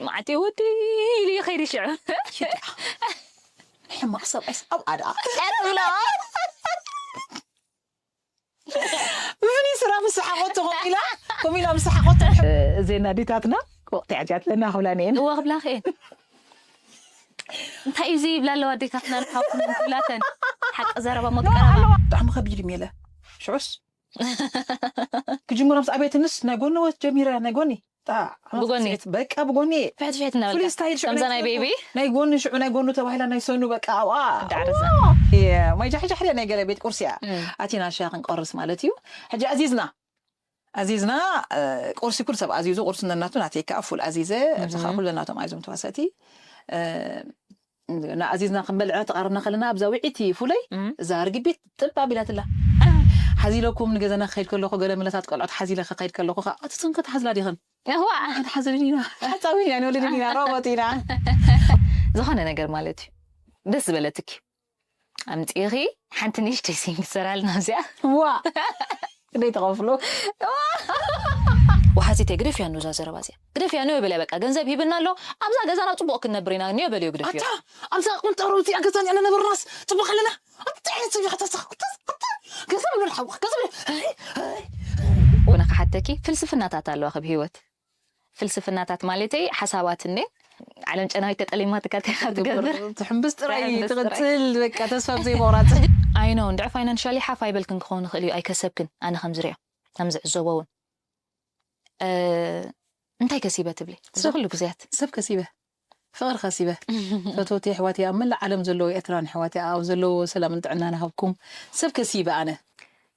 መዓልቲ ወዲ ኢሉ ይኸይድ ሽዑ። ሕማቕ ሰብኣይስ ኣብ ኣዳ ቀጥ ብሎ ብፍኒ ስራ ምስ ሓቆቶ ኮሚላ ኮሚላ ምስ ሓቆቶ እዘን ኣዴታትና ወቅቲ ዓጃት ለና ክብላ ነን እዋ ክብላ ክእን እንታይ እዩ ይብላ ኣለዋ ኣዴታትና ንሓውኩም ትብላተን ሓቂ ዘረባ ሞት ቀረባ ብጣዕሚ ከቢድ እዩ ሜለ ሽዑስ ክጅምሮ ምስ ኣቤትንስ ናይ ጎኒ ወት ጀሚረ ናይ ጎኒ ብጎኒ በቃ ብጎኒ ፍሕት ፍሕት እናበልካ ፍሉይ ስታይል ሽዑ ከምዛ ናይ ቤቢ ናይ ጎኒ ሽዑ ናይ ጎኑ ተባሂላ ናይ ሰኑ በቃ ዋ ዳዕርዛ ማይ ጃሕጃሕርያ ናይ ገለ ቤት ቁርስያ ኣቲና ሻ ክንቆርስ ማለት እዩ ሕጂ ኣዚዝና ኣዚዝና ቁርሲ ኩሉ ሰብ ኣዚዙ ቁርሲ ነናቱ ናተይ ከዓ ፉል ኣዚዘ ኣብዚ ከዓ ኩሉ ናቶም ኣዚዞም ተዋሰእቲ ንኣዚዝና ክንበልዕ ተቃርብና ከለና ኣብዛ ውዒቲ ፉለይ እዛ ርግቢት ጥብ ኣቢላትላ ሓዚለኩም ንገዛና ክኸይድ ከለኹ ገለ መለታት ቆልዖት ሓዚለ ክኸይድ ከለኹ ከዓ ኣቲ ጽንከት ሓዝላ ዲኽን እዋ ኣነ ሓዝልን ኢና ሓፃዊ ኢና ንወልድን ኢና ሮቦት ኢና ዝኾነ ነገር ማለት እዩ ደስ ዝበለትኪ ኣምፂኺ ሓንቲ ንእሽተይ ሲን ክሰራልና ኣብዚኣ ዋ ክንደይ ተኸፍሎ ወሓዚተ ግደፍያ ንዛ ዘረባ እዚኣ ግደፍያ ንዮ በልያ በቃ ገንዘብ ሂብና ኣሎ ኣብዛ ገዛና ፅቡቅ ክንነብር ኢና ንዮ በልዮ ግደፍዮ ኣታ ኣብዛ ቁንጠሮ እዚኣ ገዛን ያለ ነበርናስ ፅቡቅ ኣለና ኣታ ዓይነት ሰብ ኢኻ ተሳኽኩ ገንዘብ ይብሉ ሓወኽ ገንዘብ ኮነ ክሓተኪ ፍልስፍናታት ኣለዋ ከብ ህይወት ፍልስፍናታት ማለተይ ሓሳባት እነ ዓለም ጨናዊት ተጠሊማትካ እንታይ ኢኻ ትገብር ትሕምብስ ጥራይ ትሕምብስ ጥራይ። ትቕፅል በቃ ተስፋ ብዘይ ምቑራፅ ኣይኖ እንድዒ ፋይናንሻሊ ሓፍ ኣይበልክን ክኸውን ይኽእል እዩ ኣይከሰብክን ኣነ ከምዝሪኦ ከምዝዕዘቦ እውን እ፣ እንታይ ከሲበ ትብሊ እዚ ኩሉ ግዜያት ሰብ ከሲበ ፍቕሪ ከሲበ ፈተውቲ ኣሕዋትያ ኣብ መላእ ዓለም ዘለዉ ኤርትራን ኣሕዋትያ ኣብ ዘለዎ ሰላምን ጥዕናን ሃብኩም ሰብ ከሲበ ኣነ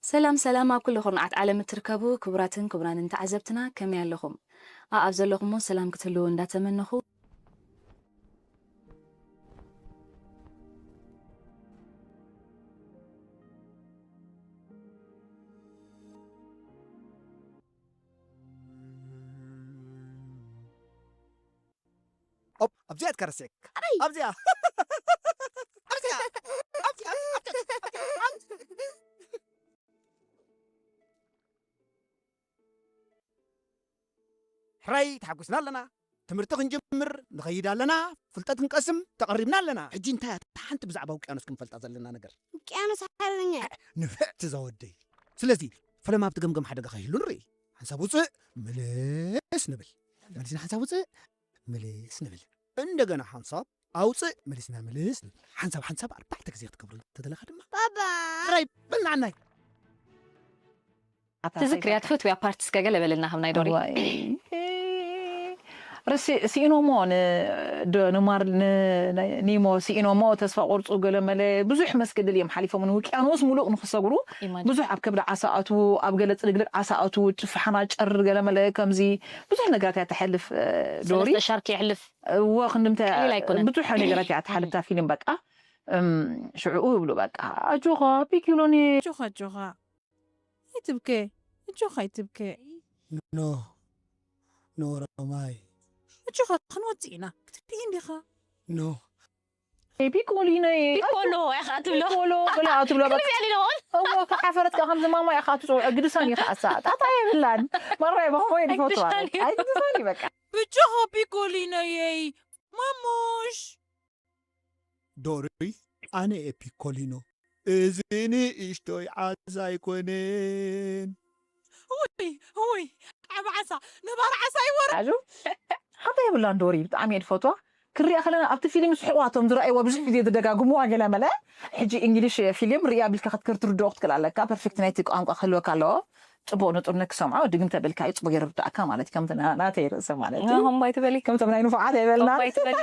ሰላም ሰላም ኣብ ኩሉ ኩርናዓት ዓለም እትርከቡ ክቡራትን ክቡራንን ተዓዘብትና ከመይ ኣለኹም? ኣኣብ ዘለኹሞ ሰላም ክትህልዉ እንዳተመነኹ ኦፕ ኣብዚኣ ትከረስክ ኣብዚኣ ኣብዚኣ ኣብዚኣ ሕራይ ተሓጒስና ኣለና ትምህርቲ ክንጅምር ንኸይድ ኣለና ፍልጠት ክንቀስም ተቐሪብና ኣለና ሕጂ እንታይ እታ ሓንቲ ብዛዕባ ውቅያኖስ ክንፈልጣ ዘለና ነገር ውቅያኖስ ሓርበኛ ንፍዕ ትዛወደይ ስለዚ ፈለማ ኣብቲ ገምገም ሓደጋ ከይህሉ ንርኢ ሓንሳብ ውፅእ ምልስ ንብል መሊስና ሓንሳብ ውፅእ ምልስ ንብል እንደገና ሓንሳብ ኣውፅእ መሊስና ምልስ ንብል ሓንሳብ ሓንሳብ ኣርባዕተ ግዜ ክትገብሩ እንተደለኻ ድማ ባባ ራይ በልናዓናይ ትዝክርያ ትፈትውያ ፓርት እስከ ገለ በለልና ከም ናይ ዶሪ ዋይ። ርሲ ስኢኖሞ ን- ዶ- ንማር ን- ን- ኒሞ ስኢኖሞ ተስፋ ቆርፁ ገለ መለ ብዙሕ መስገድል እዮም ሓሊፎም ንውቅያኖስ ሙሉእ ንክሰግሩ ኢማን ብዙሕ ኣብ ከብዲ ዓሳ ኣትዉ ኣብ ገለ ፅልግልግ ዓሳ ኣትዉ ጭፍሓና ጨር ገለ መለ ከምዚ ብዙሕ ነገራት እያ ተሕልፍ እ፣ ዶሪ ሰለስተ ሻርክ የሕልፍ እዎ ክንድምተ ቀሊል ኣይኮነን። ብዙሕ ነገራት እያ ተሓልፍ እታ ፊልም በቃ እም፣ ሽዕኡ ይብሉ በቃ ኣጆኻ ፒኪሎኒ ኣጆኻ ኣጆኻ ኣይትብከ ኣጆኻ ኣይትብከ ኖ ኖ ረማይ ኣጆኻ ክንወፅእ ኢና ክትርኢ እንዲኻ ኖ ፒኮሊኖ ፒኮሎ ኢኻ ትብሎ ፒኮሎ ብላ ትብሎ በቃ ክልዚያ ሊኖን እዎ ከሓፈረት ከዓ ከምዚ ማማ ኢኻ ትፅውዖ ግድሳን ኢኻ ኣሳ ጣጣ የብላን ማራይ ባሆይ ንፈትዋ ግድሳን እዩ። ኣይግድሳን እዩ በቃ ብጆኻ ፒኮሊኖየይ ማሙሽ ዶሪ ኣነ እየ ፒኮሊኖ እዚ ንእሽቶይ ዓሳ ኣይኮነን ውይ ውይ ዓብ ዓሳ ነባር ዓሳ ይወር ኣዙ ሓንታ የብላን ዶሪ ብጣዕሚ እየ ዝፈትዋ ክሪኣ ከለና ኣብቲ ፊልም ስሕቋቶም ዝረኣይዋ ብዙሕ ግዜ ዝደጋግምዋ ገለ መለ ሕጂ እንግሊሽ ፊልም ሪኣ ቢልካ ክትክር ትርድኦ ክትክእል ኣለካ ፐርፌክት ናይቲ ቋንቋ ክህልወካ ኣለዎ ፅቡቅ ንጡር ንክሰምዖ ድግም ተበልካ እዩ ፅቡቅ ይርዳእካ ማለት እዩ ከምቲ ና- ናተይ ርእሰ ማለት እዩ ሆምባይ ትበሊ ከምቶም ናይ ንፉዓት ኣይበልና ሆምባይ ትበሊ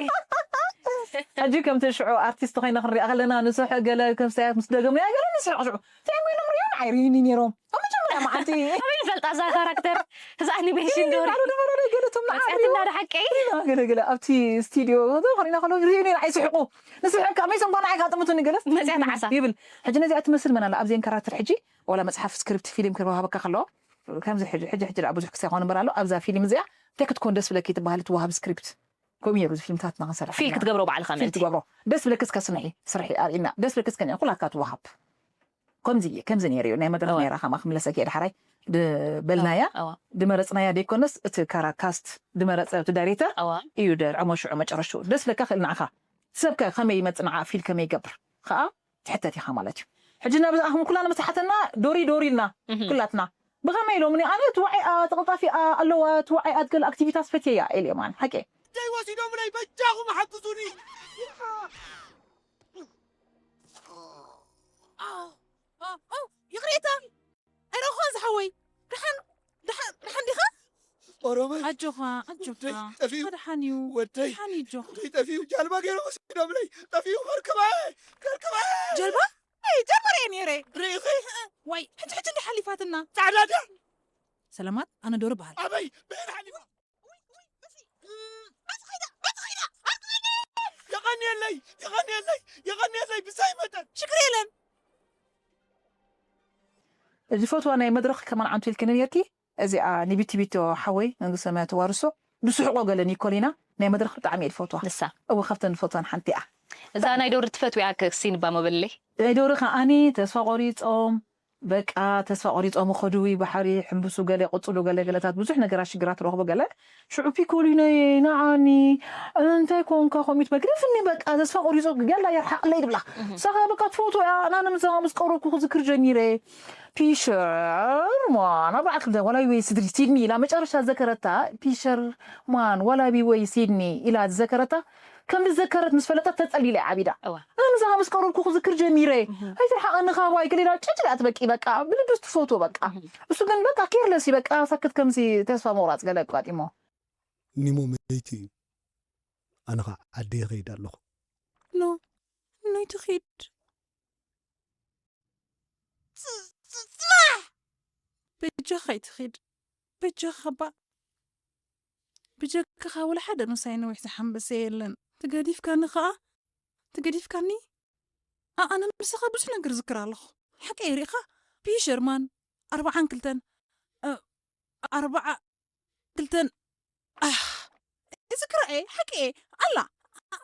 ሕጂ ከምቲ ሽዑ ኣርቲስት ኮይነ ክንሪኣ ከለና ንስሕቅ ገለ ከምስተያት ምስ ደገምና ገለ ንስሕቅ ሽዑ እንታይ ኮይኖም ሪኦም ኣይርእዩኒ ነይሮም ኣብ መጀመርያ መዓልቲ ኣበይ ንፈልጣ እዛ ካራክተር እዛ ኣኒሜሽን ዶሪ ባሉ ነበረ ገለቶም መፅያትና ዶ ሓቀይ ገለገለ ኣብቲ ስቱዲዮ ከሪና ከሎ ርእዩኒ ኣይስሕቁ ንስሕቅ ካብ መይሰም ጓና ዓይካ ጥምቱኒ ገለስ መፅያት ዓሳ ይብል ሕጂ ነዚኣ ትመስል መን ኣላ ኣብዚአን ካራክተር ሕጂ ዋላ መፅሓፍ ስክሪፕት ፊልም ክወሃበካ ከለዎ ከምዚ ሕጂ ሕጂ ሕጂ ደኣ ብዙሕ ክሳይ ይኾን እምበር ኣሎ ኣብዛ ፊልም እዚኣ እንታይ ክትኮን ደስ ብለኪ ትበሃል ትወሃብ ስክሪፕት ከምኡ ነይሩ እዚ ፊልምታትና ክንሰርሕ ፊል ክትገብሮ ባዕልኻ ፊል ምእንቲ ትገብሮ ደስ ብለኪ እስከ ስንሒ ስርሒ ኣርእና ደስ ብለኪ እስከ ኩላትካ ትወሃብ ከምዚ እየ ከምዚ ነይሩ እዩ ናይ መድረክ እወ። ነይራ ከማ ክምለሰኪ እየ ዳሕራይ ድበልናያ እዋ ድመረፅናያ ደይኮነስ እቲ ካራ ካስት ድመረፀ እቲ ዳይሬክተር እዋ እዩ ደርዕሞ ሽዑ መጨረሽኡ ደስ ለካ ክእል ንዓኻ ሰብ ከ ከመይ ይመፅእ ንዓ ፊል ከመይ ይገብር ከዓ ትሕተት ኢኻ ማለት እዩ። ሕጂ ናብ ዝኣኽም ኩላ ንመሳሓተና ዶሪ ዶሪ ኢልና እህ ኩላትና ብኸመይ ኢሎምኒ ኣነ ትዋዒኣ ተቐልጣፊኣ ኣለዋ ትዋዒኣ ትገል ኣክቲቪታት ፈትየያ ኢልዮም ኣነ ሓቂ እንታይ ወሲዶምለይ በጃኹም ሓግዙኒ። ይቕሬታ ኣይረኾን ዝሓወይ። ደሓን ደሓን ደሓን ዲኻ? ኦሮመይ ኣጆኻ ኣጆኻ ወደይ ጠፊኡ ደሓን እዩ። ወደይ ደሓን እዩ ኣጆኻ። ወደይ ጠፊኡ ጃልባ ገይሮም ወሲዶምለይ ጠፊኡ ከርክበ ከርክበ ጀልባ ኣይ ጀልባ ርየ ነይረ። ርኢኺ ዋይ ሕጂ ሕጂ እንዲ ሓሊፋትና። ጻዕዳ ድያ ሰላማት ኣነ ዶር በሃል። ኣበይ ብሄር ሓሊፋ የቐንየለይ የቐንየለይ የቐንየለይ ብሳይ መጠን ሽግር የለን። ዝፈትዋ ናይ መድረኽ ከማን ዓንቱ ኢልክኒ ነርኪ እዚኣ ንቢቲ ቢቶ ሓወይ መንግስተ ሰማያት ተዋርሶ ብስሕቆ ገለ ኒኮሊና ናይ መድረኽ ብጣዕሚ እየ ዝፈትዋ ንሳ እወ ካብተን ዝፈትዋን ሓንቲ እያ እዛ ናይ ዶር ትፈትው እያ ከሲንባ መበለይ ናይ ዶሪ ከዓኒ ተስፋ ቆሪፆም በቃ ተስፋ ቆሪፆም ኸድዊ ባሕሪ ሕምብሱ ገለ ቅፅሉ ገለ ገለታት ብዙሕ ነገራት ሽግራት ረኽቡ ገለ ሽዑ ፒኮሊነይ ንዓኒ እንታይ ኮንካ ኮሚት መግረፍኒ በቃ ተስፋ ቆሪፆ ገላ የርሓቕለይ ድብላ ሳኻ በቃ ትፈትዎ እያ ኣና ንምዛማ ምስ ቀረብኩ ክዝክር ጀሚረ ፒሸር ማን ኣርባዕተ ክልተ ዋላ ወይ ስድሪ ሲድኒ ኢላ መጨረሻ ዘከረታ ፒሸር ማን ዋላ ወይ ሲድኒ ኢላ ዝዘከረታ ከም ዝዘከረት ምስ ፈለጠት ተጸሊለ ዓቢዳ እዋ ኣነ ምሳኻ ምስ ቀረብኩ ክዝክር ጀሚረ ኣይትርሓቐኒ ካባይ ገሊላ ጭጭ ኢላ ትበቂ በቃ ብልዱስ ትፈትዎ በቃ እሱ ግን በቃ ኬርለስ በቃ ሳክት ከምዚ ተስፋ መቁራፅ ገለ ኣቋጢሞ ኒሞ መይቲ እዩ ኣነ ኸዓ ዓዲ ይኸይድ ኣለኹ ኖ ኖ ኣይትኺድ ጽ- ጽ- ጽናሕ በጃኻ ኣይትኺድ በጃኻ ባ ብጀካኻ ወላ ሓደ ምሳይ ነዊሕ ዝሓንበሰ የለን ትገዲፍካኒ ኸዓ ትገዲፍካኒ ኣነ ምሳኻ ብዙሕ ነገር ዝክር ኣለኹ ሓቀይ ርኢኻ ፒሸርማን ኣርባዓን ክልተን እ፣ ኣርባዓ ክልተን ኣህ፣ እዚ ክረአ ሓቂ እየ ኣላ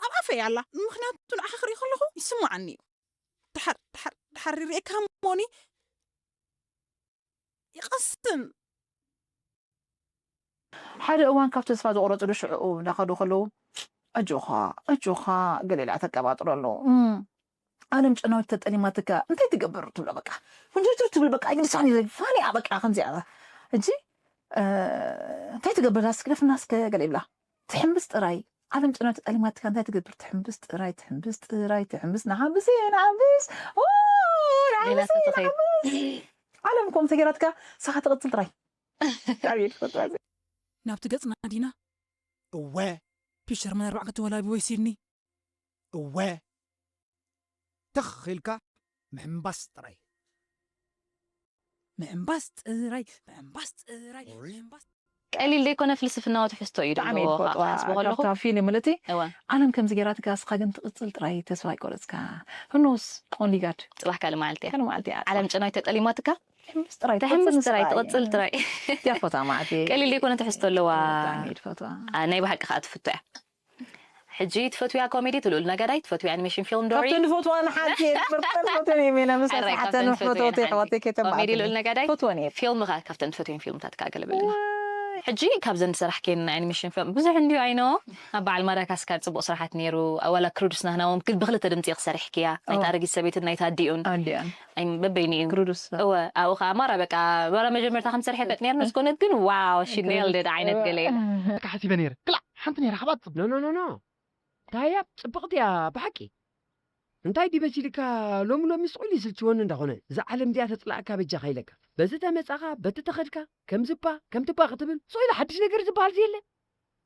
ኣብ ኣፈይ ኣላ ምክንያቱ ንዓኻ ክርኢ ከለኹ ይስማዓኒ እዩ ድሓር ድሓር ድሓር ይርእየካ ሞኒ ይቐስን ሓደ እዋን ካብ ተስፋ ዝቆረፅሉ ሽዕኡ እንዳኸዱ ከለዉ ኣጆኻ ኣጆኻ ገለ ኢላ ተቀባጥሮ ኣለዉ እም፣ ዓለም ጨናዊት ተጠሊማትካ እንታይ ትገብር ትብሎ በቃ ፍንጅርትር ትብል በቃ ይልሳን ይዘግ ፋኒያ በቃ ከምዚኣ ሕጂ እ፣ እንታይ ትገብር ዳስ ክደፍና እስከ ገለ ይብላ ትሕምብስ ጥራይ ዓለም ጨናዊት ተጠሊማትካ እንታይ ትገብር ትሕምብስ ጥራይ ትሕምብስ ጥራይ ትሕምብስ ንሓምብስ እየ ንሓምብስ ኦ፣ ንሓምብስ እየ ንሓምብስ ዓለም ከም ተገይራትካ ሳኻ ትቕጽል ጥራይ ናብቲ ገጽና ዲና እወ ፒሸርማን ኣርባዕተ ወላቢ ወይ ሲድኒ እወ ትኽ ኢልካ ምሕምባስ ጥራይ ምሕምባስ ጥራይ ምሕምባስ ጥራይ ምሕምባስ ቀሊል ዘይኮነ ፍልስፍናዊ ትሕዝቶ እዩ ብጣዕሚ ዘለዎ እየ ዝፈትዋ ሓስቦ ከለኹ ካብታ ፊልም ምልእቲ እዋ ዓለም ከምዚ ገይራትካ እስኻ ግን ትቕጽል ጥራይ ተስፋ ኣይቆረፅካ ህኖስ ኦንሊ ጋድ ፅባሕ ካልእ መዓልቲ እያ ካልእ መዓልቲ እያ ዓለም ጨናዊት ተጠሊማትካ ትሕምብስ ጥራይ ትሕምብስ ትቕጽል ጥራይ ንስኻ ትቕጽል እያ። ጥራይ እያ ፈታ ማለት እየ ቀሊል ዘይኮነ ትሕዝቶ ኣለዋ ብጣዕሚ እየ ዝፈትዋ ኣ፣ ናይ ብሓቂ ከዓ ትፍቶ እያ ሕጂ ትፈትውያ ኮሜዲ ትልኡል ነጋዳይ ትፈትውያ ኣኒሜሽን ፊልም ዶሪ ካብተን ዝፈትዋን ሓንቲ እየ ምርጠን ፈትወን እየ ሜና ምስ ሕራይ ኣስሓተን ካብተን ትፈትውየን ፈትወት ሓንቲ ወተኬተ ኮሜዲ ልኡል ነጋዳይ ፈትወን እየ ፊልምኻ ካብተን ትፈትውየን ፊልምታት ከዓ ገለበልና ሕጂ ካብዘን ዝሰራሕክየን ኣኒሜሽን ፊልም ብዙሕ እንድዩ ኣይኖ ኣብ በዓል ማዳጋስካር ፅቡቅ ስራሓት ነይሩ ዋላ ክሩድስ ናህናዎም ግን ብክልተ ድምፂ ክሰርሕክያ ናይታ ኣረጊት ሰበይትን ናይታ ኣዲኡን ኣንዲያን ኣይ፣ በበይኑ እዩ ክሩዱስ እወ ኣብኡ ከዓ ማራ በቃ ማራ መጀመርታ ከም ዝሰርሐ ፈጥ ነርና ዝኾነት ግን ዋው ሽኔል ደድ ዓይነት ገለ እዩ ሓሲበ ነይረ ክላዕ ሓንቲ ነይራ ሓባት ኖ ኖ ኖ ኖ ታያ ጽብቕቲ እያ ብሓቂ እንታይ ድዩ መሲልካ ሎሚ ሎሚ ስቑኢሉ ይስልችወኒ እንዳኾነ እዛ ዓለም እዚኣ ተጽላእካ በጃኻ ኢለካ በዚ ተመጻኻ በቲ ተኸድካ ከምዝባ ከምትባ ክትብል ስቑኢሉ ሓድሽ ነገር ዝበሃል የለ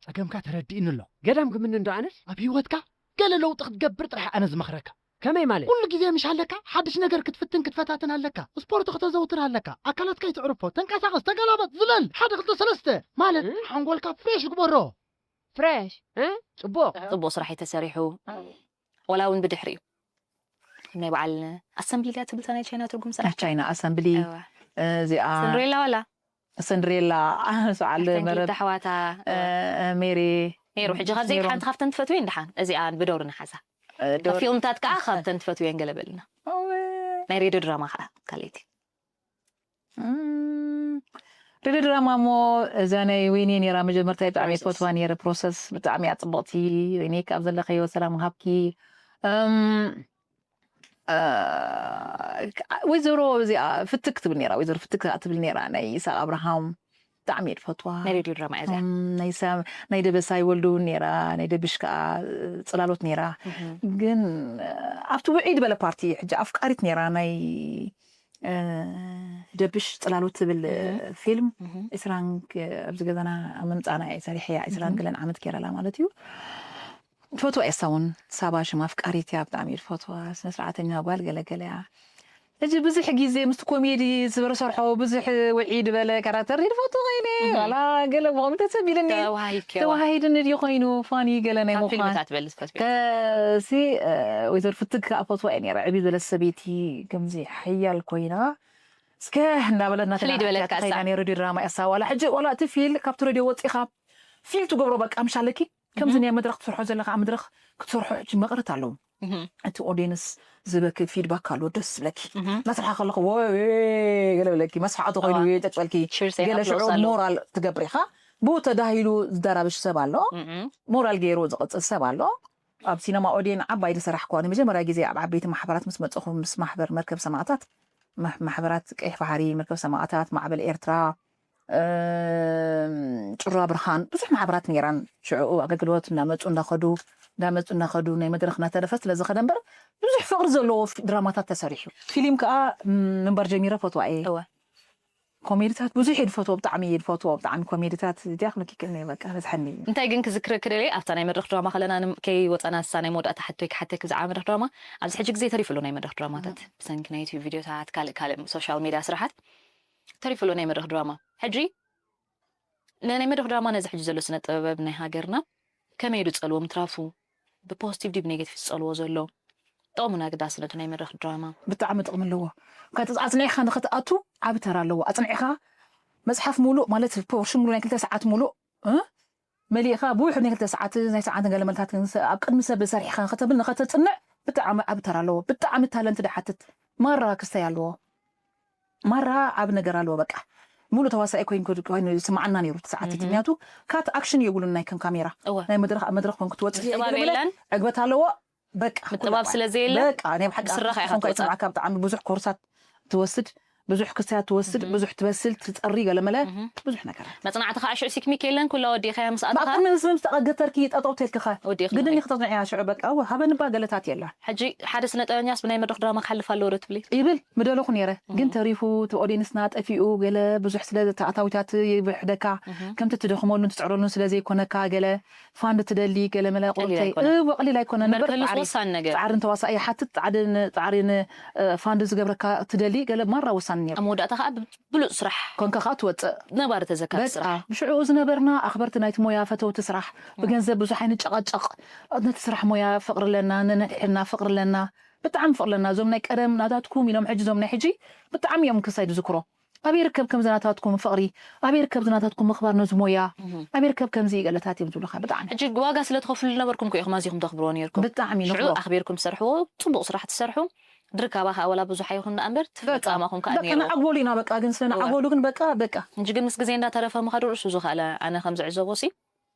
ጸገምካ ተረዲእኒ ኣሎ ገዳም ክምኒ እንዶ ኣነስ ኣብ ህይወትካ ገለ ለውጢ ክትገብር ጥራሕ ኣነ ዝመኽረካ ከመይ ማለት ኩሉ ግዜ ምሽ ኣለካ ሓድሽ ነገር ክትፍትን ክትፈታትን ኣለካ ስፖርት ክተዘውትር ኣለካ ኣካላትካ ይትዕርፎ ተንቀሳቐስ ተገላበጥ ዝለል ሓደ ክልተ ሰለስተ ማለት ሓንጎልካ ፍሬሽ ግበሮ ፍሬሽ ጽቡቕ ጽቡቅ ስራሕ እዩ ተሰሪሑ ዋላ እውን ብድሕሪ እዩ ናይ በዓል ኣሰምብሊ ድያ ትብል እታ ናይ ቻይና ትርጉም ስራሕ ናይ ቻይና ኣሰምብሊ እዋ። እዚኣ ስንድሬላ ዋላ ሰንድሬላ ሰዓል ኣፍተን መረ ክልተ ኣሕዋታ እ፣ ሜሪ ነይሩ ሕጂ ካብዘይ ነይሮም። ሓንቲ ካብተን ትፈትውየን ድሓን እዚኣ ብደውሪ ንሓዛ እ፣ ካብ ዶር- ፊልምታት ከዓ ካብተን ትፈትውየን ገለ በልና እወ፣ ናይ ሬድዮ ድራማ ከዓ ካልኣይቲ እም፣ ሬድዮ ድራማ እሞ እዛ ናይ ወይኒ ነይራ መጀመርታ፣ ብጣዕሚ እየ ፈትዋ ነይረ። ፕሮሰስ ብጣዕሚ እያ ጽብቕቲ። ወይኒ ካብ ዘለኸዮ ሰላም ሃብኪ። እም፣ እ፣ ወይዘሮ እዚኣ ፍትክ ትብል ነይራ፣ ወይዘሮ ፍትክ ትብል ነይራ፣ ናይ ይስሐቅ ኣብርሃም። ብጣዕሚ እየ ዝፈትዋ። ናይ ሬድዮ ድራማ እያ እዚኣ። እም፣ ናይ ሳ-፣ ናይ ደበሳይ ወልዱ እውን ነይራ፣ ናይ ደብሽ ከዓ ጽላሎት ነይራ። ግን ኣብቲ ውዒ ዝበለ ፓርቲ ሕጂ ኣፍቃሪት ነይራ ናይ እ፣ ደብሽ ጽላሎት ትብል ፊልም። ዕስራን ክ-፣ ኣብዚ ገዛና ኣብ ምምጻና እየ ሰሪሐያ። ዕስራን ገለን ዓመት ገይራላ ማለት እዩ። ፈትዋ እየ እሳ እውን፣ ሳባ ሽማ ኣፍቃሪት እያ። ብጣዕሚ እየ ዝፈትዋ፣ ስነ ስርዓተኛ ጓል ገለ ገለ እያ። ሕጂ ብዙሕ ግዜ ምስቲ ኮሜዲ ዝበረ ሰርሖ ብዙሕ ውዒ ዝበለ ካራክተር ይፈቱ ኮይነ ዋላ ገለ ብኸምኡ ተሰቢልኒ ተዋሂድክዮ። ተዋሂድኒ ድዩ ኮይኑ ፋኒ ገለ ናይ ካብ ምዃን ፊልምታት በሊ ዝፈትው ከሲ ወይዘሮ ፍትግ ከዓ ፈትዋ እየ ነይረ። ዕብይ ዝበለት ሰበይቲ ከምዚ ሓያል ኮይና እስከ እንዳበለት ፍልይ ዝበለት ከዓ ናተናተኸይና ነይሩ ድራማ እያ። ዋላ ሕጂ ዋላ እቲ ፊል ካብቲ ሬድዮ ወፂኻ ፊል ትገብሮ በቃ ምሽ ኣለኪ ከምዚ ናይ መድረክ ትሰርሖ ዘለካ ኣብ መድረክ ክትሰርሖ ሕጂ መቕረት ኣለዎ። እቲ ኦዲየንስ ዝበክ ፊድባክ ኣሎ ደስ ዝብለኪ ናስርሓ ከለኹ ወይ ገለ ብለኪ መስሓዕቲ ኮይኑ ጨጭበልኪ ሽርሰይ ገለ ኣፕሎስ ሽዑ ኣሎ። ሞራል ትገብሪ ኢኻ። ብኡ ተዳሂሉ ዝደራበሽ ሰብ ኣሎ ሞራል ገይሩ ዝቕፅል ሰብ ኣሎ። ኣብ ሲነማ ኦዴን ዓባይ ዝሰራሕኩዋ ንመጀመርያ ግዜ ኣብ ዓበይቲ ማሕበራት ምስ መፀኹ ምስ ማሕበር መርከብ ሰማእታት ማሕ- ማሕበራት ቀይሕ ባሕሪ መርከብ ሰማእታት ማዕበል ኤርትራ እም፣ ጩራ ብርሃን ብዙሕ ማሕበራት ነይራን ሽዕኡ ኣገልግሎት እናመፁ እናኸዱ እንዳመፁ እናኸዱ ናይ መድረክ እናተረፈ ስለዝኸደ እምበር ብዙሕ ፍቕሪ ዘለዎ ፊ- ድራማታት ተሰሪሑ ፊልም ከዓ እም፣ ምንባር ጀሚረ ፈትዋ እየ እወ ኮሜዲታት ብዙሕ እየ ዝፈትዎ ብጣዕሚ እየ ዝፈትዎ ብጣዕሚ ኮሜዲታት ዲያ ክነኪክልኒ በቃ በዝሐኒ እዩ እንታይ ግን ክዝክረኪ ደልየ ኣብታ ናይ መድረክ ድራማ ከለና ንም- ከይወፀና ንሳ ናይ መወዳእታ ሕቶይ ክሓተኪ ብዛዕባ መድረክ ድራማ ኣብዚ ሕጂ ግዜ ተሪፉ ኣሎ ናይ መድረክ ድራማታት ብሰንኪ ናይ ዩቲዩብ ቪድዮታት ካልእ ካልእ ሶሻል ሚድያ ስራሓት ተሪፉ ኣሎ ናይ መድረክ ድራማ ሕጂ ንናይ መድረክ ድራማ ነዚ ሕጂ ዘሎ ስነ ጥበብ ናይ ሃገርና ከመይ ኢሉ ዝፀልዎ ምትራፉ ብፖዚቲቭ ድዩ ብኔጌቲቭ ዝፀልዎ ዘሎ ጠቕሙና ግዳስነቱ ናይ መድረክ ድራማ ብጣዕሚ ጥቕሚ ኣለዎ። ከ- ኣጽኒዕካ ንኽትኣቱ ዓቢ ተራ ኣለዎ። ኣጽኒዕካ መጽሓፍ ሙሉእ ማለት ፖርሽን ሙሉእ ናይ ክልተ ሰዓት ሙሉእ እ? መሊእካ ብውሕድ ናይ ክልተ ሰዓት ናይ ሰዓት ገለ መልታት ክንስ- ኣብ ቅድሚ ሰብ ሰሪሕካ ንኸተብል ንኸተጽንዕ ብጣዕሚ ዓቢ ተራ ኣለዎ። ብጣዕሚ ታለንት ድሓትት ማራ ክስተይ ኣለዎ። ማራ ዓቢ ነገር ኣለዎ። በቃ ሙሉእ ተዋሳኢ ኮይን ኮይኑ ይስማዓና ነይሩ እቲ ሰዓት እቲ ምክንያቱ ካት ኣክሽን የብሉን ናይ ከም ካሜራ እወ ናይ መድረኽ ኣብ መድረኽ ኮን ክትወፅእ ምጥባብ የለ የለን ዕግበት ኣለዎ። በቃ ምጥባብ ስለ ዘየለ በቃ ናይ ብሓቂ ብስራኻ ኢኻ ኣፍሪካ ትወፅእ ይስምዓካ ብጣዕሚ ብዙሕ ኮርሳት ትወስድ ብዙሕ ክስያት ትወስድ ብዙሕ ትበስል ትፀሪ ገለመለ ብዙሕ ነገራት መፅናዕቲ ከዓ ሽዑ ሲክሚክ የለን ኩላ ወዲእኻያ ምስ ኣተኻ ብኣቅሚ ምስ ምስ ተቐገተርኪ ጠጠው ተልክኻ ወዲእኺ ግድን ንኸይድ። ክተፅንዕያ ሽዑ በቃ እወ ሃበንባ ገለታት የላ ሕጂ ሓደ ስነ ጥበበኛስ ብናይ መድረክ ድራማ ክሓልፍ ኣለዎ ዶ ትብሊ ይብል ምደለኹ ነይረ ግን ተሪፉ እቲ ኦዲየንስና ጠፊኡ ገለ ብዙሕ ስለ ተኣታዊታት ይብሕደካ ከምቲ ትደኽመሉን ትፅዕረሉን ስለ ዘይኮነካ ገለ ፋንድ ትደሊ ገለ መለ ቀሊል ቆርተይ ኣይኮነን። እወ ቀሊል ኣይኮነን እምበር እምበር ክህልውስ ፃዕሪ ወሳኒ ነገር ፃዕርን ተዋሳኢ ይሓትት ፃዕርን ፃዕርን እ፣ ፋንድ ዝገብረካ ትደሊ ገለ ማራ ወሳኒ ነይሩ ኣብ መወዳእታ ከዓ ብሉፅ ስራሕ ኮንካ ከዓ ትወፅእ ነባሪ ተዘካሪ በቃ ስራሕ ብሽዑኡ ዝነበርና ኣኽበርቲ ናይቲ ሞያ ፈተውቲ ስራሕ ብገንዘብ ብዙሕ ኣይንጨቃጨቕ ነቲ ስራሕ ሞያ ፍቕሪ ኣለና ንንሕና ፍቕሪ ኣለና ብጣዕሚ ፍቕሪ ኣለና እዞም ናይ ቀደም ናታትኩም ኢሎም ሕጂ እዞም ናይ ሕጂ ብጣዕሚ እዮም ክሳይ ዝዝክሮ ኣበይ ርከብ ከምዚ ናታትኩም ፍቕሪ ኣበይ ርከብ ዝናታትኩም ምኽባር ነዚ ሞያ ኣበይ ርከብ ከምዚ ገለታት እዮም ዝብሉካ ብጣዕሚ ሕጂ ዋጋ ስለ ትኸፍሉ ዝነበርኩም ኮ ኢኹም ኣዚኹም ተኽብርዎ ነርኩም ብጣዕሚ ሽዑ ንኽብሮ ኣኽቢርኩም ትሰርሕዎ ፅቡቕ ስራሕ ትሰርሑ ድርካባ ከዓ ወላ ብዙሕ ኣይኹን ደኣ እምበር ትፍፃማኹም ከዓ በቃ ነይሩ ንዓግበሉ ኢና በቃ ግን ስለ ንዓግበሉ ግን በቃ በቃ ሕጂ ግን ምስ ግዜ እንዳተረፈ ምኻዱ ርእሱ ዝኸኣለ ኣነ ከም ዝዕዘቦ ሲ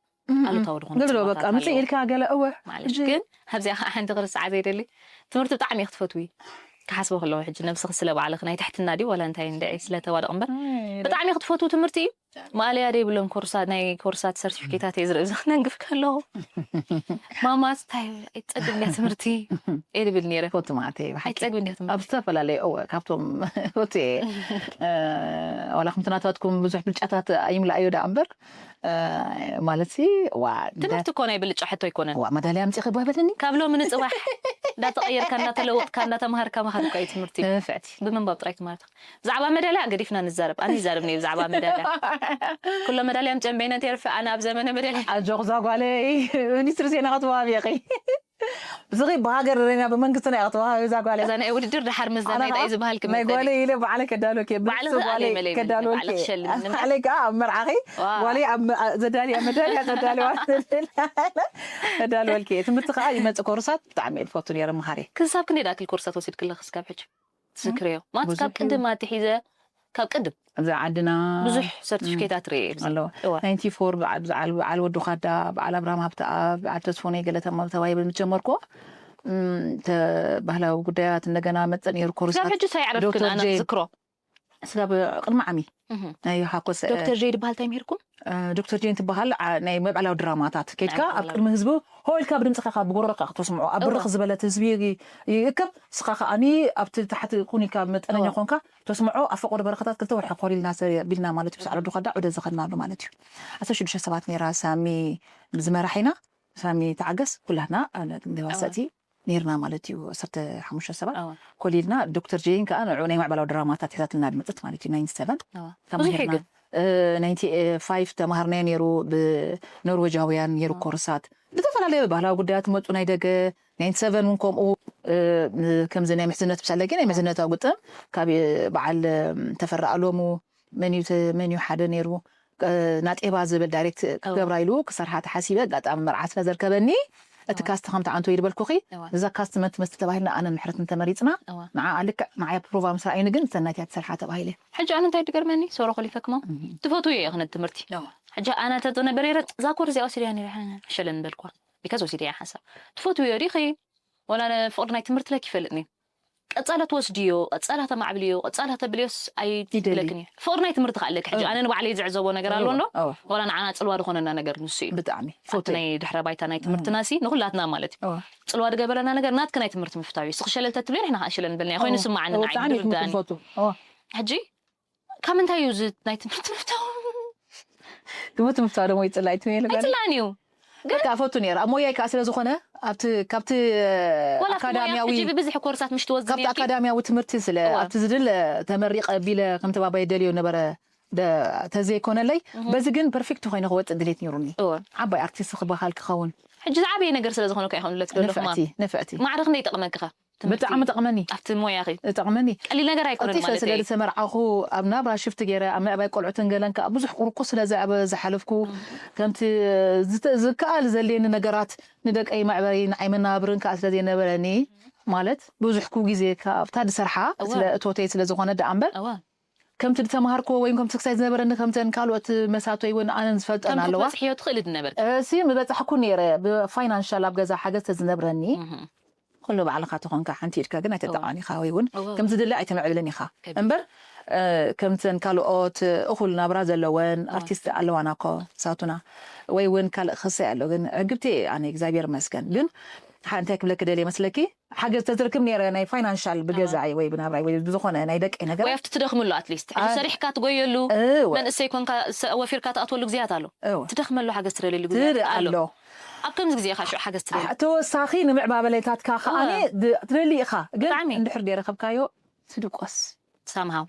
ኣሉታዊ ድኾን ንብሎ በቃ ምፅእ ኢልካ ገለ እወ ማለት ግን ኣብዚኣ ከዓ ሓንቲ ክርስዓ ዘይደሊ ትምህርቲ ብጣዕሚ ክትፈትዊ ክሓስቦ ከለዎ ሕጂ ነብስኺ ስለ ባዕልኺ ናይ ትሕትና ድዩ ዋላ እንታይ እንድዒ ስለተዋደቕ እምበር ብጣዕሚ ክትፈትው ትምህርቲ እዩ ማእለያ ደይብሎም ኮርሳ ናይ ኮርሳት ሰርቲፊኬታት እየ ዝርኢ ዝክነንግፍ ከለኹ ማማስ እንታይ ኣይትፀግብ እንድያ ትምህርቲ እየ ድብል ነይረ ኮቱ ማዕተ ብሓቂ ኣይትፀግብ እንድያ ትምህርቲ ኣብ ዝተፈላለዩ እወ ካብቶም ኮቱ ዋላ ከምቲ ናታትኩም ብዙሕ ብልጫታት ኣይምላእዮ ደኣ እምበር ማለት ሲ ዋ ትምህርቲ እኮ ናይ ብልጫ ሕቶ ኣይኮነን ዋ መዳልያ ኣምፂኺ ጓይ በለኒ ካብ ሎሚ ንፅባሕ እንዳተቐየርካ እንዳተለወጥካ እንዳተምሃርካ ምኻድ እኮ እዩ ትምህርቲ ንፍዕቲ ብምንባብ ጥራይ ትምህርቲ ብዛዕባ መዳልያ ገዲፍና ንዛረብ ኣነ ይዛረብ ነየ ብዛዕባ መዳልያ ኩሎ መዳልያ ምጨን በይነን ተርፊ ኣነ ኣብ ዘመነ መዳልያ ኣጆኽ እዛ ጓለይ ሚኒስትሪ ዜና ክትወሃብ ኢኺ ብዝኺ ብሃገር ሬና ብመንግስትና እያ ክትወሃብ እዛ ጓለይ እዛ ናይ ውድድር ድሓር ምስ ኣነ ዘናይ ከዓ እንታይ ዝበሃል ናይ ክመፀኒ ጓለይ ኢለ ባዕለይ ከዳልወኪ ባዕልኺ ብልፅቲ ከዓ ጓለይ ለይመለይ ከዳልወልኪ ባዕልኺ ሸልምኒ እምበር። ባዕለይ ከዓ ኣብ መርዓኺ ዋው። ጓለይ ኣብ ዘዳልያ መዳልያ ዘዳልዋ ከዳልወልኪ ትምህርቲ ከዓ ይመፅእ ኮርሳት ብጣዕሚ እየ ዝፈቱ ነይረ መሃሪ ክሳብ ክንደይ ዳክል ኮርሳት ወሲድክለኺ ስካብ ሕጂ ትዝክርዮ ማለት ብዙሕ ካብ እዩ። ቅድም ኣትሒዘ ካብ ቅድም ኣብዚ ዓድና ብዙሕ ሰርቲፊኬታት ርእ ኣለዎ። ናይንቲ ፎር በዓል ወዱ ካዳ፣ በዓል ኣብርሃም ሃብተኣብ፣ በዓል ተስፎነይ ገለ ተባሂለ ምስ ጀመርኩ ባህላዊ ጉዳያት እንደገና መፀ ነይሩ ኮርሳት። ሕጂ ሳይዕረፍክን ኣነ ዝክሮ ስጋብ ቅድሚ ዓሚ ናይ ሃኮሰ ዶክተር ጀይ ድበሃል እንታይ ምሂርኩም? ዶክተር ጀይ ትበሃል ናይ መብዕላዊ ድራማታት ከድካ ኣብ ቅድሚ ህዝቢ ሆ ኢልካ ብድምፅኻ ካብ ብጎረሮካ ክተስምዖ ኣብ ብርኽ ዝበለት ህዝቢ ይእከብ። ንስኻ ከዓኒ ኣብቲ ታሕቲ ኩኒካ መጠነኛ ኮንካ ተስምዖ ኣብ ፈቆዶ በረኸታት ክልተ ወርሒ ኮሊልና ቢልና ማለት እዩ። ሳዕረ ዱኻዳ ዑደ ዝኸድናሉ ማለት እዩ። ዓሰርተ ሽዱሽተ ሰባት ነይራ ሳሚ ዝመራሕ ኢና። ሳሚ ተዓገስ ኩላህና ደዋሰእቲ ነይርና ማለት እዩ። ዓሰርተ ሓሙሽተ ሰባት ኮሊልና ዶክተር ጀይን ከዓ ንዑ ናይ ማዕበላዊ ድራማታት ሒዛትልና ድመፅት ማለት እዩ። ናይንቲ ሰቨን ብዙሕ ግን ናይንቲ ፋይቭ ተማሃርናዮ ነይሩ ብኖርወጃውያን ነይሩ ኮርሳት ብዝተፈላለየ ባህላዊ ጉዳያት መፁ ናይ ደገ ናይንቲ ሰቨን እውን ከምኡ ከምዚ ናይ ምሕዝነት ብሳለጊ ናይ ምሕዝነታዊ ግጥም ካብ በዓል ተፈራ ኣሎሙ መን እዩ ሓደ ነይሩ ናጤባ ዝብል ዳይሬክት ክገብራ ኢሉ ክሰርሓ ተሓሲበ ኣጋጣሚ መርዓ ስለ ዘርከበኒ እቲ ካስት ከምቲ ዓንቶ ይድበልኩኺ እዛ ካስት መን ትመስል ተባሂልና ኣነ ምሕረት እንተመሪፅና ንዓ ልክዕ ንዓይ ፕሮቫ ምስ ረኣዩኒ ግን ሰናይት እያ ትሰርሓ ተባሂለ። ሕጂ ኣነ እንታይ ትገርመኒ ሶሮ ኮሊፈክማ ትፈትው እየ ክነ ትምህርቲ ሕጂ ኣነ ተጥነ በሬረ እዛ ኮርስ እዚኣ ወሲደያ ነይረ ሕሸለን በልኳ ቢካዝ ወሲደያ ሓሳብ ትፈትው እዮ ዲኺ ወላ ፍቅሪ ናይ ትምህርቲ ለክ ይፈልጥኒ ቀጻለ ትወስድዮ ቀጻለ ተማዕብልዮ ቀጻለ ተብልዮስ ኣይትብለክን እዩ ፍቅሪ ናይ ትምህርቲ ከኣለክ ሕጂ ኣነ ንባዕለይ ዝዕዘቦ ነገር ኣሎ እንዶ ወላ ንዓና ጽልዋ ዝኾነና ነገር ንሱ እዩ ብጣዕሚ ኣብቲ ናይ ድሕረ ባይታ ናይ ትምህርትና ሲ ንኩላትና ማለት እዩ ጽልዋ ዝገበረና ነገር ናትክ ናይ ትምህርቲ ምፍታው እዩ ስኽሸለል ተትብለይ ንሕና ከኣ ሸለል ንበልና ኮይኑ ስማዓኒ ንዓይ ድርዳኒ ሕጂ ካብ ምንታይ እዩ እዚ ናይ ትምህርቲ ምፍታው ትምህርቲ ምፍታው ደሞ ይጽላእ ትምህርቲ ኣይጽላእን እዩ በቃ ፈቱ ነይረ ኣብ ሞያይ ከዓ ስለ ዝኾነ ኣብቲ ካብቲ ኣካዳሚያዊ ብብዝሒ ኮርሳት ምሽ ትወዝ ካብቲ ኣካዳሚያዊ ትምህርቲ ስለ ኣብቲ ዝድለ ተመሪቐ ቢለ ከምቲ ባባይ ደልዮ ነበረ ተዘይኮነለይ በዚ ግን ፐርፌክት ኮይነ ክወፅእ ድሌት ነይሩኒ ዓባይ ኣርቲስት ክበሃል ክኸውን ሕጂ ዝዓበየ ነገር ስለ ዝኾነ እኮ ይኸውን ለትደለኹማ ንፍዕቲ ንፍዕቲ ማዕረ ክንደይ ይጠቕመኪ ኸ ብጣዕሚ ጠቕመኒ ኣብቲ ሞያኺ ጠቕመኒ ቀሊል ነገር ኣይኮነን ቀልጢፈ ማለት ስለ እዩ ዝሰመርዓኹ ኣብ ናብራ ሽፍቲ ገይረ ኣብ ምዕባይ ቆልዑትን ገለን ከዓ ብዙሕ ቁርቁ ስለ ዘዕበ ዝሓለፍኩ ከምቲ ዝተ- ዝከኣል ዘልየኒ ነገራት ንደቀይ መዕበሪ ንዓይ መናብርን ከዓ ስለ ዘይነበረኒ ማለት ብዙሕኩ ግዜ ካብታ ዝሰርሓ እወ። ስለ እቶተይ ስለ ዝኾነ ደኣ እምበር እወ ከምቲ ዝተምሃርክዎ ወይ ከምቲ ክሳይ ዝነበረኒ ከምተን ካልኦት መሳቶይ እውን ኣነን ዝፈልጠን ከምቲ ኣለዋ ክትበፅሕዮ ትኽእሊ ድነበርኪ እሲ ምበፃሕኩ ነይረ ብፋይናንሻል ኣብ ገዛ ሓገዝ ተዝነብረኒ ኩሉ ባዕልኻ ተኾንካ ሓንቲ ኢድካ ግን ኣይተጠቃኒኻ ወይ እውን ከምዚ ድለ ኣይተምዕብልን ኢኻ እምበር ከምተን ካልኦት እኹል ናብራ ዘለወን ኣርቲስት ኣለዋና ኮ ሳቱና ወይ እውን ካልእ ክሰይ ኣሎ ግን ዕግብቲ ኣነ እግዚኣብሔር መስገን ግን እንታይ ክብለክ ደልየ መስለኪ ሓገዝ ተዝርክብ ነይረ ናይ ፋይናንሻል ብገዛይ ወይ ብናብራይ ወይ ብዝኾነ ናይ ደቀይ ነገር ወይ ኣብቲ ትደኽምሉ ኣትሊስት ሕጂ ሰሪሕካ ትጎየሉ መንእሰይ ኮንካ ወፊርካ ትኣትወሉ ግዜያት ኣሎ ትደኽመሉ ሓገዝ ትደልየሉ ግዜያት ኣሎ ኣብ ከምዚ ግዜ ኢኻ ሽዑ ሓገዝ ትደሊ ተወሳኺ ንምዕባበለታትካ ከዓኒ ትደሊ ኢኻ ግን እንድሕር ደይረኸብካዮ ትድቆስ ሳምሃው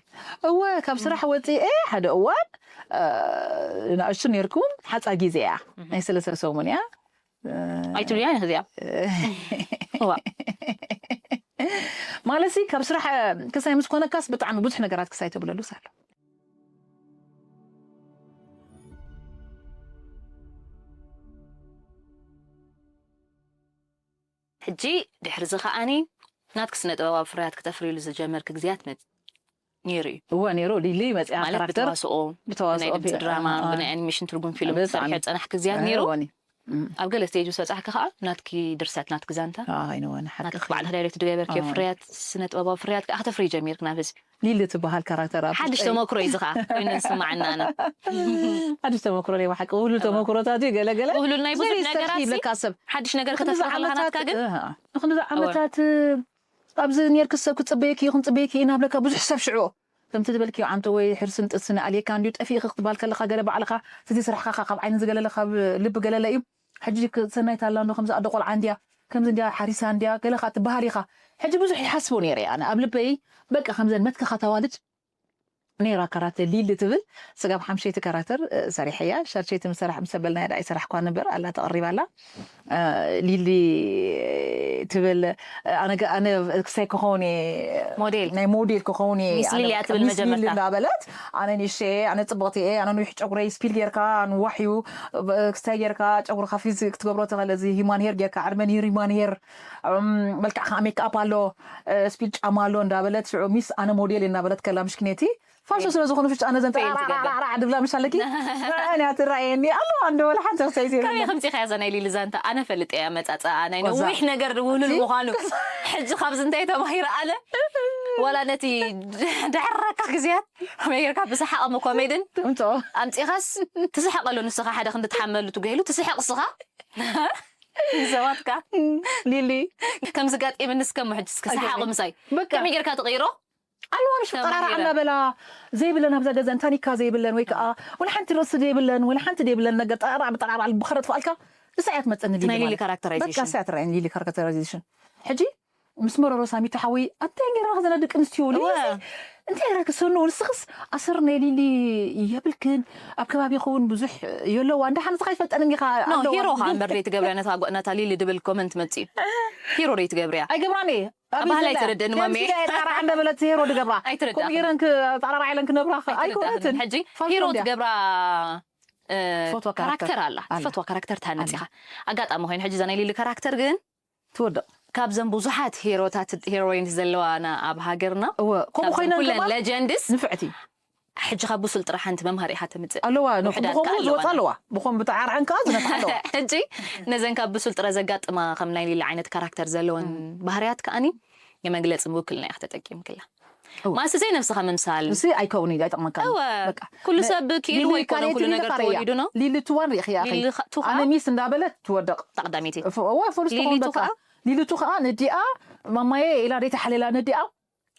እወ ካብ ስራሕ ወፂኤ ሓደ እዋን ንኣሽቱ ነርኩም ሓፃ ግዜ እያ ናይ ሰለስተ ሰሙን እያ ኣይትብልያ ንክዚኣ ማለት ካብ ስራሕ ክሳይ ምስ ኮነካስ ብጣዕሚ ብዙሕ ነገራት ክሳይ ተብለሉ ሳሎ ሕጂ ድሕሪ እዚ ከዓኒ ናትኪ ስነ ጥበባዊ ፍርያት ክተፍርይሉ ዝጀመርኪ ግዜያት መ- ነይሩ እዩ እወ ነይሩ ሊሊ መፅያ ማለት ካራክተር ብተዋስኦ ብተዋስኦ ብናይ ድምፂ ቢ- ድራማ አ- አ- ብናይ ኣኒሜሽን ትርጉም ፊልም ብጣዕሚ። ትሰርሒ ፀናሕኪ ግዜያት ነይሩ እወኒ እም። ኣብ ገለ ስቴጅ ምስ በፃሕኪ ከዓ ናትኪ ድርሰት ናትኪ ዛንታ አ- ኣይንወኒ ሓቂ ናትኪ ባዕልኪ ዳይሬክት ዝገበርኪዮ አ- ፍርያት ስነ ጥበባዊ ፍርያት ከዓ ክተፍርይ ጀሚርኪ ናብ ህዝቢ ሊሊ ትበሃል ካራክተር ኣብ ሓድሽ ውሽጠይ- ተመክሮ እዩ እዚ ከዓ ኮይኑ ዝስማዓና ኣነ ሓድሽ ተመክሮ ናይ ብሓቂ ውህሉል ተመክሮታት እዩ ገለ ገለ ውህሉል ናይ ብዙሕ ዘይስተርሒ ነገራት ሲ- ይብለካ ሰብ ሓድሽ ነገር ክንድዚ ከተፍሪ ከለካ ናትካ ዓመታት ግን እ- ንክንድዚ እ- ዓመታት ኣብዚ ኔርኪ ሰብ ክጽበየኪ እዩ ክንጽበየኪ ኢና ብለካ ብዙሕ ሰብ ሽዑ ከምቲ ዝበልክዮ ዓንቶ ወይ ሕርስን ጥስን ኣልየካ እንድዩ ጠፊእኺ ክትባል ከለኻ ገለ ባዕልኻ እቲ ስራሕኻ ካብ ዓይኒ ዝገለለ ካብ ልቢ ገለለ እዩ ሕጂ ሰናይት ኣላ እንዶ ከምዚ ኣዶ ቆልዓ እንድያ ከምዚ እንድያ ሓሪሳ እንድያ ገለ ከዓ ትበሃል ኢኻ ሕጂ ብዙሕ ይሓስቦ ነይረ ኣነ ኣብ ልበይ በቃ ከምዘን መትከኻ ተዋልድ ነይራ ካራተ ሊሊ ትብል ስጋብ ሓምሸይቲ ካራተር ሰሪሐያ ሻድሸይቲ ምሰራሕ ምሰበልናያ ዳ ይሰራሕኳ ነበር ኣላ ተቐሪባ ኣላ ሊሊ ትብል ኣነ ክሳይ ክኸውን እየ፣ ሞዴል ናይ ሞዴል ክኸውን እየ ሚስ ሊሊ እያ ትብል ሚስ ሊሊ መጀመርታ። እንዳበለት ኣነ ንእሽተይ እየ፣ ኣነ ፅብቕቲ እየ፣ ኣነ ንዊሕ ጨጉረይ ስፒል ጌርካ ንዋሕ እዩ ክስታይ ጌርካ ጨጉርካ ፊዝ ክትገብሮ ተኸለ እዚ ሂማን ሄር ጌርካ ዕድመን ሂር ሂማን ሄር መልክዕካ ሜክኣፕ ኣሎ ስፒል ጫማ ኣሎ እንዳበለት ሽዑ ሚስ ኣነ ሞዴል እየ እንዳበለት ከላ ምሽክኔቲ ፋልሶ ስለ ዝኾኑ ፍጭ ኣነ ዘን ፌል ትገብር። ጠራራራራ ድብላ ምሻለኪ ንያ ትረኣየኒ ኣለዋ እንዶ ወላ ሓንቲ ክሳይ ዜብለ ከመይ ከምፂ ከያ ዘናይ ሊሊ ዛንታ ኣነ ፈልጥ እያ መፃፅኣ ናይ ወዛ። ነዊሕ ነገር ውህሉል እቲ? ምዃኑ ሕጂ ካብዚ እንታይ ተማሂረ ኣነ ዋላ ነቲ ድሕረካ ግዜያት መይርካ ብሰሓቕ መኮሜድን ምቶ ኣምፂኻስ ትስሕቀሉ ንስኻ ሓደ ክንዲ ትሓመሉ ትገይሉ ትስሕቅ ስኻ ሰባትካ ሊሊ ከምዚ ጋጢምኒ እስከ ምሕጅ እስከ ሰሓቕ ምሳይ በቃ ከመይ ጌርካ ትቕይሮ ኣለዋ ምሽ ጠራራ ተማሂረ። እናበላ ዘይብለን ኣብዛ ገዛ እንታኒካ ዘይብለን ወይ ከዓ ወላ ሓንቲ ርእሲ ዘይብለን ወላ ሓንቲ ዘይብለን ነገር ጠራራ ብጠራራ ብኸረት ፋልካ ንሳ እያ ትመፀኒ ናይ ሊሊ ማለት። ካራክተራይዜሽን። በቃ እሳ እያ ትረኣየኒ ሊሊ ካራክተራይዜሽን ሕጂ ምስ መረሮ ሳሚ ተሓወይ ኣንታይ ገይራ ከዘና ደቂ ኣንስትዮ ሊሊ እወ። እንታይ ገይራ ክሰኑ ንስኽስ ኣሰር ናይ ሊሊ የብልክን ኣብ ከባቢ ይኸውን ብዙሕ የለዋ እንዳ ሓንቲ ኻይፈልጠን እንዲኻ ኖ ኣለዋ ሂሮ ኸዓ ግን እምበር ደይ ትገብርያ ነታ ጓ- ነታ ሊሊ ድብል ኮመንት መጽዩ ሂሮ ደይ ትገብርያ ኣይገብራን እየ ኣባህላ ኣይተረድእን ማሜ ጠራራ እንዳበለት ሄሮ ድገብራ ኣይተረዳእን። ከምኡ ገይረን ጣራራ ኢለን ክነብራ ኣይኮነትን ሕጂ ፋልሶ ሂሮ እንድያ። ትገብራ እ፣ ትፈትዋ ካራክተር ካራክተር ኣላ ኣላ። ትፈትዋ ካራክተር ትሃንፅ ኢኻ ኣጋጣሚ ኮይኑ ሕጂ እዛ ናይ ሊሊ ካራክተር ግን ትወድቕ ካብዘን ብዙሓት ሂሮታት ሂሮይን ዘለዋና ኣብ ሃገርና እወ ከምኡ ካብዘን ኮይነን ኩለን ከማ ሌጀንድስ ንፍዕቲ ሕጂ ካብ ብሱል ጥራሕ ሓንቲ መምሃሪ ኢኻ ተምፅእ ኣለዋ ውሕዳት ብኸምኡ ከኣ ዝወፃ ኣለዋና። ኣለዋ ብኸም ብተዓርዐን ከዓ ዝነፍዓ ኣለዋ ሕጂ ነዘን ካብ ብሱል ጥረ ዘጋጥማ ከም ናይ ሊሊ ዓይነት ካራክተር ዘለወን ባህርያት ከኣኒ የመግለፂ ምውክልና ኢኻ ተጠቂምክላ እወ። ማሲ ዘይነብስኻ ምምሳል እሲ ኣይከውን እዩ ኣይጠቕመካ እወ በቃ ኩሉ ነ- ሰብ ክኢሉ ሊሊ ወይ ኮነ ካሬት ኩሉ ሊሊ ነገር ካሬያ። ተወሊዱ ነው ሊሊ ትዋን ሪኢኽያ ሊሊ ኸ- ቱኻ? ኣነ ሚስ እንዳበለት ትወደቕ ተቐዳሚቲ እወ ፈልስቲ ሊሊ ኾን ቱኻ? በቃ ሊሊ ቱኻ ነዲኣ ማማየ ኢላ ደይ ተሓሌላ ነዲኣ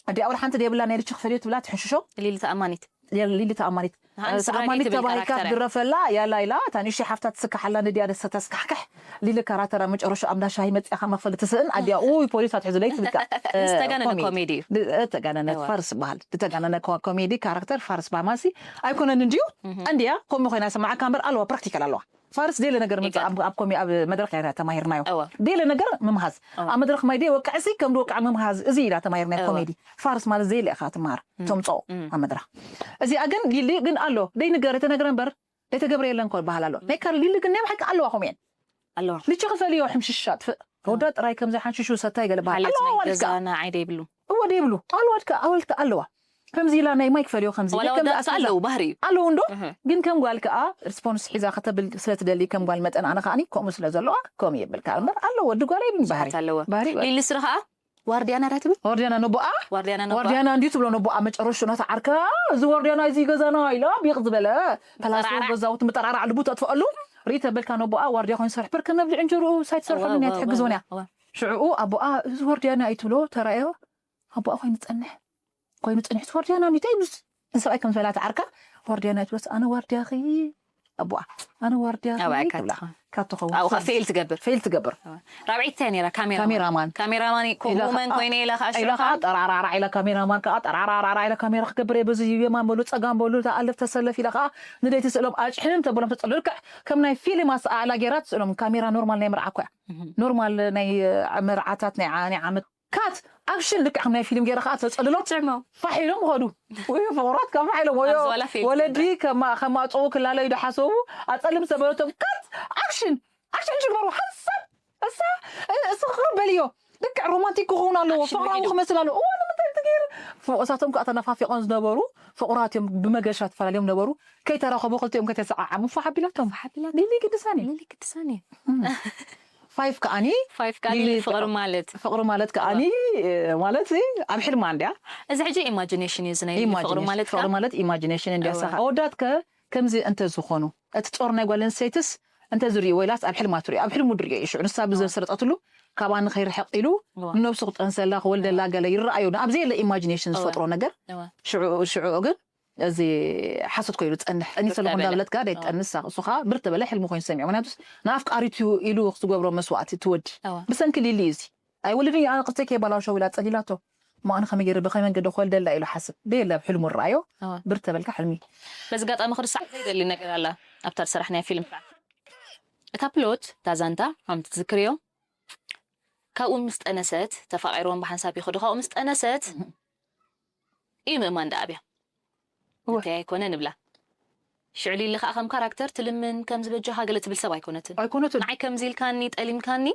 ኣዲኣ ወላ ሓንቲ ደይብላ ናይ ልቺ ክፈልዮ ትብላ ትሕሽሾ ሊሊ ተኣማኒት ሊሊ ተኣማኒት ኣነ ስድራ ቤት ተኣማኒት ትብል ተባሂልካ ካራክተር እያ። ትድረፈላ ያላ ኢላ እታ ንእሽተይ ሓፍታ ትስካሓላ ነዲኣ ደሰ ተስካሕክሕ ሊሊ ካራተራ መጨረሻ ኣብ እንዳ ሻሂ መፂኣ ካብ መፈል ትስእን ኣዲኣ ኡይ ፖሊስ ኣትሒዙ ደይ ትብል ከኣ ዝተጋነነ ኮሜዲ እዩ ዝተጋነነ እዋ። ፋርስ በሃል ዝተጋነነ ኮ- ኮሜዲ ካራክተር ፋርስ በሃል ማሲ ኣይኮነን እንድዩ እንድያ ከምኡ ኮይና ሰማዓካ እምበር ኣለዋ ፕራክቲካል ኣለዋ ፋርስ ደለ ነገር መጽእ ኣብ ኣብ ኮሜ ኣብ መድረኽ ኢና ተማሂርናዮ እዋ። ደለ ነገር ምምሃዝ እዋ። ኣብ መድረኽ ማይ ደይ ወቅዕ ሲ ከም ድወቅዕ ምምሃዝ እዚ ኢላ ተማሂርናዮ እዋ። ኮሜዲ ፋርስ ማለት ዘይለ ኢኻ ትምሃር ተምፅኦ ኣብ መድረኽ እዚኣ ግን ሊሊ ግን ኣሎ ደይንገር የተነግረ እምበር ደይተገብረ የለን ኮ በሃል ኣሎ ናይ ካር ሊሊ ግን ናይ ብሓቂ ኣለዋ ከምኡ እየን ኣለዋ ልቺ ክፈልዮ ሕምሽሽ ኣጥፍእ ወዳ ጥራይ ከምዚ ሓንሽሹ ሰታይ ገለ በሃል ሓልዮት ኣለዋ ናይ ዋልካ ገዛና ዓይደ ይብሉ እወ ደይብሉ ኣለዋ ድካ ኣወልካ ኣለዋ ከምዚ ኢላ ናይ ማይ ክፈልዮ ከምዚ ዋላ ደይ ከምዚ ወዳት ኣስቤዛ ኣለዉ ባህሪ እዩ ኣለዉ እንዶ እህ። ግን ከም ጓል ከዓ ሪስፖንስ ሒዛ ከተብል ስለ ትደሊ ከም ጓል መጠን ኣነ ከዓኒ ከምኡ ስለ ዘለዋ ከምኡ የብል ከዓ እምበር ኣሎ ወዲ ጓል የብን ባህሪ ብዙሓት ኣለዋ ባህሪ ጓል ሊሊ ስርኻ ዋርድያና ዳ ትብል ወርድያና ነቦኣ ዋርድያና ነባ ወርድያና እንዲዩ ትብሎ ነቦኣ መጨረሹ ናታ ዓርካ እዚ ወርድያና እዚ ገዛና ኢላ ቢቕ ዝበለ ፓላሶ ጠራዕራዕ። ገዛውቲ ምጠራራዕ ልቡ ተጥፍኣሉ ርኢ ተበልካ ነቦኣ ዋርድያ ኮይኑ ሰርሕ ብር ከመብልዕ እንጀርኡ ሳይትሰርሐሉ ናይ ትሕግዞን እያ ሽዕኡ ኣቦኣ እዚ ወርድያና እዩ ትብሎ ተራእዮ ኣቦኣ ኮይኑ ጸንሕ ኮይኑ ጸኒሑ ወርድያና እንዲታይ ምስ ንሰብኣይ ከም ዝበላ ተዓርካ ወርድያና ትብሎስ ኣነ ወርድያኺ ኣቦኣ ኣነ ወርድያኺ ኣባይ ትብላ ካትኻ ካብ ትኸውን ኣብኡ ፌል ትገብር ፌል ትገብር ራብዒት እንታይ ነራ ካሜራ ካሜራማን ካሜራማን ኢላ ኮመን ከዓ- ኮይነ ኢላ ከዓ ኢላ ከዓ ጠራራራ ኢላ ካሜራማን ከዓ ጠራራራ ኢላ ካሜራ ክገብር እየ በዚ የማን በሉ ፀጋም በሉ ኣለፍ ተሰለፍ ኢላ ከዓ ንደይቲ ስእሎም ኣጭሕንን ተብሎም ተፀሉ ልክዕ ከም ናይ ፊልም ኣሰኣእላ ገይራ ትስእሎም ካሜራ ኖርማል ናይ መርዓ እኮ እያ ኖርማል ናይ መርዓታት ናይ ዓ- ናይ ዓመት ካት ኣክሽን ልክዕ ከም ናይ ፊልም ገይራ ከዓ ተፀልሎም ጭዕሞ ፋሕ ኢሎም ኸዱ ወይ ፍቑራት ካብ ፋሕ ኢሎም ወይ ኣብዚ ዋላ ፊልም ወለዲ ከማ- ከማፀዉ ክላለዩ ዝሓሰቡ ኣፀልም ዝተበለቶም ካት ኣክሽን ኣክሽን ሽግበሩ ሓንሳብ እሳ እሱ ክቕበል እዮ ልክዕ ሮማንቲክ ክኸውን ኣለዎ ኣክሽን ፍቕራዊ ወጊዱ። ክመስል ኣለዎ እዋ ንምንታይ ትገይር ፍቑሳቶም ከዓ ተነፋፊቖም ዝነበሩ ፍቑራት እዮም ብመገሻ ተፈላለዮም ነበሩ ከይተራኸቡ ክልቲኦም ከተሰዓዓሙ ፋሕ ኣቢላቶም ሓቢላ ሊሊ ግድሳኒ ሊሊ ግድሳኒ ፋይፍ ከዓኒ ፋይፍ ካሊ ሊሊ ፍቕሪ ማለት ፍቕሪ ማለት ከዓኒ ማለት ኣብ ሕልማ እንድያ እዚ ሕጂ ኢማጂኔሽን እዩ ዝናይ ፍቕሪ ማለት ፍቕሪ ማለት ኢማጂኔሽን እንድያ እዋ። ሰኻ ኣወዳት ከ ከምዚ እንተ ዝኾኑ እቲ ጦር ናይ ጓል ኣንስተይትስ እንተ ዝርእዩ ወይላስ ኣብ ሕልማ ትርእዩ ኣብ ሕልሙ ድርእዮ እዩ ሽዑ ንሳ ብዘሰረጠትሉ ካብኣ ንኸይርሕቕ ኢሉ እዋ። ንነብሱ ክጠንሰላ ክወልደላ ገለ ይረኣዩ ኣብ ዘየለ ኢማጂኔሽን ዝፈጥሮ ነገር እዋ። ሽዑ ሽዑ ግን እዚ ሓሶት ኮይኑ ዝፀንሕ ጠኒሰ ኣለኹ ተበለ። እንዳበለትካ ደይትጠንሳ እሱ ከዓ ብር ተበለ ሕልሚ ኮይኑ ዝሰሚዖ ምክንያቱ ንኣፍቃሪቱ ኢሉ ዝገብሮ መስዋእቲ ትወዲ እዋ። ብሰንኪ ሊሊ እዚ ኣይወልድን እየ ኣነ ቅርተይ ከይባላሸው ኢላ ፀሊላቶ ማእነ ከመይ ገይረ ብኸመይ መንገዲ ክወልደላ ኢሉ ሓስብ ደየለ ኣብ ሕልሙ ረኣዮ እዋ። ብር ተበልካ ሕልሚ በዚ ኣጋጣሚ ክርሳዕ ዘይደሊ ነገር ኣላ ኣብታ ዝሰራሕናያ ፊልም እታ ፕሎት እታ ዛንታ ከም ትዝክርዮ ካብኡ ምስ ጠነሰት ተፋቒሮም ብሓንሳብ ይኸዱ። ካብኡ ምስ ጠነሰት እዩ ምእማን ደኣ ኣብያ። እወ። እንታይ ኣይኮነ ንብላ። ሽዑ ሊሊ ከዓ ከም ካራክተር ትልምን ከም ዝበጃኻ ገለ ትብል ሰብ ኣይኮነትን። ኣይኮነትን። ንዓይ ከምዚ ኢልካኒ ጠሊምካኒ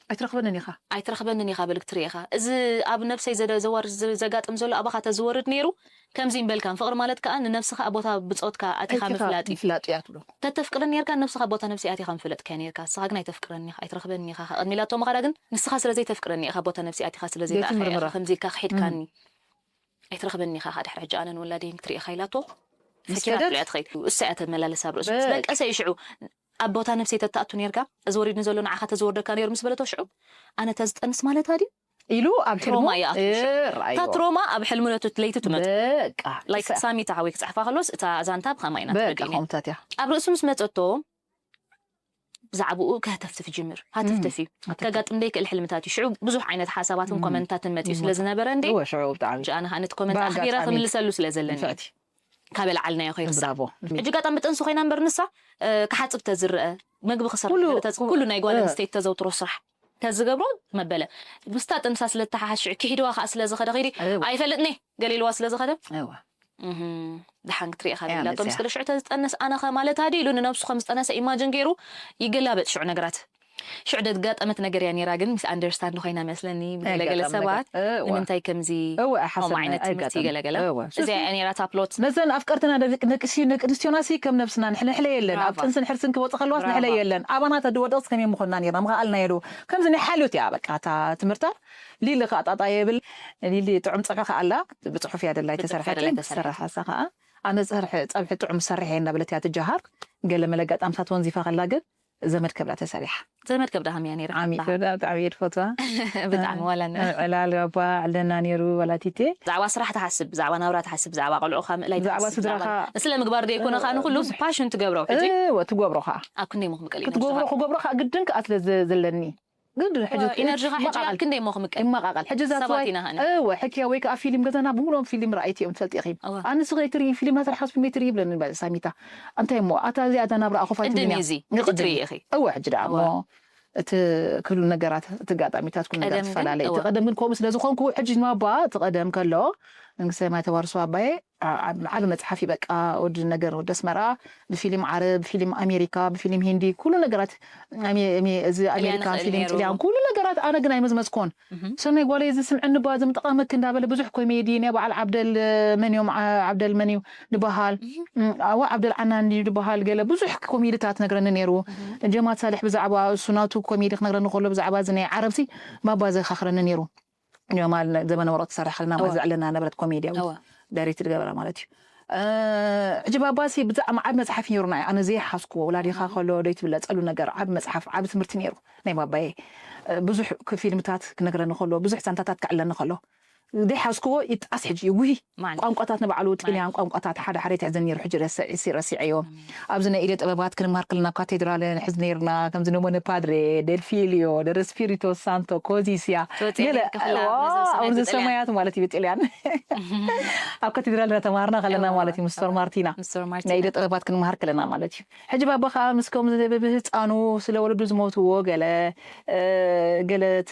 ኣይትረኽበንን ኢኻ። ኣይትረኽበንን ኢኻ በልክ ትርኢ ኢኻ። እዚ ኣብ ነብሰይ ዘደ- ዘዋር- ዘ- ዘጋጥም ዘሎ ኣባኻ ተዝወርድ ነይሩ ከምዚ ይምበልካን። ፍቕሪ ማለት ከዓ ንነብስኻ ኣብ ቦታ ብጾትካ ኣቲኻ ኣቲኻ ምፍላጥ እዩ። ምፍላጥ እያ ትብሎ። ተተፍቅረኒ ነርካ ነብስኻ ቦታ ነብሰይ ኣቲኻ ምፍለጥካ ነርካ። ንስኻ ግን ኣይተፍቅረኒ ኢኻ ኣይትረኽበኒ ኢኻ። ቅድሚ ኢላቶ ምኻዳ ግን ንስኻ ስለ ዘይተፍቅረኒ ኢኻ ቦታ ነብሰይ ኣቲኻ ስለ ዘይረኣኻ ዘይትምርምራ። ከምዚ ኢልካ ክሒድካኒ ኣይትረኽበኒ ኢኻ። ድሕሪ ሕጂ ኣነ ንወላደይን ክትርኢ ኢኻ ኢላቶ ምስ ሰኪራ ከደት? ጥልያ ትኸይድ። እሱ እያ ተመላለስ ኣብ ርእሱ በቃ። በቀሰ እዩ። ሽዑ ኣብ ቦታ ነብሰይ ተታኣቱ ነርካ እዚ ወሪድኒ ዘሎ ንዓኻ ተዝወርደካ ነይሩ ምስ በለቶ ሽዑ ኣነ ተዝጠንስ ማለት ድዩ ኢሉ ኣብ ሕልሙ ትሮማ ይኣቱ። እ፣ ርኣይዎ። እታ ትሮማ ኣብ ሕልሚ ነቱ ለይቲ ትመጽእ። በቃ ላይክ እሳ- ሳሚታ ሓወይ ክጽሕፋ ከሎስ እታ ዛንታ ብኸማይ ኢና በቃ ትረድእኒ። ከምታት እያ። ኣብ ርእሱ ምስ መጸቶ ብዛዕባኡ ከህተፍትፍ ይጅምር። ሃተፍተፍ እዩ። ሃተፍተፍ። ከጋጥም ዘይክእል ሕልምታት እዩ። ሽዑ ብዙሕ ዓይነት ሓሳባትን እም። ኮመንታትን መጺኡ እም። ስለ ዝነበረ እንዴ እወ፣ ሽዑ ብጣዕሚ። ጃ ኣነ ከኣ ነቲ ኮመንት ኣኽቢረ ብኣጋጣሚ ክምልሰሉ ስለ ዘለኒ ንፍዕቲ። ካበላዓልናዮ ከይርሳዕ። ብራቮ። ሕጂ ኣጋጣሚ ጥንሲ ኮይና እምበር ንሳ እ፣ ክሓጽብ ተዝርአ ምግቢ ክሰርሕ ኩሉ- ተዝ- ኩ- ኩሉ ናይ ጓል እ። ኣንስተይቲ ተዘውትሮ ስራሕ ተዝገብሮ መበለ ምስታ ጥንሳ ስለ ተሓሓዝ ሽዑ ክሒድዋ ከዓ ስለ ዝኸደ ከይዲ እወ። ኣይፈልጥኒ ገሊልዋ ስለ ዝኸደ እወ። እህም፣ ደሓን ክትሪኢ ካብ እያ ኢላቶ ምስ መፅያ። ክደ ሽዑ ተዝጠነስ ኣነ ኸ ማለት ኣዲ ኢሉ ንነብሱ ከም ዝጠነሰ ኢማጅን ገይሩ ይገላበጥ ሽዑ ነገራት። ሽዑ ደጋጠመት ነገር እያ ነይራ ግን ምስ ኣንደርስታንድ ኮይና መስለኒ ብገለገለ ኣጋጣሚ ሰባት ነገር። እወ። ንምንታይ ከምዚ እወ ከምኡ ኣይሓሰብን ዓይነት ትምህርቲ ኣይጋጠምን። ገለገለ እወ። እዚኣ እያ ነይራ እታ ፕሎት። ነዘን ኣፍቀርትና ደቂ ነቅሲ ነቂ ኣንስትዮና ሲ ከም ነብስና ንሕለ ሕለ የለን ኣብ ብራቫ። ጥንስን ሕርስን ክወፅ ከለዋስ ብራቫ። ንሕለ የለን ኣባና ተድወደቕስ ከመይ ምኾንና ነርና ምኻ ኣልና የዶ ከምዚ ናይ ሓልዮት እያ በቃ እታ ትምህርታ ሊሊ ከዓ ጣጣ የብል ሊሊ ጥዑም ፀብሒ ከዓ ኣላ ብፅሑፍ እያ ደላይ ብፅሑፍ ተሰርሐት ደላይ ተሰርሐት። ተሰርሐ ሰ ከዓ ኣነ ፀርሒ ፀብሒ ጥዑም ሰርሐ እናበለት እያ ትጀሃር ገለ መለ ኣጋጣምታት ወንዚፋ ከላ ግን ዘመድ ከብላ ተሰሪሓ ዘመድ ከብዳ ሃምያ ነይራ ዓሚ ብጣዕሚ። ከብዳ ብጣዕሚ የድፈትዋ ብጣዕሚ ዋላ ን- ዕላል ባባ ዕለና ነይሩ ዋላ ቲቴ ብዛዕባ ስራሕ ትሓስብ ብዛዕባ ናብራ ትሓስብ ብዛዕባ ቆልዑኻ ምእላይ ብዛዕባ ትሓስብ ስድራኻ ብዛዕባ- ንስለ ምግባር ደይኮነ ከዓ ንኩሉ ብዙሕ- ፓሽን ትገብሮ ሕጂ እወ ትገብሮኻ ኣብ ክንደይ ሞ ክምቀል እዩ ክትገብሮ ክገብሮ ከዓ ግድን ከዓ ስለ ዘ- ዘለኒ ግን ሕጂ ኢነርጂኻ ሕጂ ኣብ ይመቓቓል። ክንደይ ሞ ክምቀል ይመቓቓል ሕጂ እዛ ሰባት ሰብኣይ ኢና ኸነ እወ ሕክያ ወይ ከዓ ፊልም ገዛና ብምሎም ፊልም ረኣይቲ እዮም ትፈልጢ ኢኺ እወ። ኣንስ ከይትርኢ ፊልም ናትርሓስ ፊልም ከይትርኢ ይብለኒ በ- ሳሚታ እንታይ እሞ ኣታ እዚኣ እዛ ናብራ ኣኹፋይ ቅድም ትብልኒ እዩ እዚ እያ። ክትርኢ ኢኺ እወ ሕጂ ደኣ እሞ እወ። እቲ ክሉ ነገራት እቲ ኣጋጣሚታት ኩሉ ነገር ቀደም ግን ትፈላለየ እቲ እወ። ቀደም ግን ከምኡ ስለ ዝኾንኩ ሕጂ ንባባ እቲ ቀደም ከሎ መንግስተ ማይ ተዋርሶ ኣባየ ዓ- ዓ- ዓቢ መፅሓፍ እዩ በቃ ወዲ ነገር ወዲ ኣስመራ ብፊልም ዓረብ ብፊልም ኣሜሪካ ብፊልም ሂንዲ ኩሉ ነገራት ኣሜ- ኣሜ- እዚ ኣሜሪካ ይኽእል ፊልም ነይሩ። ጥልያን ኩሉ ነገራት ኣነ ግን ኣይመዝመዝኮን ምሁም። ሰናይ ጓለይ እዚ ስምዕኒ ባ ዝምጠቐመክ እንዳበለ ብዙሕ ኮሜዲ ናይ በዓል ዓብደል መን እዮም ዓ- ዓብደል መን እዩ ዝበሃል እም፣ ኣዋ ዓብደል ዓናን ድዩ ዝበሃል ገለ ብዙሕ ኮሜድታት ነግረኒ ነይሩ ጀማል ሳልሕ ብዛዕባ እሱ ናቱ ኮሜዲ ክነግረኒ ከሎ ብዛዕባ እዚ ናይ ዓረብሲ ባባ ዘካኽረኒ ነይሩ ጀማል ዘመነ ወርቅ ትሰርሕ ከለና እወ። ማዘዕለና ነበረት ኮሜድያዊት እወ። ዳይሬክት ዝገበራ ማለት እዩ እ፣ ሕጂ ባባሲ ብዛዕባ ዓብ መፅሓፍ ነይሩ ናይ ኣነ ዘይሓዝኩዎ ወላዲኻ ከሎ ደይ ትብለፀሉ ነገር ዓብ መፅሓፍ ዓብ ትምህርቲ ነይሩ ናይ ባባየ እ፣ ብዙሕ ክ- ፊልምታት ክነግረኒ ከሎ ብዙሕ ዛንታታት ክዕለኒ ከሎ ዘይሓዝኩዎ ይጣስ ሕጂ ይጉሂ ማን ቋንቋታት ንባዕሉ ጥልያን ቋንቋታት ሓደ ሓደ ትሕዘ ነይሩ ሕጂ ረሲ- ረሲዐዮ ኣብዚ ናይ ኢደ ጥበባት ክንምሃር ከለና ካቴድራል ንሕዝ ነይርና ከምዚ ነሞነ ፓድሬ ደልፊልዮ ደረስፒሪቶ ሳንቶ ኮዚስያ ትወፅእ ገለ ነይርኪ ኩላ ዋ፣ መዘብ ሰማይ ኣብዚ ብጥልያን። ሰማያት ማለት እዩ ብጥልያን ኣብ ካቴድራል ተማሃርና ከለና እዋ። ማለት እዩ ምስተር ማርቲና ምስተር ናይ ማርቲን ኢደ ጥበባት ክንምሃር ከለና ማለት እዩ ሕጂ ባባ ከዓ ምስ ከም ብህፃኑ ስለ ወለዱ ዝሞትዎ ገለ እ፣ ገለ እቲ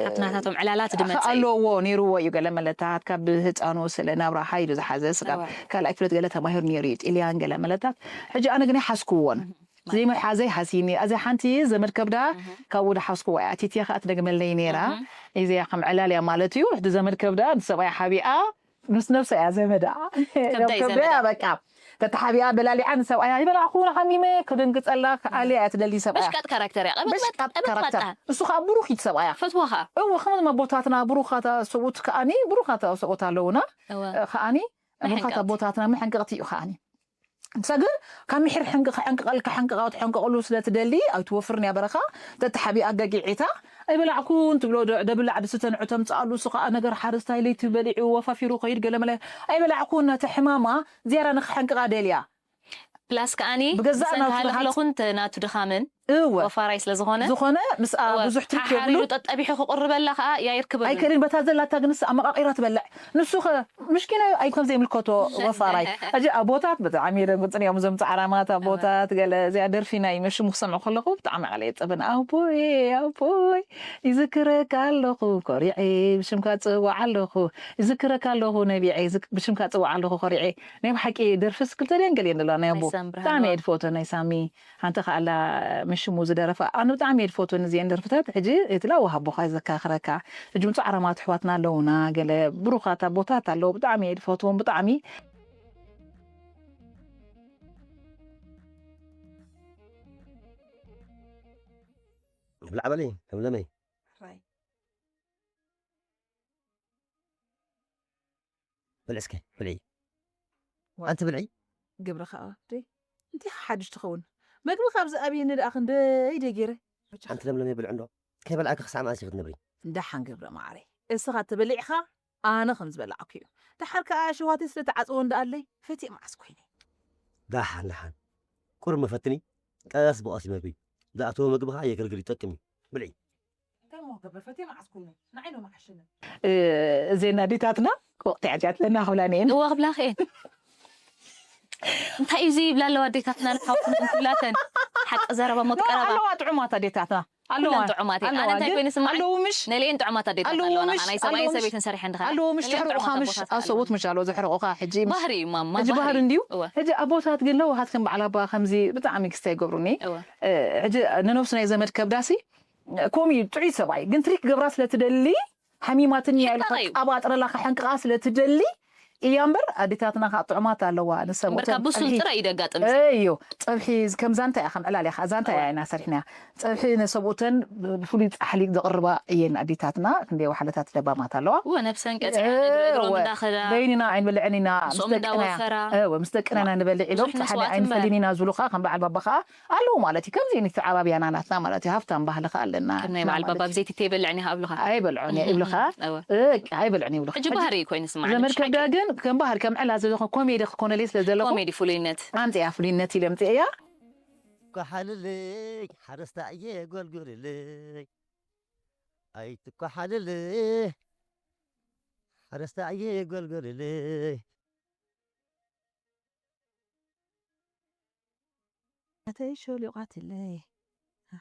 ካብቲ ናታቶም ዕላላት ድመፀ እዩ ኣለዎ ነይርዎ እዩ ገለ መለታት ካብ ህፃኑ ስለ ናብራ ሓይሉ ዝሓዘ ስጋብ እዋ። ካልኣይ ክፍለት ገለ ተማሂሩ ነይሩ እዩ ጥልያን ገለ መለታት ሕጂ ኣነ ግን ሓስክዎን ዘይመሓዘይ ሓሲኒ ኣዚ ሓንቲ ዘመድ ከብዳ ካብኡ ድሓስክዎ እያ ቲትያ ከዓ ትደግመለይ ነይራ እዚያ ከም ዕላል እያ ማለት እዩ ሕጂ ዘመድ ከብዳ ንሰብኣይ ሓቢኣ ምስ ነብሳ እያ ዘመዳ ከብዳ እዩ ከብዳ እያ ዘመዳ። በቃ ተተሓቢኣ በላሊዓ ንሰብኣያ ይበላዕኹ ንሓሚመ ክደንግፀላ ክኣልያ እያ ትደሊ ሰብኣያ በሽቃጥ ካራክተር እያ በሽቃጥ ቀበጥ ካራክተር መጣ እሱ ከዓ ብሩኽ እዩ ሰብኣያ ፈትዋኻ እወ ከም ኣቦታትና ብሩኻታ ሰብኡት ከኣኒ ብሩኻታ ሰብኡት ኣለውና እወ። ከኣኒ ብሩኻታ መሐንቀቕቲ። ኣቦታትና መሐንቀቕቲ እዩ ከኣኒ ንሳ ግን ካብ ምሕር ሕንቅ ክሕንቅቐልካ ሕንቅቓ ትሕንቅቕሉ ስለ ትደሊ ኣይትወፍርን እያ በረኻ ተተሓቢኣ ገጊዒታ ኣይበላዕኩን ትብሎ ዶ- ደብላዕ ድስተ ንዑ ተምፅኣሉ እሱ ከዓ ነገር ሓረስታይ ለይቲ በሊዑ ወፋፊሩ ከይድ ገለመለ ኣይበላዕኩን ነቲ ሕማማ ዝያዳ ንክሕንቅቓ ደልያ ፕላስ ከኣኒ ብገዛእ ብሰንኪ ናቱ ሃለኽለኹን ተ- ናቱ ድኻምን እወ ወፋራይ ስለ ዝኾነ ዝኾነ ምስኣ እወ፣ ብዙሕ ትሪክ ሓሓሪሩ የብሉን። ጠጠቢሑ ክቕርበላ ከዓ ያይርክበሉ ኣይከልን፣ በታ ዘላታ ግን ንሳ ኣመቓቒራ ትበልዕ። ንሱ ኸ ምሽኪናይ ኣይኮን ዘይምልከቶ ወፋራይ። ሕጂ ኣቦታት ብጣዕሚ የደንግጹን እዮም፣ እዞም ጻዕራማት ኣቦታት። ገለ እዚኣ ደርፊ ናይ መሽሙ ክሰምዑ ከለኹ ብጣዕሚ ዓለ የጸብን። ኣቦይ ኣቦይ ይዝክረካ ኣለኹ ኮሪዐ፣ ብሽምካ ጽዋዕ ኣለኹ፣ ይዝክረካ ኣለኹ ነቢዐ፣ ይዝክ- ብሽምካ ጽዋዕ ኣለኹ ኮሪዐ። ናይ ብሓቂ ደርፍስ ክልተ ደንገል እየን ዘለዋ ናይ ኣቦ። ናይ ሳምብርሃን ብጣዕሚ ዋ። እየ ዝፈትወን ናይ ሳሚ። ሓንቲ ከኣላ መሽሙ ዝደረፋ ኣነ ብጣዕሚ እየ ዝፈትወን እዚአን ደርፍታት። ሕጂ እቲ ላዋ ሃቦኻ ዘካኽረካ። ሕጂ ምጹ ዓራማት ኣሕዋትና ኣለውና፣ ገለ ብሩኻት ኣቦታት ኣለዉ፣ ብጣዕሚ እየ ዝፈትዎም ብጣዕሚ። ብላዕ በሊ ለምለመይ። ብልዒ እስከ ብልዒ። ኣንቲ ብልዒ። ግብርኻ ዶ እንታይ ሓድሽ ትኸውን? መግቢ ካብ ዝኣብየኒ ደኣ ክንደይ ደጊረ። ኣንቲ ለምለመይ ብልዒ እንዶ። ከይበላዕኪ ክሳዕ መዓስ ኢኺ ክትነብሪ? ደሓን ገብረ ማዕረይ፣ እስኻ ተበሊዕኻ ኣነ ከም ዝበላዕኩ እዩ። ደሓር ከኣ ሸዋተይ ስለ ተዓጽዎ እንዳኣለይ ፈትየ መዓስ ኮይነ። ደሓን ደሓን። ቁሩብ መፈትኒ፣ ቀስ ብቐስ ይመግቢ። ዝኣተወ መግቢ ኸዓ የገልግል ይጠቅም እዩ። ብልዒ። እንታይ እሞ ክገብር ፈትየ መዓስ ኮይነ? ንዓይ ዶ መዓሸኒ? እ፣ እዘን ኣዴታትና ወቕቲ ዓጃት ለና ክብላን እየን። እወ ክብላኺ እየን። እንታይ እዩ እዚ ይብላ ኣለዋ ኣዴታትና ንሓውኩም ክብላተን። ሓቂ ዘረባ ሞት ቀረባ። ኣለዋ ጥዑማት ኣዴታትና ኣለዋ። ኩለን ጥዑማት እየን። ኣነ ኣለዋ እንታይ ግን ኮይነ ስምዓኒ? ኣለዉ ምሽ ነልኤን ጥዑማት ኣዴታት ኣለዉ ኣለዋና። ምሽ ናይ ሰብኣይን ኣለዉ ምሽ ሰበይትን ሰሪሐ እንድኻ ኣለዉ ምሽ ነልኤን ትሕርቑኻ ጥዑማት ምሽ ኣቦታት ኣሰቡት ምሽ ኣለዉ ዝሕርቑኻ ሕጂ ምሽ ባህሪ እዩ ማማ ሕጂ ባህሪ ባህሪ እዩ። እንድዩ እወ ሕጂ ኣቦታት ግን ለዋሃት ከም በዓል ኣባ ከምዚ ብጣዕሚ ክስተ ይገብሩኒ። እወ እ፣ ሕጂ ንነብሱ ናይ ዘመድ ከብዳሲ ኮም እዩ ጥዑይ ሰብኣይ ግን ትሪክ ክገብራ ስለ ትደሊ ሓሚማትኒ እያ ኢሉ ሕቃቕ እዩ። ከቃባጥረላ ከሕንቅቓ ስለ ትደሊ እያ እምበር ኣዴታትና ከዓ ጥዑማት ኣለዋ እምበር ንሰብኡተን ካብ ብሱን ፀብሒ ጥራይ እዩ ደጋጥም። እዩ ፀብሒ ከም ዛንታ እያ ከም ዕላል እያ ከዓ ዛንታ እያ እወ ኢና ሰሪሕና። ፀብሒ ንሰብኡተን ብፍሉይ ፃሕሊ ዘቕርባ እየን ኣዴታትና። ክንደይ ዋሕለታት ለባማት ኣለዋ። እወ ነብሰን ቀፂዐን እግሪ እግሮም እወ እንዳኸዳ በይንና ኣይንበልዐን ኢና ምስ ምስኦም ደቅና እንዳወፈራ እወ ምስ ደቅና ኢና ንበልዕ ኢሎም ብዙሕ ፃሕሊ መስዋእቲ እምበር ኣይንፈልይን ኢና ዝብሉ ከዓ ከም በዓል ባባ ከዓ ኣለዉ ማለት እዩ። ከምዚ ዓይነት ዓባብያ ናናትና ማለት እዩ። ሃብታም ባህሊ ከዓ ኣለና ከም ናይ ንሕና በዓል ማለት ባባ እዩ። ብዘይቲ ተይበልዕኒ ይብሉኻ። ኣይበልዖን እየ ይብሉኻ። እወ እቅ ኣይበልዖን ይብሉኻ። ሕጂ ባህሪ ኮይኑ ስማዕ ዘመድ ከብዳ ግን ከም ባህል ከም ዕላ ዝኾነ ኮሜዲ ክኾነለይ ስለ ዘለኹ ኮሜዲ ፍሉይነት ኣምፅያ ፍሉይነት ኢለ ምፅእያ። ኳሓልለይ ሓረስታ እየ ጎልጎልለይ። ኣይትኳሓልለይ ሓረስታ እየ ጎልጎልለይ። ሓተይ ሾሊቋትለይ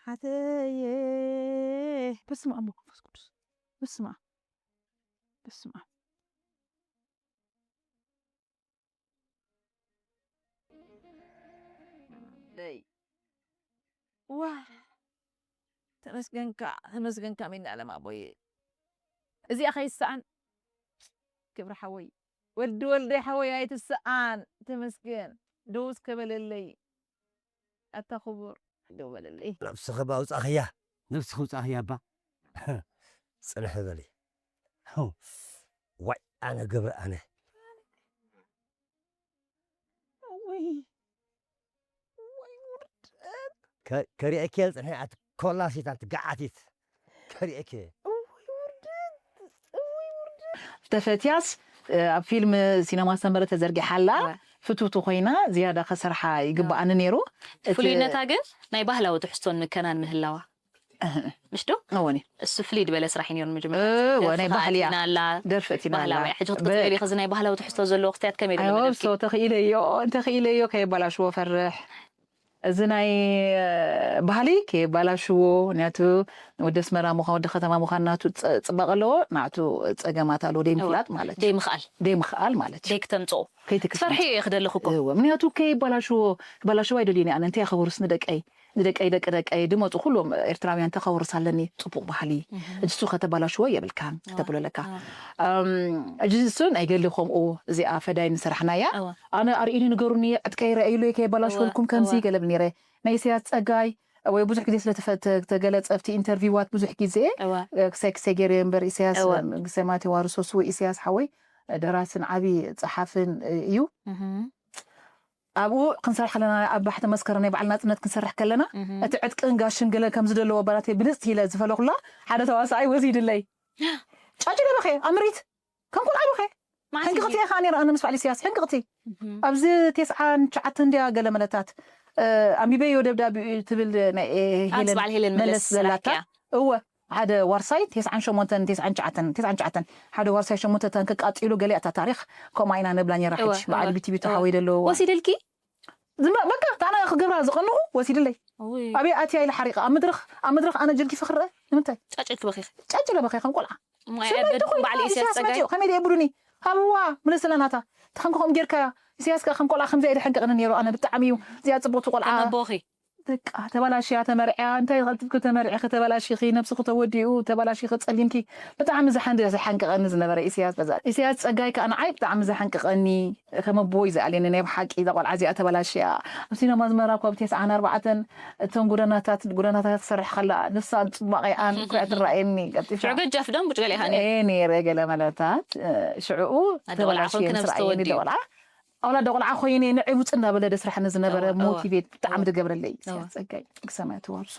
ሓተየ። በስመ ኣብ መንፈስ ቅዱስ። በስመ ኣብ። በስመ ኣብ። ደይ። ዋ። ተመስገንካ፣ ተመስገንካ ሚና ዓለም ኣቦየ። እዚኣ ከይሰኣን ክብሪ ሓወይ። ወዲ ወልደይ ሓወይ ኣይትሰኣን። ተመስገን። ደው እስከ በለለይ። ኣታ ክቡር። ደው በለለይ። ነብስኺ ባውጻኽያ። ነብስኺ ውጻኽያ እባ። ጽንሕ በሊ። ዋይ ኣነ ገብረ ኣነ። ወይ። ወይ ውርደት። ከ- ከሪኤኪ እየ ዝጽንሐ ኣቲ ኮላሲት ኣንቲ ገዓቲት። ከሪኤኪ እየ። ወይ ውርደት። ወይ ውርደት። ተፈትያስ እ፣ ኣብ ፊልም ሲነማ ሰመረ ተዘርጊሓ ኣላ። እወ። ፍትውቲ ኮይና ዝያዳ ከሰርሓ ይግብኣኒ ነይሩ። እቲ ፍሉይነታ ግን ናይ ባህላዊ ትሕዝቶን ምከናን ምህላዋ ምሽ ዶ? እወን እዩ። እሱ ፍልይ ዝበለ ስራሕ እዩ ነይሩ መጀመርያ። እወ፣ ናይ ባህሊ እያ። ኣላ ደርፊ እቲ ናላ ባህላዊ ሕጂ ክትቅፅል ኢኺ። እዚ ናይ ባህላዊ ትሕዝቶ ዘለዎ ክስታያት ከመይ ኢሉ ኣይሆብ መደብኪ? ሶ ተኽኢለዮ እንተኽኢለዮ ከየባላሽዎ ፈርሕ። እዚ ናይ እ፣ ባህሊ ከየባላሽዎ። ምክንያቱ ወዲ ኣስመራ ምዃን ወዲ ከተማ ምዃን ናቱ ፅ- ፅባቐ ኣለዎ፣ ናቱ ፀገማት ኣለዎ። ደይ ምፍላጥ ማለት እዩ። ደይ ምኽኣል ደይ ምኽኣል ማለት እዩ። ደይ ክተምፅኦ ከይትክስምት። ትፈርሒ እየ ክደልኹ እኮ እወ፣ ምክንያቱ ከይባላሽዎ ክባላሽዎ ኣይደልየን እየ። ኣነ እንታይ ከውርስ ንደቀይ ንደቀይ ደቂ ደቀይ ድመፁ ኩሎም ኤርትራውያን ተኸውርስ ኣለኒ ፅቡቕ ባህሊ። እሱ ከተባላሽዎ የብልካን ክተብሎ ኣለካ። እም፣ ሕጂ እሱ ናይ ገሊ ከምኡ እዚኣ ፈዳይ ንሰራሕናያ እወ። ኣነ ኣርእዩኒ ንገሩኒ ዕጥቀይ ረኣይሉ ከየባላሽወልኩም እወ፣ ከምዚ እወ። ገለብል ነይረ ናይ ኢሳያስ ጸጋይ ወይ ብዙሕ ግዜ ስለ ተፈ- ተ- ተገለጸ ኣብቲ ኢንተርቪዋት ብዙሕ ግዜ እወ። እ፣ ክሳይ ክሳይ ገይረ እምበር ኢሳያስ እወ። እ፣ ግሰማት የዋርሶ ስው ኢሳያስ ሓወይ እ፣ ደራስን ዓቢ ጸሓፍን እ፣ እዩ። እህም። ኣብኡ ክንሰርሕ ከለና ኣብ ባሕቲ መስከረም ናይ በዓል ናጽነት ክንሰርሕ ከለና እህም። እቲ ዕጥቅን ጋሽን ገለ ከም ዝደለዎ ባላተይ ብልጽቲ ኢለ ዝፈለኹላ ሓደ ተዋሳኣይ ወሲድለይ ጫጭ ደበኸ ኣምሪት ከም ቆልዓ በኸ መዓስ ሕንቅቕቲ እዩ? ኢኻ ነይረ ኣነ ምስ በዓል ኢሳያስ ሕንቅቕቲ እህም። ኣብዚ ቴስዓን ትሽዓተን እንድያ ገለ መለታት ኣንቢበዮ ደብዳቤ ትብል ናይ ኣንስ በዓል ሄለን መለስ ዘላታ ሰራሕኪያ እወ ሓደ ዋርሳይ ተስዓን ሸሞንተን ተስዓን ትሽዓተን ተስዓን ትሽዓተን ሓደ ዋርሳይ ሸሞንተ ታንክ ቃጺሉ ገለ ኣታ ታሪኽ ከምኣ ኢና ነብላ ነራ ሕጂ በዓል ቢቲቢ ተሓወይ ደለዎ ወሲድልኪ ዝማ በቃ ታና ክገብራ ዝቐንኹ ወሲድለይ ኣበይ ኣትያ ኢለ ሓሪቐ ኣብ መድረኽ ኣብ መድረኽ ኣነ ጀልጊፈ ክረአ ንምንታይ ጫጭልኪ በኺኺ ጫጭለ በኸ ከም ቆልዓ በዓል ኢሳያስ ጸጋይ ከመይ ደየብሉኒ ሃብዋ ምለስላ ናታ ተኸምከ ከም ጌርካያ ኢሳያስ ከ ከም ቆልዓ ከምዚ ኣይደ ሓንቀቕኒ ነይሩ ኣነ ብጣዕሚ እዩ እዚኣ ጽቡቕቲ ቆልዓ ኣነቦኺ በቃ ተበላሽያ ተመርዕያ እንታይ ኸትብኪ ተመርዒኺ ተበላሺኺ ነብስኺ ተወዲኡ ተበላሺኺ ጸሊምኪ ብጣዕሚ ዝሓንድ ዘሓንቀቐኒ ዝነበረ ኢሳያስ በዛ ኢሳያስ ጸጋይ ከኣ ንዓይ ብጣዕሚ ዘሓንቀቐኒ ከም ኣቦይ ዝኣልየኒ ናይ ብሓቂ እዛ ቆልዓ እዚኣ ተበላሽያ ኣብ ሲነማ ኣዝመራ እኳ ብ ተስዓን ኣርባዕተን እቶም ጎደናታት ጎደናታት ትሰርሕ ከላ ንሳን ጽባቐኣን ኩዕ ትረኣየኒ ቀልጢፋ ሽዑ ገጃፍ ደም ቡጭ ገሊኻ እየ ነይረ ገለ መለታት ሽዕኡ ኣደ ቆልዓ ኮንኪ ነብሲ ተወዲኡ ኣውላደ ቆልዓ ኮይነ ንዕውፅ እንዳበለ ደስራሕኒ ዝነበረ ሞቲቬት ብጣዕሚ ዝገብረለይ ጸጋይ ብሰማይ ተዋርሶ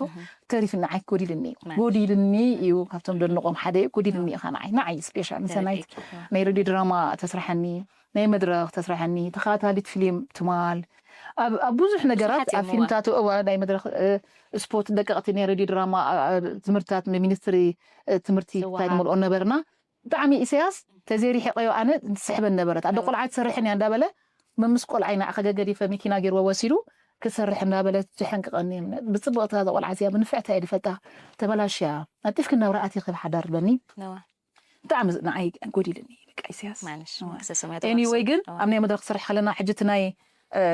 ተሪፍኒ ዓይ ጎዲልኒ እዩ ጎዲልኒ እዩ ካብቶም ደንቆም ሓደ እዩ ጎዲልኒ ኢኻ ንዓይ ንዓይ ስፔሻል ንሰናይት ናይ ሬድዮ ድራማ ተስራሐኒ ናይ መድረኽ ተስራሐኒ ተኸታታሊት ፊልም ትማል ኣብ ብዙሕ ነገራት ኣብ ፊልምታት እዋ ናይ መድረኽ ስፖርት ደቀቕቲ ናይ ሬድዮ ድራማ ትምህርትታት ሚኒስትሪ ትምህርቲ ታይ ንመልኦ ነበርና ብጣዕሚ ኢሳያስ ተዘይሪሒቐዮ ኣነ ትስሕበን ነበረት ኣደ ቆልዓ ትሰርሕን እያ እንዳበለ መምስ ቆልዓ ኢና ከገገዲፈ መኪና ገይርዎ ወሲዱ ክሰርሕ እንዳበለ ትሕንቅቐኒ ብፅቡቕታ እዛ ቆልዓ እዚኣ ብንፍዕታ እየ ድፈታ ተበላሽያ ኣጢፍክ እናብራ ኣቲኺ ብሓዳር በኒ ብጣዕሚ ንዓይ ጎዲልኒ በቃ ኢሳያስ ኤኒወይ ግን ኣብ ናይ መድረክ ስራሕ ከለና ሕጂ እቲ ናይ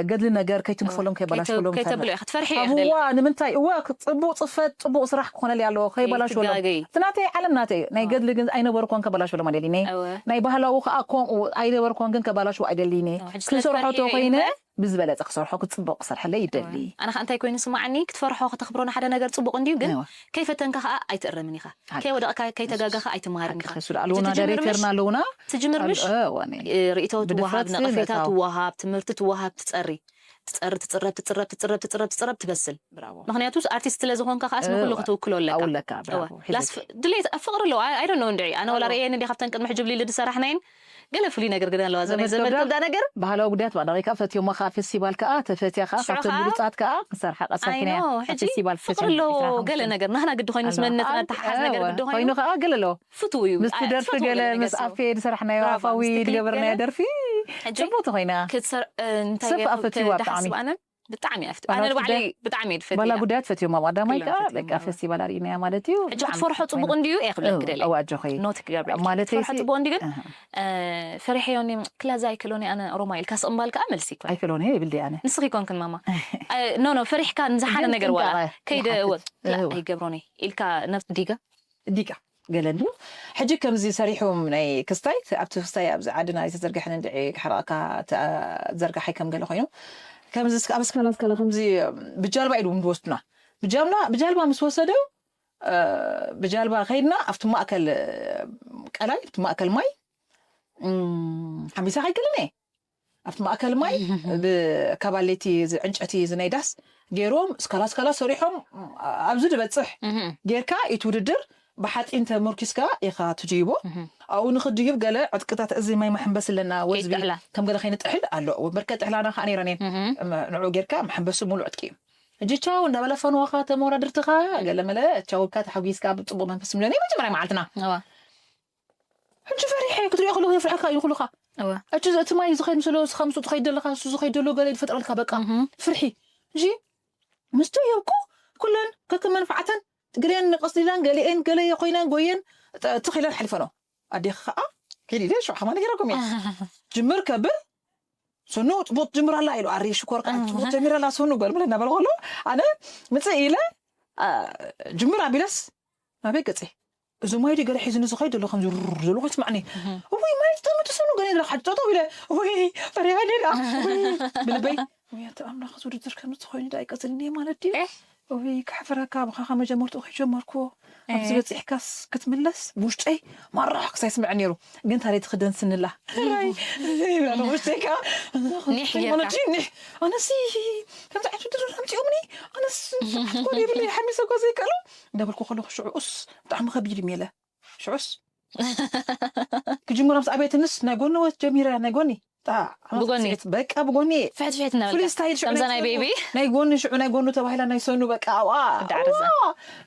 ገድሊ ነገር ከይትንክፈሎም ከይበላሽፈሎም ከይተብሎ ክትፈርሒ እያ ክደሊ ኣብዋ ንምንታይ እዋ ጽቡቅ ጽፈት ጽቡቅ ስራሕ ክኾነል ኣለዎ ከይበላሽፈሎም ትጋገይ እቲ ናተይ ዓለም ናተይ እዩ ናይ ገድሊ ግን ኣይነበርኳን ከበላሽፈሎም ኣይደሊኒ እወ ናይ ባህላዊ ከዓ ከምኡ ኣይነበርኳን ግን ከበላሽዎ ኣይደሊኒ ሕጂ ስለ ክሰርሖ ትፈርሒ ተኮይነ እምበር ብዝበለጸ ክሰርሖ ክጽቡቅ ክሰርሐለይ ይደሊ ኣነ ከዓ እንታይ ኮይኑ ስማዓኒ ክትፈርሖ ከተኽብሮ ንሓደ ነገር ጽቡቅ እንድዩ ግን እወ ከይፈተንካ ከዓ ኣይትእረምን ኢኻ ሓቂ። ከይወደቕካ ከይተጋጋኻ ኣይትምሃርን ኢኻ ሓቂ፣ እሱ ኣለውና፣ እቲ ትጅምር ምሽ- ዳይሬክተርና ኣለውና። ትጅምር ምሽ ኣዋኒ። እ፣ ርእይቶ ትወሃብ ብድፍረት ነቐፌታ ምእታው። ትወሃብ ትምህርቲ ትወሃብ ትጸሪ ትጸሪ ትጽረብ ትጽረብ ትጽረብ ትጽረብ ትጽረብ ትበስል ብራቮ። ምክንያቱ ኣርቲስት ስለ ዝኾንካ ከዓስ ንኩሉ ኣዎ። ክትውክሎ ኣለካ ኣለካ፣ እወ። ብራቮ። ላስ ሒዘኪ። ድሌት ፍቅሪ ኣለዎ ኣይ ዶንት ኖ እንድዒ ኣነ ወላ ኣዎ። ርእየን እንዲ ካብተን ቅድሚ ሕጂ ብሊሉ ዝሰራሕናየን ገለ ፍሉይ ነገር ግን ኣለዋ ዘመድ ዘመድ ከብዳ ነገር ባህላዊ ጉዳያት ባዕዳኺ ከዓ ፈትዮማ ከዓ ፌስቲቫል ከዓ ተፈትያ ከዓ ሽዑ ካብተን ከዓ ብሉፃት ከዓ ክሰርሓ ቀሳኪና እያ። ኣብ ሕጂ ፌስቲቫል ፍቅሪ ተፈትያ ኣለዎ። ዕስራን ሓሙሽተን። ገለ ነገር ናህና ግዲ ኮይኑ ምስ ኣለዋ። መንነትና ኣብ- እተሓዝ ነገር እወ፣ ግዲ ኮይኑ ኮይኑ ከዓ ገለ ኣለዎ። ፍቱው እዩ። ምስቲ ኣይ፣ ደርፊ ትፈትዎ ገለ ገለ ምስ ነገር ኣፌ ዝሰራሕናዮ ኣዎ፣ ኣፋዊ ምስቲ ድገበርናዮ ደርፊ። ደርፊ ሕጂ ጽቡቅ ተኮይና ክትሰር- እ፣ እንታይ ሰብ ገይሩ ኣፈትዋ ክዳሓስ ብጣዕሚ። ኣነ ብጣዕሚ እያ ፍት- ኣነ ባላ ንባዕለይ ጉዳይ- ብጣዕሚ እየ ድፈትያ ባላ ጉዳያት ፈትዮማ ቀዳማይ ኩሎም ከዓ ፈትዮማ። በቃ ፌስቲቫል ኣርእናያ ማለት እዩ። ሕጂ ክትፈርሖ ጽቡቅ እንድዩ እየ ክብለኪ ደለ ኣዋጆኸይ ኖት ክገብረ ማለተይ ክትፈርሖ ጽቡቅ እንድዩ ግን እ፣ ፈሪሐዮ እኒ ክላዛ ኣይክሎኒ ኣነ ኦሮማ ኢልካ ስቕምባል ከዓ መልሲ ይኮን ኣይክሎኒ ይብል ኣነ ንስኺ ይኮንክን ማማ ኖ ኖ ፈሪሕካ ንዝሓነ ነገር ዋላ ከይደ ኣይገብሮኒ ኢልካ ነብስ ዲጋ ዲጋ ገለ እንድዩ ሕጂ ከምዚ ሰሪሑ ናይ ክስታይ ኣብቲ ክስታይ ኣብዚ ዓድና ዝተዘርግሐን እንድዒ ክሕረቕካ ዘርጋሓይ ከም ገለ ኮይኑ ከምዚ ኣብ ስካላ ስካላ ከምዚ ብጃልባ ኢሉ ዝወስዱና ብጃልባ ብጃልባ ምስ ወሰደው ብጃልባ ከይድና ኣብቲ ማእከል ቀላይ ኣብቲ ማእከል ማይ ሓሚሳ ከይክልን እየ ኣብቲ ማእከል ማይ ብካባሌቲ ዕንጨቲ ዝናይ ዳስ ገይሮም ስካላ ስካላ ሰሪሖም ኣብዚ ዝበፅሕ ጌርካ እቲ ውድድር ብሓፂን ተመርኪስካ ኢኻ ትድይቦ ኣብኡ ንክድይብ ገለ ዕጥቅታት እዚ ማይ መሐንበሲ ኣለና ወዝቢ ከም ገለ ከይንጥሕል ኣሎ ወንበርከ ጥሕላና ከዓ ነይረን እየን ንዑ ጌርካ መሐንበሲ ሙሉ ዕጥቂ እዩ ሕጂ ቻው እንዳበለ ፈንዋኻ ተመወዳድርትኻ ገለመለ ቻውካ ተሓጒስካ ብፅቡቅ መንፈስ ምለ ናይ መጀመርያ መዓልትና ሕጂ ፈሪሐ ክትሪኦ ከለኹ የፍርሐካ እዩ ኩሉኻ እወ። ሕጂ እቲ ማይ ዝኸይድ ምስሎ እስኻ ምስኡ ትኸይድ ዘለኻ እሱ ዝኸይድ ዘሎ ገለ ይፈጥረልካ በቃ እህ። ፍርሒ እሺ ምስቱ የብኩ ኩለን ከከም መንፋዕተን ገሊአን ቀስሊላን ገሊአን ገለ ኮይነን ጎየን ተ- ትኺለን ሓሊፈኖ ኣዴኻ ከዓ ኪድ ኢለ ሽዑ ከማን ነጊረኩም እየ ጅምር ከብል ስኑ ፅቡቅ ጅምር ኣላ ኢሉ ኣሪ ሽኮር ከዓ ፅቡቅ ጀሚር ኣላ ስኑ በር ምለ እናበለ ከሎ ኣነ ምፅእ ኢለ አ፣ ጅምር ኣቢለስ ናበይ ገፀ እዚ ማይ ድዩ ገለ ሒዝኒ ዝኸይድ ዘሎ ከምዚ ሩር ዘሎ ኮይኑ ስማዕኒ ወይ ማይ ዝጠምቱ ሰኑ ገለ ኢለ ሓጅ ጠጠው ኢለ ወይ ፈሪሃ ኢለ ኢላ ወይ ብልበይ ወይ ኣቲ ኣምላኽ እዚ ውድድር ከምዚ ተኾይኑ ዳ ኣይቀፅልን እየ ማለት ድዩ ወይ ከሕፍረካ ብኻኻ መጀመርትኡ ከይጀመርኩዎ ኣብዚ በፂሕካስ ክትምለስ ብውሽጠይ ማራሕ ክሳይ ስምዐ ነይሩ ግን ታዲያ ትኽደን ስንላ ራይ ውሽጠይ ከዓ ኒሕ ጌርካ። ማለት ድዩ ኒሕ ኣነሲ ከምዚ ዓይነት ውድድር ኣምፂኦምኒ ኣነስ ስርዓት ኮን የብለይ ሓሚሰ እኳ ዘይከኣሎ እንዳበልኩ ከለኹ ሽዑኡስ ብጣዕሚ ከቢድ እዩ ሜለ ሽዑስ ክጅምር ምስ ኣቤትንስ ናይ ጎኒ ወት ጀሚረ ናይ ጎኒ ብጎኒ። በቃ ብጎኒ ፍሕት ፍሕት እናበልካ ፍሉይ ስታይል ሽዑ ከምዛ ናይ ቤቢ ናይ ጎኒ ሽዑ ናይ ጎኑ ተባሂላ ናይ ሰኑ በቃ ኣብኣ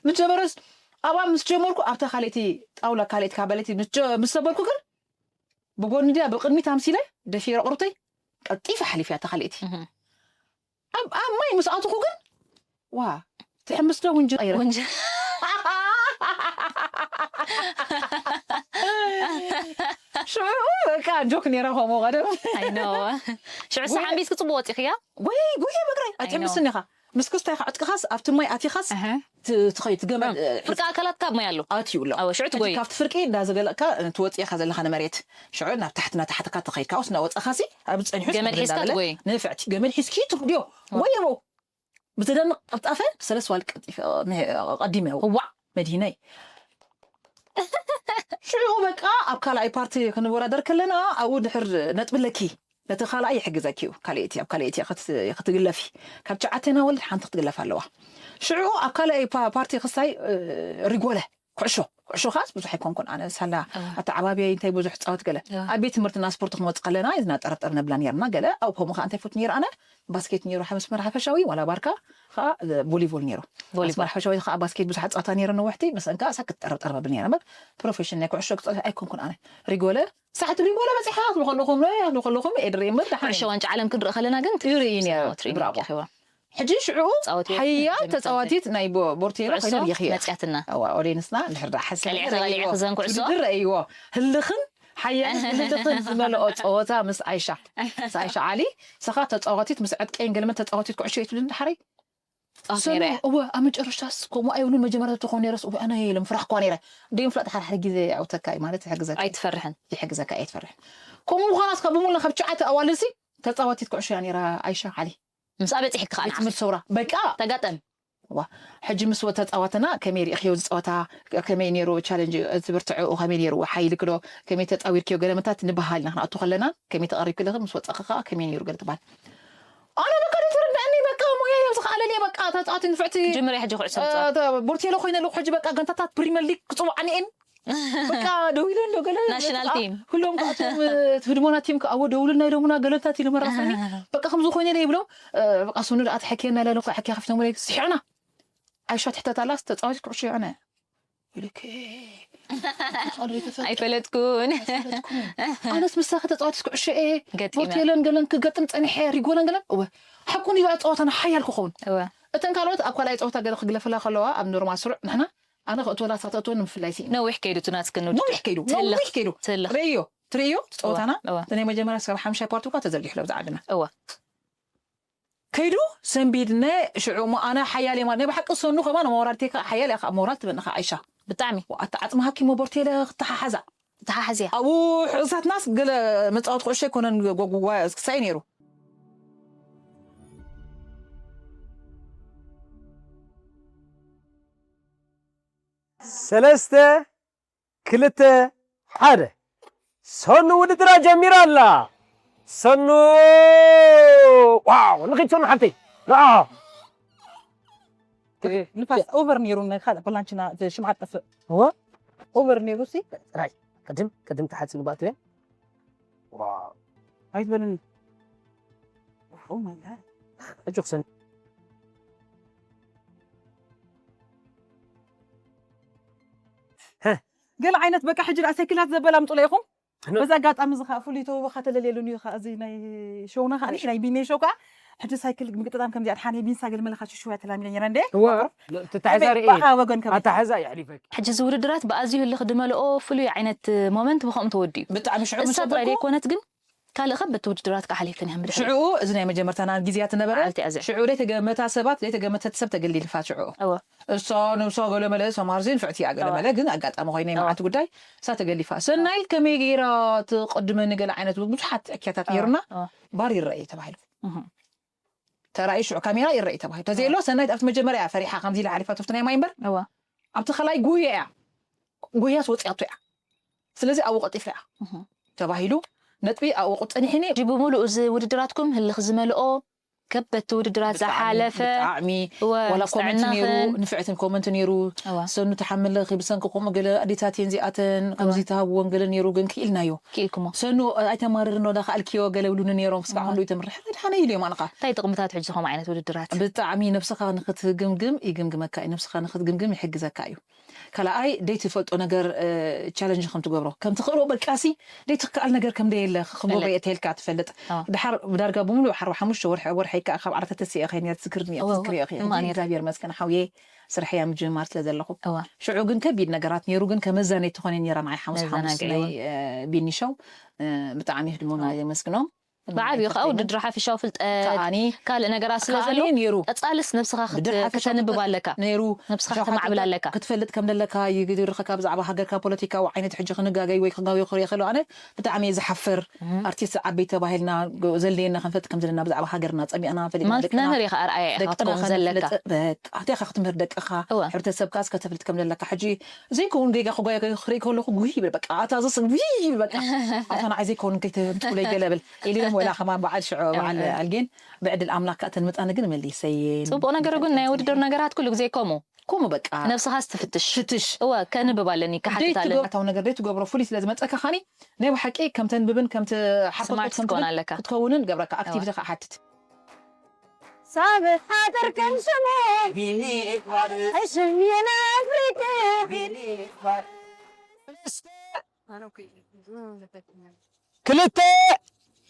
ምስ ጀመረስ ኣብኣ ምስ ጀመርኩ ኣብታ ካልእቲ ጣውላ ካልእቲ ካበለቲ ምስ ሰበርኩ ግን ብጎኒ ድያ ብቅድሚት ኣምሲለ ደፊረ ቁርተይ ቀልጢፈ ሓሊፍያ እታ ካልእቲ ኣብ ኣብ ማይ ምስ ኣትኹ ግን ዋ ትሕምስ ዶ ውንጅ ቀይረ ወንጀ ሽዑ በቃ ጆክ ነይራ ከምኡ ቀደም ኣይኖ ሽዑ ሰሓንቢስ ክፅቡቅ ወፂኽያ ወይ ጉየ በግራይ ኣይትሕምስን ኢኻ ምስ ክስታይ ከዕጥቅኻስ ኣብቲ ማይ ኣቲኻስ ትኸይድ ትገመድ ፍርቂ ኣካላትካ ኣብ ማይ ኣሎ ኣትዩ ኣሎ ኣዎ ሽዑ ትጎይ ካብቲ ፍርቂ እንዳዘገለቕካ ትወፅእኻ ዘለኻ ንመሬት ሽዑ ናብ ታሕቲ ናታሓትካ ተኸይድካ ውስ እናወፀኻሲ ኣብ ፀኒሑ ገመድ ሒዝካ ትጎይ ንፍዕቲ ገመድ ሒዝኪ ትጉድዮ ወይ ሞ ብዘደንቕ ቅልጣፈ ሰለስተ ዋል ቀዲመ ዋዕ መዲነይ ሽዑ በቃ ኣብ ካልኣይ ፓርቲ ክንወዳደር ከለና ኣብኡ ድሕር ነጥቢ ኣለኪ ነቲ ካልኣይ ይሕግዘኪ እዩ ካልእቲ ኣብ ካልእቲ ክትግለፊ ካብ ትሽዓተ ናወልድ ሓንቲ ክትግለፍ ኣለዋ ሽዑ ኣብ ካልኣይ ፓርቲ ክሳይ ሪጎለ ኩዕሾ ኩዕሾ ኻስ ብዙሕ ኣይኮንኩን ኣነ ሳላ ኣተዓባብያይ እንታይ ብዙሕ ፃወት ገለ ኣብ ቤት ትምህርትና ስፖርት ክንወፅ ከለና ዝናጠረጠር ነብላ ነርና ገለ ኣብ ከምኡ ከዓ እንታይ ፎት ነይር ኣነ ባስኬት ነይሩ ሓምስ መራ ሓፈሻዊ ዋላ ባርካ ከዓ ቮሊቮል ነይሩ ሓፈሻዊ ከዓ ባስኬት ብዙሓት ፀወታ ነይረ ነዋሕቲ ምስአን ከዓ ሳክት ጠረብጠር ነብል ነይረ እምበር ፕሮፌሽን ናይ ኩዕሾ ክፀወት ኣይኮንኩን ኣነ ሪጎለ ሳሕቲ ሪጎለ በፂሓ ክብሉ ከለኹም ክብሉ ከለኹም ኤድሪ እምበር ዳሓን ኩዕሾ ዋንጫ ዓለም ክንርኢ ከለና ግን ይርኢ ነይረ ብራቦ ሕጂ ሽዑ ሓያል ተፃዋቲት ናይ ቦርቴሎ ኮይነ ሪኢኽዮ መፅያትና ኦዴንስና እንድሕር ዳ ሓሰ ቀሊዕ ተቐሊዐ ክዘን ኩዕሶ ውድድር ረእይዎ ህልኽን ሓያል ህልኽን ዝመልኦ ፀወታ ምስ ኣይሻ ምስ ኣይሻ ዓሊ ንስኻ ተፃዋቲት ምስ ዕጥቀይን ገለመን ተፃዋቲት ኩዕሾ የትብልን ዳሓረይ እወ ኣብ መጨረሽታስ ከምኡ ኣይብሉን መጀመርያ ትኾን ነረስ እወ ኣነ የለም ፍራሕ እኳ ነረ ደም ፍላጥ ሓደ ሓደ ግዜ ያውተካ ማለት ይሕግዘካ ኣይትፈርሕን ይሕግዘካ ኣይትፈርሕን ከምኡ ምዃናስ ካብ ብሙሉ ካብ ትሽዓተ ኣዋልሲ ተፃዋቲት ኩዕሾ እያ ነራ ኣይሻ ዓሊ ምስኣ በፂሕኪ ከዓ ቤት ትምህርቲ ሰውራ በቃ ተጋጠም ዋ ሕጂ ምስ ተፃዋትና ከመይ ሪእኽዮ ዝፀወታ ከመይ ነይሩ ቻለንጅ እቲ ብርትዕኡ ከመይ ነይሩ ሓይልክዶ ከመይ ተፃዊርክዮ ገለመታት ንበሃል ኢና ክንኣቱ ከለና ከመይ ተቐሪብክለኺ ምስ ወፃኺ ከዓ ከመይ ነይሩ ገለ ትበሃል ኣነ በቃ ዘይተረድኣኒ በቃ ሞያ እዮም ዝኸኣለኒ በቃ ተፃዋቲ ንፍዕቲ ጅምር ሕጂ ኩዕሶ ቦርቴሎ ኮይነ ኣለኩ ሕጂ በቃ ጋንታታት ፕሪመር ሊግ ክፅውዓኒ እየን በቃ ደው ኢለ ኣሎ ገለ ናሽናል ቲም ኩሎም ከኣቶም ህድሞና ቲም ከኣዎ ደውልና ኢሎምና ገለታት ኢሎም ኣራሰኒ በቃ ከምዚ ኮይነ ኢለ ይብሎም በቃ ስኑ ደኣ ተሐኪየና ኢለ ኣለኩ ሕኪያ ከፊቶምለይ ስሒቕና ኣይሻ ትሕተት ኣላስ ተፃዋቲት ኩዕሾ ይዕነ ኢሉክ ኣይፈለጥኩን ኣነስ ምሳኺ ተፃዋቲት ኩዕሾ እየ ገጢመ ሆቴለን ገለን ክገጥም ፀኒሐ ሪጎለን ገለን እወ ሓቁን ይበላ ፀዋታና ሓያል ክኸውን እወ እተን ካልኦት ኣብ ካልኣይ ፀወታ ገለ ክግለፈላ ከለዋ ኣብ ኖርማል ስሩዕ ንሕና ኣነ ክእትወላ ሳተእትወ ንምፍላይ ሲ ነዊሕ ከይዱ ትናትክን ነዊሕ ከይዱ ነዊሕ ከይዱ ትልኽ ርእዮ ትርእዮ ፀወታና እወ። እቲ ናይ መጀመርያ ስጋብ ሓምሻይ ፓርቲ እኳ ተዘርጊሑ ሎ ብዛዕድና እወ ከይዱ ሰንቢድነ ሽዑ እሞ ኣነ ሓያል የማ ናይ ብሓቂ ሰኑ ከማ ንመወራድቴካ ሓያል እያ ከዓ መወራድ ትበኒ ከዓ ዓይሻ ብጣዕሚ ኣታ ዓፅሚ ሃኪሞ ቦርቴለ ክተሓሓዛ ተሓሓዝያ ኣብኡ ሕእሳትናስ ገለ መፃወት ኩዕሾ ኣይኮነን ጎጉዋ ክሳይ ነይሩ ሰለስተ ክልተ ሓደ ሰኑ ውድድራ ጀሚራ ኣላ ሰኑ ዋው ንኺድ ሰኑ ሓብተይ ንኣ ንፋስ ኦቨር ነይሩ ናይ ካልእ ፕላንችና እቲ ሽምዓ ጠፍእ እወ ኦቨር ነይሩ ሲ ጥራይ ቅድም ቅድም ተሓፂ ግባእቱ እየ ዋው ኣይትበልኒ ሕጂ ክሰን ገለ ዓይነት በቃ ሕጂ ደኣ ሳይክላት ዘበላምጡለ ኢኹም በዚ ኣጋጣሚ እዚ ከዓ ፍሉይ ተውበኻ ተለልየሉን እዩ ከዓ እዚ ናይ ሸውና ከዓ ናይ ቢኔ ሸው ከዓ ሕጂ ሳይክል ምግጥጣም ከምዚኣ ሓነ ቢንሳ ገለ መለኻ ሽሽውያ ተላሚደ ነረ እንደ እወ ትታሕዛ ርኢ ብኣኻ ወገን ከም ኣታሕዛ የሕሊፈኪ ሕጂ እዚ ውድድራት ብኣዝዩ ህልኽ ድመልኦ ፍሉይ ዓይነት ሞመንት ብኸምኡ ተወዲኡ ብጣዕሚ ሽዑ ምስ እሳ ጥራይ ወደኩ ዘይኮነት ግን ካልእ ከበድቲ ውድድራት ከዓ ሓሊፍክን እዮም ብድሕሪ ሽዑ እዚ ናይ መጀመርታና ግዜያት ነበረ በዓልቲ እያ እዚኣ። ሽዑ ዘይተገመታ ሰባት ዘይተገመተት ሰብ ተገሊልፋ ሽዑ እወ እሳ ንብሳ ገለ መለ ሰማርዚን ፍዕቲ እያ ገለ መለ ግን ኣጋጣሚ ኮይነ ናይ መዓልቲ ጉዳይ እሳ ተገሊፋ ሰናይት ከመይ ገይራ ትቐድመኒ ገለ ዓይነት ብዙሓት ዕክያታት ነይሩና እወ ባር ይረአ እዩ ተባሂሉ እህ ተራእዩ ሽዑ ካሜራ ይረአ እዩ ተባሂሉ ተዘየሎ ሰናይት ኣብቲ መጀመርያ ፈሪሓ ከምዚ ኢላ ሓሊፋ ተፍቲ ናይ ማይ እምበር እወ ኣብቲ ካልኣይ ጉያ እያ ጉያስ ወፂኣቶ እያ ስለዚ ኣብኡ ቀጢፍያ እህ ተባሂሉ ነጥቢ ኣብኡ ቁፀኒሕኒ ሕጂ ብምሉእ እዚ ውድድራትኩም ህልኽ ዝመልኦ ከበድቲ ውድድራት ዝሓለፈ ብጣዕሚ ዋላ ኮመንት ነይሩ፣ ንፍዕትን ኮመንት ነይሩ። ሰኑ ተሓምለኺ ብሰንኪ ከምኡ ገለ ኣዴታት እየን እዚኣተን ከምዚ ተሃብወን ገለ ነይሩ፣ ግን ክኢልናዮ። ክኢልኩሞ ሰኑ ኣይተማርርኖ ዳ ከኣልክዮ ገለ ብሉኒ ነይሮም። ክስካዕ ክንዱ ይተምርሕ ድሓነ ኢሉ እዮም ኣንኻ። እንታይ ጥቕምታት ሕጂ ዝኾም ዓይነት ውድድራት? ብጣዕሚ ነብስኻ ንክትግምግም ይግምግመካ እዩ፣ ነብስኻ ንክትግምግም ይሕግዘካ እዩ። ካልኣይ ደይ ትፈልጦ ነገር ቻለንጅ ከም ትገብሮ ከም ትኽእሎ በቃሲ ደይ ትከኣል ነገር ከም ደየለ ክጎበ እየ ተልካ ትፈልጥ። ድሓር ብዳርጋ ብምሉእ ሓርባ ሓሙሽተ ወርሒ ወርሒ ከዓ ካብ ዓረተ ተስየ ኸይን እያ ትዝክርኒ እየ ትዝክር እየ ኸይን እግዚኣብሔር መስከን ሓውየ ስራሕ እያ ምጅማር ስለ ዘለኹ ሽዑ ግን ከቢድ ነገራት ነይሩ ግን ከመዛነይ ትኾነ ነራ ንዓይ ሓሙስ ሓሙስ ናይ ቢኒ ሸው ብጣዕሚ ህድሞና የመስግኖም። ብዓብዩ ከዓ ውድድር ሓፊሻዊ ፍልጠት ካልእ ነገራት ስለ ዘሎ ቀፃልስ ነብስኻ ከተንብብ ኣለካ ነብስኻ ከተማዕብል ኣለካ ክትፈልጥ ከም ዘለካ ይግድርኸካ ብዛዕባ ሃገርካ ፖለቲካዊ ዓይነት ሕጂ ክንጋገይ ወይ ክጋገይ ክርኢ ከሎ ኣነ ብጣዕሚ እየ ዝሓፍር ኣርቲስት ዓበይ ተባሂልና ዘድልየና ክንፈልጥ ከም ዘለና ብዛዕባ ሃገርና ፀሚቕና ፈሊጥና ማለት ደቅና መምህር ኢኻ ኣርኣያ ኢኻ ደቅና ክትከውን ዘለካ ከነፍልጥ በቃ እንታይ ኢኻ ክትምህር ደቅኻ ሕብረተሰብካስ ከተፍልጥ ከም ዘለካ ሕጂ ዘይከውን ጌጋ ክጓየ ክርኢ ከለኹ ጉይ ይብል በቃ ኣታ ዘስን ጉይ ይብል በቃ ኣታ ንዓይ ዘይከውን ከይተምፅኡለይ ገለ ብል ኢለ እዮም ወላ ከማን በዓል ሽዑ በዓል ኣልጌን ብዕድል ኣምላክ ከኣ ተንምፃኒ ግን መሊሰየን ፅቡቕ ነገር ግን ናይ ውድድር ነገራት ኩሉ ግዜ ከምኡ ከምኡ በቃ ነብስኻስ ትፍትሽ ፍትሽ እወ ከንብብ ኣለኒ ክሓትት ኣለኒ ዘይትገብሮ ፍሉይ ስለ ዝመፀካ ካኒ ናይ ብሓቂ ከም ተንብብን ከም ትሓፈጦት ከም ትብል ክትከውንን ገብረካ ኣክቲቪቲ ከዓ ሓትት ሳብ ሃገር ከም ስሙ ሕሽም የን ኣፍሪቃ ክልተ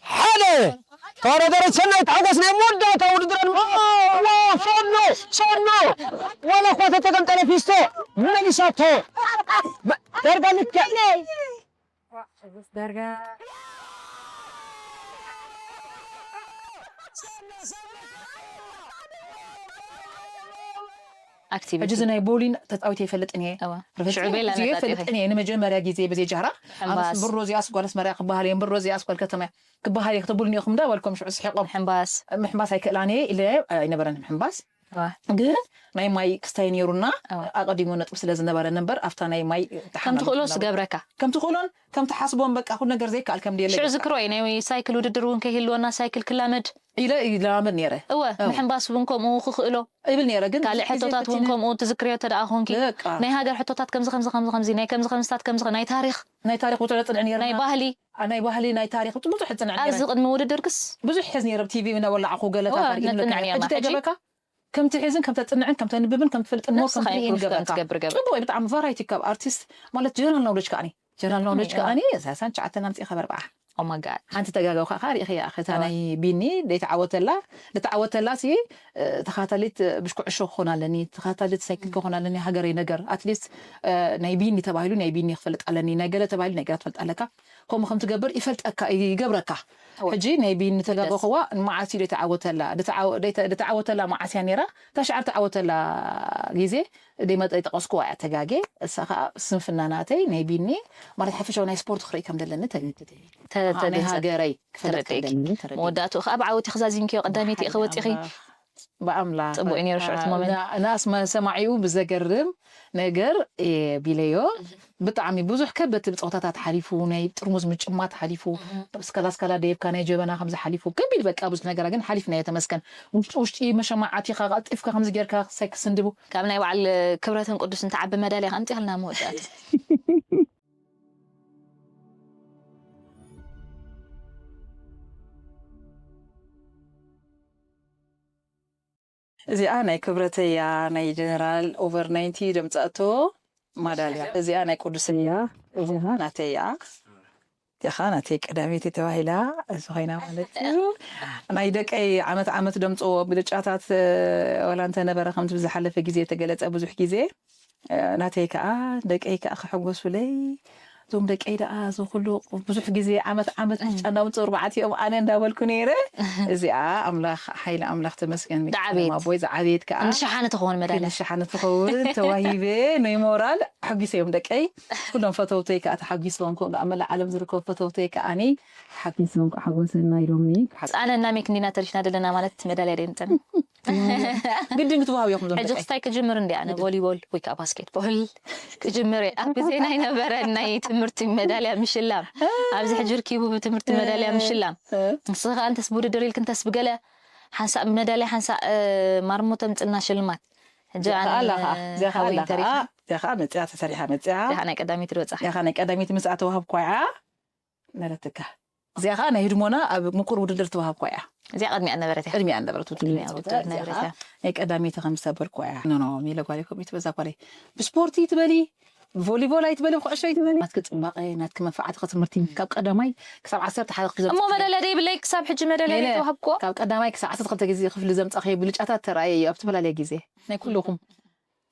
ሓደ ተወዳደረት ሰናይት ሓጎስ ናይ መወዳእታ ውድድረን ሶኖ ሶኖ ዋላ እኳ ተተገምጠለ ፊስቶ መሊሳቶ ዳርጋ ልክዕ ሕጂ እዚ ናይ ቦሊን ተፃዊተ ይፈልጥን እየ ፈልጥን እየ ንመጀመርያ ግዜ ብዘይ ጃህራ ኣነስ ብሮ እዚኣስ ጓል ኣስመራ ክበሃል እየ ብሮ እዚኣስ ጓል ከተማ ክበሃል እየ ክተብሉኒ ኢኹም እንዳ በልኮም ሽዑ ስሒቆም ሕምባስ ምሕምባስ ኣይክእላን እየ ኢለ ኣይነበረን ምሕምባስ ግን ናይ ማይ ክስታይ ነይሩና ኣቐዲሙ ነጥቢ ስለ ዝነበረ ነበር ኣብታ ናይ ማይ ከም ትኽእሎ ዝገብረካ ከም ትኽእሎን ከም ትሓስቦን በቃ ኩሉ ነገር ዘይከኣል ከም ድየለ ሽዑ ዝክሮ እዩ ናይ ሳይክል ውድድር እውን ከይህልወና ሳይክል ክላመድ ኢለ ይላመድ ነይረ እወ ምሕምባስ እውን ከምኡ ክኽእሎ ይብል ነይረ ግን ካልእ ሕቶታት እውን ከምኡ ትዝክርዮ ተደኣ ኮንኪ ናይ ሃገር ሕቶታት ከምዚ ከምዚ ከምዚ ከምዚ ናይ ከምዚ ከምዝታት ከምዚ ናይ ታሪኽ ናይ ታሪኽ ውትረ ፅንዕ ነይረ ናይ ባህሊ ናይ ባህሊ ናይ ታሪኽ ብዙሕ ፅንዕ ኣብዚ ቅድሚ ውድድር ክስ ብዙሕ ሕዝ ነይረ ቲቪ እናወላዕኹ ገለታት ኣርእዩ ነፅንዕ ነርና ሕጂ እንታይ ገበካ ከም ትሕዝን ከም ተፅንዕን ከም ተንብብን ከም ትፈልጥን ሞ ከም ትርእን ገበርካ ፅቡቅ ብጣዕሚ ቫራይቲ ካብ ኣርቲስት ማለት ጀነራል ናውለጅ ከዓኒ ጀነራል ናውለጅ ከዓኒ ሰላሳን ትሽዓተን ኣምፂእካ በርብዓ ሓንቲ ተጋገው ከዓ ሪእኽያ ከታ ናይ ቢኒ ደይተዓወተላ ዝተዓወተላ ሲ ተኻታሊት ብሽኩ ዕሾ ክኾን ኣለኒ ተኻታሊት ሳይክል ክኾን ኣለኒ ሃገረይ ነገር ኣትሊስት ናይ ቢኒ ተባሂሉ ናይ ቢኒ ክፈልጥ ኣለኒ ናይ ገለ ተባሂሉ ናይ ገለ ትፈልጥ ኣለካ ከምኡ ከም ትገብር ይፈልጠካ ይገብረካ ሕጂ ናይ ቢኒ ተጋገኹዋ መዓስ እዩ ደይተዓወተላ ደይተዓወተላ መዓስ እያ ነይራ እታ ሽዓር ተዓወተላ ግዜ ደይመጠ ይጠቐስኩዋ እያ ተጋጌ እሳ ከዓ ስንፍና ናተይ ናይ ቢኒ ማለት ሓፈሻዊ ናይ ስፖርት ክርኢ ከም ዘለኒ ተገንትት ናይ ሃገረይ ክፈልጥ ከም ዘለኒ ተረዲእ መወዳእትኡ ከዓ ብዓወት ክዛዚምክዮ ቀዳመይቲ ኢኺ ወፂኺ ብኣምላኽ ፅቡቅ እዩ ነይሩ ሽዑ እቲ ሞመንት ናስ ሰማዒኡ ብዘገርም ነገር እየ ቢለዮ ብጣዕሚ ብዙሕ ከበድቲ ብፀወታታት ሓሊፉ ናይ ጥርሙዝ ምጭማት ሓሊፉ ስካላ ስካላ ደየብካ ናይ ጀበና ከምዚ ሓሊፉ ከቢድ በቃ ብዙሕ ነገራ ግን ሓሊፍናዮ ተመስገን ውሽጢ ውሽጢ መሸማዓቲኻ ቀልጢፍካ ከምዚ ጌርካ ሳይ ክስንድቡ ካብ ናይ በዓል ክብረትን ቅዱስን ተዓቢ መዳልያ ከምፂኽልና መወዳእቲ እዚኣ ናይ ክብረተያ ናይ ጀነራል ኦቨር ናይንቲ ደምፃእቶ ማዳልያ እዚኣ ናይ ቅዱሰያ እዚኣ ናተያ እዚኻ ናተይ ቀዳመይቲ ተባሂላ እዚ ኮይና ማለት እዩ ናይ ደቀይ ዓመት ዓመት ደምፅዎ ብልጫታት ወላ እንተነበረ ከምቲ ብዝሓለፈ ግዜ የተገለፀ ብዙሕ ግዜ ናተይ ከዓ ደቀይ ከዓ ክሕጎሱለይ እዞም ደቀይ ደኣ እዚ ኩሉ ብዙሕ ግዜ ዓመት ዓመት ምርጫ እንዳምፅኡ ኣርባዕቲኦም ኣነ እንዳበልኩ ነይረ እዚኣ ኣምላኽ ሓይሊ ኣምላኽ ተመስገን ሚካኤል ኣቦይ ዝዓበየት ከዓ ንሸሓነ ትኸውን መዳልያ ንሸሓነ ትኸውን ተዋሂበ ናይ ሞራል ሓጒሰዮም ደቀይ ኩሎም ፈተውተይ ከዓ ተሓጒስዎም ከምኡ ኣብ መላእ ዓለም ዝርከቡ ፈተውተይ ከዓኒ ሓጒሶም ከዓ ሓጎሰና ኢሎምኒ ኣነ እና ሜክ እንዲና ተሪፍና ዘለና ማለት መዳልያ ደይምፀና ግድን ክትወሃብ ኢኹም ዞም ሕጂ ክስታይ ክጅምር እንዲ ኣነ ቮሊቦል ወይ ከዓ ባስኬትቦል ክጅምር እየ ኣብ ግዜና ኣይነበረን ናይ ትምህርቲ መዳልያ ምሽላም ኣብዚ ሕጂ ርኪቡ ብትምህርቲ መዳልያ ምሽላም ንስኻ እንተስ ብውድድር ኢልክ እንተስ ብገለ ሓንሳእ መዳልያ ሓንሳእ ማርሞ ተምፅና ሽልማት። ሕጂ እዚኣ ኣነ ከኣ ኣላ ከኣ እዚኣ ከኣ ሓወይ ኣላ ከኣ ተሪፍና። እዚኣ ከኣ መፅያ ተሰሪሓ መፅያ እዚኣ ናይ ቀዳሚት ዶ በፃሕ? እዚኣ ከኣ ናይ ቀዳሚት ምስኣ ተዋህብኳ እያ ነረትካ እዚኣ ከኣ ናይ ህድሞና ኣብ ምቁር ውድድር ተዋህብኳ እያ እዚኣ ቅድሚያ ነበረት እያ። ቅድሚያ ነበረት ውድድር ቅድሚያ ጸወታ ውድድር እዚኣ ነበረት ከኣ እያ። ናይ ቀዳሚት ከም ዝሰበርኳ እያ ኖ ኖ ሚለ ጓለይ ከምኡ ትበዛ ጓለይ ብስፖርቲ ትበሊ ብቮሊቦል ኣይትበሊ ብኩዕሾ ኣይትበሊ ናትኪ ፅባቐ ናትኪ መንፈዓቲ ከትምህርቲ ካብ ቀዳማይ ክሳብ ዓሰርተ ሓደ ክፍሊ እሞ መደለ ደይብለይ ክሳብ ሕጂ መደለ ሜለ፣ ተዋህብኮ ካብ ቀዳማይ ክሳብ ዓሰርተ ክልተ ግዜ ክፍሊ ዘምጻኸ ብልጫታት ተራእየ እዩ ኣብ ዝተፈላለየ ግዜ ናይ ኩልኹም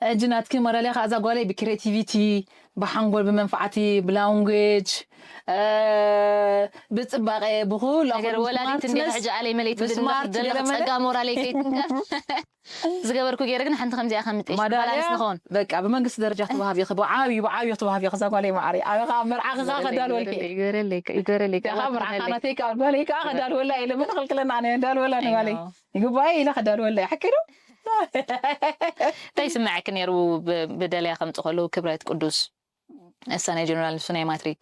ሕጂ ናትኪ መዳልያ ከኣ እዛ ጓለይ ብክሬቲቪቲ ብሓንጎል ብመንፈዓቲ ብላንጉጅ ብፅባቐ ብኩሉ ነገር ወላዲት እንዲ ሕጂ ኣለይ መለይቲ ብስማርት ዘለኽ ገለ መለ ፀጋ ሞራለይ ከይትንከፍ ዝገበርኩ ገይረ ግን ሓንቲ ከምዚኣ ከምጥሽ ማዳልያ ባላንስ ንኸውን በቃ ብመንግስቲ ደረጃ ተዋሃቢ ብዓብዩ ብዓብዩ ተዋሃቢ ከዛ ጓለይ ማዓሪ ኣበ ከዓ መርዓኺ ከዓ ከዳልወልኪ ይግበረለይ ይግበረለይ ከዓ መርዓኻ ናተይ ከዓ ጓለይ ከዓ ከዳልወላ ኢለ ምን ክልክለና ኣነ እንዳልወላ ንባለይ ይግባእ ኢለ ከዳልወላ ሓቂ ዶ እንታይ ይስምዐኪ ነይሩ ብ- ብደለያ ከምፅ ከለዉ ክብረት ቅዱስ እሳ ናይ ጀነራል ንሱ ናይ ማትሪክ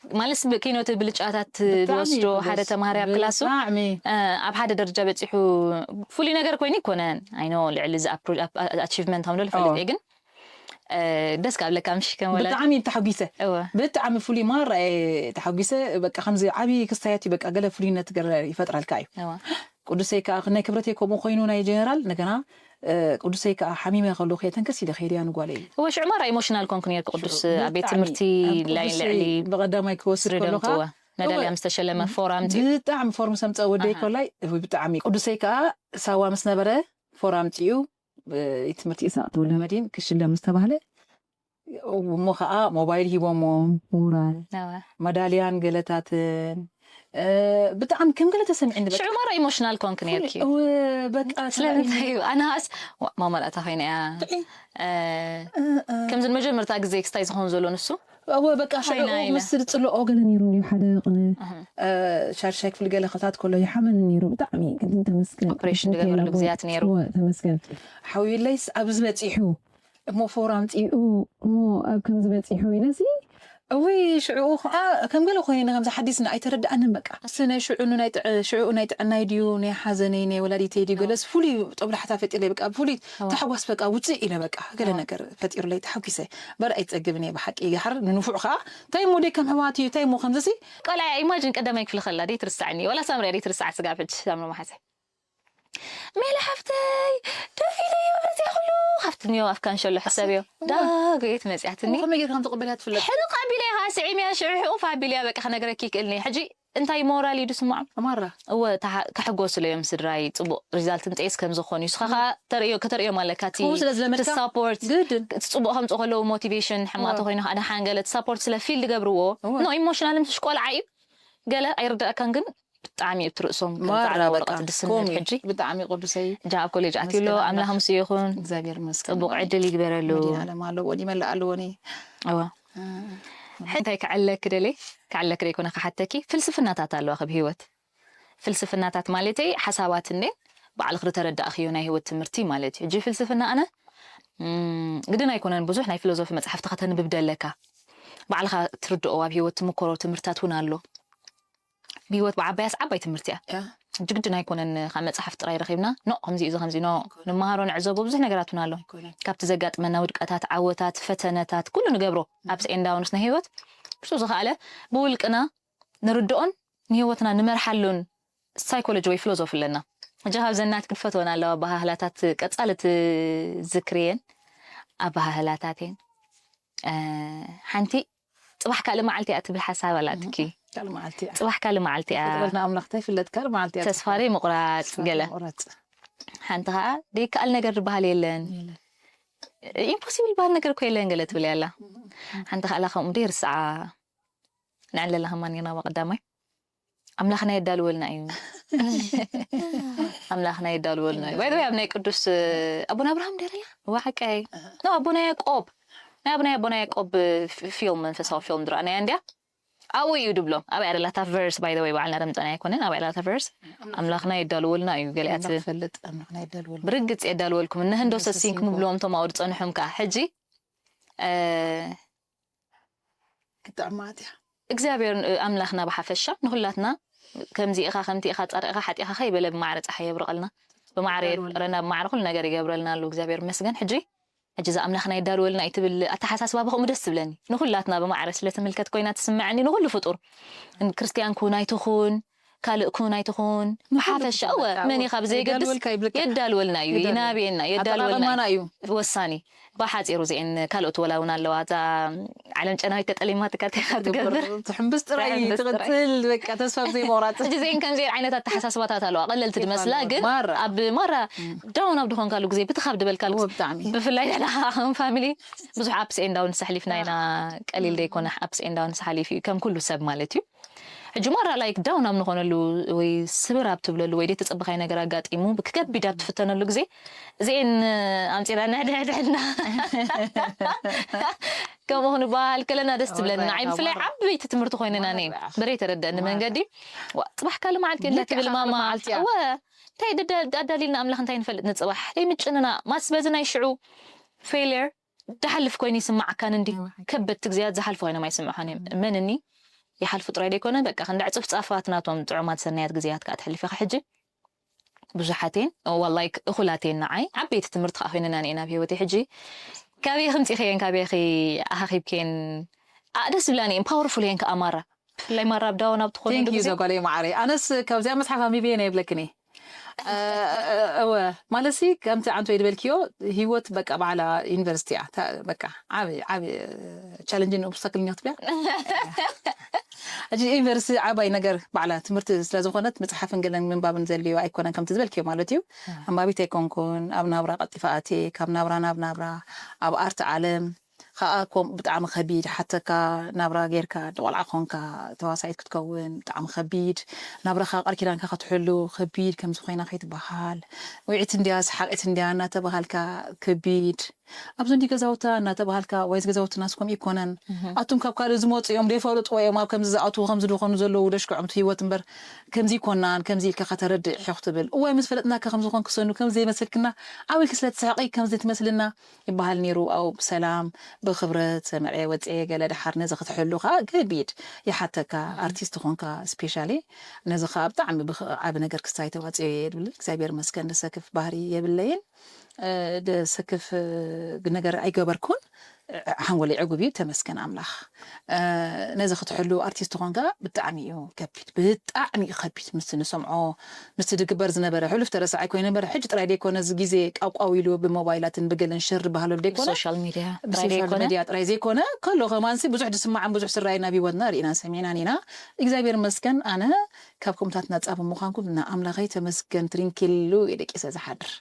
ማለት ብኪኖት ብልጫታት ዝወስዶ ሓደ ተማሃሪ ኣብ ክላሱ ብጣዕሚ እ፣ ኣብ ሓደ ደረጃ በፂሑ ፍሉይ ነገር ኮይኑ ይኮነን ኣይኖ ልዕሊ እዚ ኣቺቭመንት ከም ልፈልጥ ኦ። እየ ግን እ፣ ደስ ካብ ለካ ምሽ ከም ወላ ብጣዕሚ ተሓጒሰ እወ ብጣዕሚ ፍሉይ ማራ እየ ተሓጒሰ በቃ ከምዚ ዓብዪ ክስታያት እዩ በቃ ገለ ፍሉይነት ገለ ይፈጥረልካ እዩ እወ ቅዱሰይ ከዓ ናይ ክብረተይ ከምኡ ኮይኑ ናይ ጀነራል እንደገና እ፣ ቅዱሰይ ከዓ ሓሚመ ከለኹ እየ ተንከስ ኢለ ከይደ እያ ንጓለይ እወ ሽዑ ማራ ኢሞሽናል ኮንኩ ነርክ ቅዱስ ኣብ ቤት ብጣዕሚ ትምህርቲ ኣብ ላይ ቅዱስ ልዕሊ ብቐዳማይ ክወስድ ፍሪደም ከለኹ ከዓ ጥወ መዳልያ ምስ ተሸለመ ፎራም ፂ ብጣዕሚ ፎርም ሰምፀ ወደይ ኣሃ። ኮላይ እውይ ብጣዕሚ ቅዱሰይ ከዓ ሳዋ ምስ ነበረ ፎራም ፂኡ ትምህርቲ ኢሳቅ ተወልደ መድን ክሽለም ዝተባህለ እሞ ከዓ ሞባይል ሂቦሞ ሞራል ነዋ መዳልያን ገለታትን እ፣ ብጣዕሚ ከም ገለ ተሰሚዕኒ በቃ ሽዑ ማራ ኢሞሽናል ኮንክ ነርኪ እወ፣ በቃ ስለምንታይ እዩ ኣነ ኸዓስ ማማላእታ ኮይነ እያ እ፣ ከምዚ ንመጀመርታ ግዜ ክስታይ ዝኸውን ዘሎ ንሱ እወ በቃ ሽዑ ኮይና ኢለ። ምስ ዝፅልኦ ገለ ነይሩ እዩ ሓደ ቅነ እ፣ ሻድሻይ ክፍሊ ገለ ከታት ከሎ ይሓመኒ ነይሩ ብጣዕሚ ግን ተመስገን ኦፕሬሽን ዝገበረሉ ግዜያት ነይሩ። እወ፣ ተመስገን ሓውዩለይስ ኣብዚ በፂሑ እሞ ፎር ኣምፂኡ እሞ ኣብ ከምዚ በፂሑ ኢለሲ እውይ ሽዕኡ ከዓ ከም ገለ ኮይነ ከምዚ ሓዲስና ኣይተረድኣንን በቃ ኣስ ናይ ሽዑ ናይ ጥዕ- ሽዕኡ ናይ ጥዕናይ ድዩ ናይ ሓዘነይ ናይ ወላዲተይ ድዩ ገለስ ፍሉይ ጦብላሕታ ፈጢረለይ በቃ ፍሉይ እዋ። ታሕጓስ በቃ ውፅእ ኢለ በቃ ገለ ነገር ፈጢሩለይ ተሓጒሰ በር ኣይፀግብን እየ ብሓቂ ይሓር ንንፉዕ ከዓ እንታይ እሞ ደይ ከም ሕዋት እዩ እንታይ እሞ ከምዚሲ ቆልዓ ኢማጅን ቀዳማይ ክፍሊ ከላ ደይ ትርሳዕኒ ወላ ሳምርያ ደይ ትርሳዕ ስጋብ ሕጂ ሳምሪ መሓዘይ ሜለ ሓፍተይ ደፊሉ እዩ በዚያ ኩሉ ካብቲ ኒዮ ኣፍካ እንሸሎ ሕሰብዮ ዳጎየት መፅያትኒ ከመይ ጌርካ ከም ተቐበልያ ትፍለጥ ሕንቕ ኣቢለያ ከዓ ስዒምያ ሽዑ ሕቑፍ ኣቢልያ በቃ ክነግረኪ ይክእልኒ ሕጂ እንታይ ሞራል እዩ ድስምዖም ማራ እወ ተሓ- ከሕጎስለዮም ስድራይ ፅቡቅ ሪዛልት ምፅኤስ ከም ዝኾን እዩ ንስኻ ከዓ ተርእዮ ከተርእዮም ኣለካ እቲ ከምኡ ስለ ዝለመድካ ሳፖርት ግድን እቲ ፅቡቅ ከምፅእ ከለዉ ሞቲቬሽን ሕማቅ እወ። ተኮይኑ ከዓ ደሓን ገለ እቲ ሳፖርት ስለ ፊል ዝገብርዎ እወ። ኖ ኢሞሽናል ምስሽ ቆልዓ እዩ ገለ ኣይርዳእካን ግን ብጣዕሚ እዩ እቲ ርእሶም ማራ ፃዕዳ በቃ ወረቀት ድስነት ኮሚ ሕጂ ብጣዕሚ ቅዱሰይ ጃብ ኮሌጅ ኣትዩ ኣሎ መስገን ኣምላኽ ኣምላኽ። ምስ ይኹን እግዚኣብሔር ይመስገን ፅቡቅ ዕድል ይግበረሉ መድኃኔዓለም ኣለዎ ይመልእ ኣለዎ እኔ እዋ እንታይ ክዕለክ ደልየ ክዕለክ ደይኮነ ክሓተኪ ፍልስፍናታት ኣለዋ ክብ ህይወት ፍልስፍናታት ማለተይ ሓሳባት እንዴ ባዕልክ ዝተረዳእክዮ ናይ ህይወት ትምህርቲ ማለት እዩ ሕጂ ፍልስፍና ኣነ እም፣ ግድን ኣይኮነን ብዙሕ ናይ ፊሎዞፊ መፅሓፍቲ ከተንብብ ደለካ ባዕልካ ትርድኦ ኣብ ህይወት ትምኮሮ ትምህርታት እውን ኣሎ ብህይወት ብዓባያስ ዓባይ ትምህርቲ እያ ያ ሕጂ ግድን ኣይኮነን ካብ መፅሓፍ ጥራይ ረኺብና ኖ ከምዚ እዩ ከምዚ ኖ ንመሃሮ ንዕዘቦ ብዙሕ ነገራት እውን ኣሎ ኣይኮነን ካብቲ ዘጋጥመና ውድቀታት ዓወታት ፈተነታት ኩሉ ንገብሮ ኣብስ ኤንዳውንስ ናይ ህይወት ክሱ ዝኸኣለ ብውልቅና ንርድኦን ንህይወትና ንመርሓሉን ሳይኮሎጂ ወይ ፊሎዞፊ ኣለና ሕጂ ካብ ዘናት ክንፈትወን ኣለዋ ኣባሃህላታት ቀፃሊ ትዝክርየን ኣባሃህላታትየን እ፣ ሓንቲ ፅባሕ ካልእ መዓልቲ እያ ትብል ሓሳብ ኣላትኪ ካልእ መዓልቲ እያ ፅባሕ ካልእ መዓልቲ እያ ፈጠረልና ኣምላኽ እንታይ ፍለጥ ካልእ መዓልቲ እያ ተስፋ ደይ ምቁራፅ ገለ ቁረፅ ሓንቲ ከዓ ደይከኣል ነገር ዝበሃል የለን የለን። ኢምፖሲብል ዝበሃል ነገር እኮ የለን ገለ ትብል ኣላ ሓንቲ ከዓ ከምኡ ደይ ርስዓ ንዕለላ ከማን ኢና ቀዳማይ ኣምላኽና የዳልወልና እዩ ኣምላኽና የዳልወልና እዩ ባይዘ ኣብ ናይ ቅዱስ ኣቡነ ኣብርሃም ደረላ እዋ ሓቀይ ኖ ኣቡነ ያዕቆብ ናይ ኣብናይ ኣቦና ያዕቆብ ፊልም መንፈሳዊ ፊልም ድረኣናያ እንድያ ኣብኡ እዩ ድብሎም ኣብያ ደላታ ቨርስ ባይ ወይ በዓልና ደምፀና ኣይኮነን ኣብያ ደላታ ቨርስ ኣምላኽና የዳልወልና እዩ ገሊኣት ፈልጥ ኣምላኽና የዳልወልና ብርግፅ የዳልወልኩም እነ ህንዶ ሰሲንክ ምብሎም ቶም ኣውድ ፀንሑም ከዓ ሕጂ ክጥዕማት እያ እግዚኣብሔር ኣምላኽና ብሓፈሻ ንኩላትና ከምዚ ኢኻ ከምቲ ኢኻ ጻድቕ ኢኻ ሓጢኻ ከይበለ ብማዕረ ጸሓይ የብርቐልና። ብማዕረ የፍቅረና፣ ብማዕረ ኩሉ ነገር ይገብረልና ኣሎ እግዚኣብሔር ይመስገን። ሕጂ ሕጂ እዛ ኣምላኽና የዳልወልና እዩ ትብል ኣተሓሳስባ ብኸምኡ ደስ ትብለኒ። ንኹላትና ብማዕረ ስለ ትምልከት ኮይና ትስምዐኒ፣ ንኹሉ ፍጡር። ክርስትያን ኩን ኣይትኹን፣ ካልእ ኩን ኣይትኹን፣ ብሓፈሻ እወ መን ኢኻ ብዘይገድስ የዳልወልና እዩ፣ ይናብየና፣ የዳልወልና እዩ። ወሳኒ። ብሓፂሩ እዚአን ካልኦት ወላ እውን ኣለዋ። እዛ ዓለም ጨናዊት ተጠሊማትካ እንታይ ኢኻ ትገብር? ትሕምብስ ጥራይ ትቕፅል፣ በቃ ተስፋ ብዘይ ምቑራፅ። ሕጂ እዚአን ከምዚአን ዓይነት ኣተሓሳስባታት ኣለዋ። ቀለልቲ ድመስላ ግን ኣብ ማራ ዳውን ኣብ ድኾንካሉ ግዜ ብትኻብ ድበልካሉ ብፍላይ ንሕና ከም ፋሚሊ ብዙሕ ኣፕስ ኤን ዳውንስ ኣሕሊፍና ኢና። ቀሊል ደይኮነ ኣፕስ ኤን ዳውንስ ሓሊፉ እዩ ከም ኩሉ ሰብ ማለት እዩ። ሕጂ ማራ ላይክ ዳውን ኣብ ንኾነሉ ወይ ስብር ኣብ ትብለሉ ወይ ደይተጸበኻይ ነገር ኣጋጢሙ ብክከቢድ ኣብ ትፍተነሉ ግዜ እዚኤን ኣምጺና ንሕድሕድሕድና ከምኡ ክንበሃል ከለና ደስ ትብለኒ። ንዓይ ብፍላይ ዓበይቲ ትምህርቲ ኮይነና ነ በረይ ተረደእኒ መንገዲ ጽባሕ ካልእ መዓልቲ እንደ ትብል ማማ እወ እንታይ ኣዳሊልና ኣምላኽ እንታይ ንፈልጥ ንጽባሕ ደይ ምጭንና ማስ በዚ ናይ ሽዑ ፌልየር ድሓልፍ ኮይኑ ይስምዓካን እንዲ ከበድቲ ግዜያት ዝሓልፉ ኮይኖም ኣይስምዑኻን እዮም። እመንኒ ይሓልፉ ጥራይ ደይኮነ በቃ ክንዲ ዕጹፍ ጻፋት ናቶም ጥዑማት ሰናያት ግዜያት ከዓ ትሕልፍ ኢኻ ሕጂ። ብዙሓት እየን ዋላይ እኹላት እየን ንዓይ ዓበይቲ ትምህርቲ ከዓ ኮይነና እየን ኣብ ህይወተይ ሕጂ። ካበይ ክምፂእኸየን ካበይ ኣኻኺብከየን ደስ ዝብላኒ እየን ፓወርፉል እየን ከዓ ማራ ብፍላይ ማራ ኣብ ዳውን ኣብ ትኾነሉ ግዜ። ጓለይ መዓረይ ኣነስ ካብዚኣ መፅሓፍ ኣንቢበ እየ ናይ ብለክን እየ እወ ማለት ሲ ከምቲ ዓንቶ ይድበልክዮ ህይወት በቃ ባዕላ ዩኒቨርሲቲ እያ በቃ ዓብ ዓብ ቻለንጅን ኦብስታክል ኛ ትብያ ሕጂ ዩኒቨርሲቲ ዓባይ ነገር ባዕላ ትምህርቲ ስለ ዝኾነት መፅሓፍን ገለን ምንባብን ዘልዮ ኣይኮነን ከምቲ ዝበልክዮ ማለት እዩ። ኣንባቢት ኣይኮንኩን ኣብ ናብራ ቀልጢፋ ኣትየ ካብ ናብራ ናብ ናብራ ኣብ ኣርት ዓለም ከዓ ከም ብጣዕሚ ከቢድ ሓተካ ናብራ ጌርካ ቆልዓ ኮንካ ተዋሳኢት ክትከውን ብጣዕሚ ከቢድ ናብራኻ ቃል ኪዳንካ ክትሕሉ ከቢድ ከምዚ ኮይና ከይትበሃል ውዒት እንድያ ሰሓቂት እንድያ እናተባሃልካ ከቢድ ኣብዚ እንዲ ገዛውታ እናተባሃልካ ዋይዚ ገዛውትና ስኮም ይኮነን ኣቱም ካብ ካልእ ዝመፁ እዮም ደይፈልጥዎ እዮም ኣብ ከምዚ ዝኣትዉ ከምዚ ዝኾኑ ዘለዉ ደሽክዖም ህይወት እምበር ከምዚ ይኮናን ከምዚ ኢልካ ከተረድእ ሕዮ ክትብል እዋይ ምስ ፈለጥናካ ከምዝኾን ክሰኑ ከምዚ ዘይመስልክና ዓው ኢልኪ ስለ ትስሕቂ ከምዚ ትመስልና ይበሃል ነይሩ። ኣብኡ ብሰላም ብኽብረት ሰምዐ ወፅኤ ገለ ደሓር ነዚ ክትሕሉ ከዓ ከቢድ ይሓተካ። ኣርቲስት ኾንካ ስፔሻሊ ነዚ ከዓ ብጣዕሚ ዓብ ነገር ክስታይ ተዋፅኦ እየ ድብል እግዚኣብሔር መስገን ደሰክፍ ባህሪ የብለይን። ደሰክፍ ነገር ኣይገበርኩን። ሓንጎለይ ዕጉብ እዩ ተመስገን ኣምላኽ። ነዚ ክትሕሉ ኣርቲስት ኾንካ ብጣዕሚ እዩ ከቢድ ብጣዕሚ እዩ ከቢድ ምስ ንሰምዖ ምስቲ ድግበር ዝነበረ ሕሉፍ ተረሳዓይ ኮይኑ ነበረ ሕጂ ጥራይ ደይኮነ እዚ ግዜ ቃውቃው ኢሉ ብሞባይላትን ብገለን ሸር ድበሃለሉ ደይኮነ ሶሻል ሚድያ ጥራይ ብሶሻል ዘይኮነ ሚድያ ጥራይ ዘይኮነ ከሎ ከማንሲ ብዙሕ ድስማዕን ብዙሕ ስራይ ናብ ህይወትና ርኢናን ሰሚዕናን ኢና እግዚኣብሔር መስገን ኣነ ካብ ከምታት ነፃ ብምዃንኩም ንኣምላኸይ ተመስገን ትሪንኪሉ እየ ደቂሰ ዝሓድር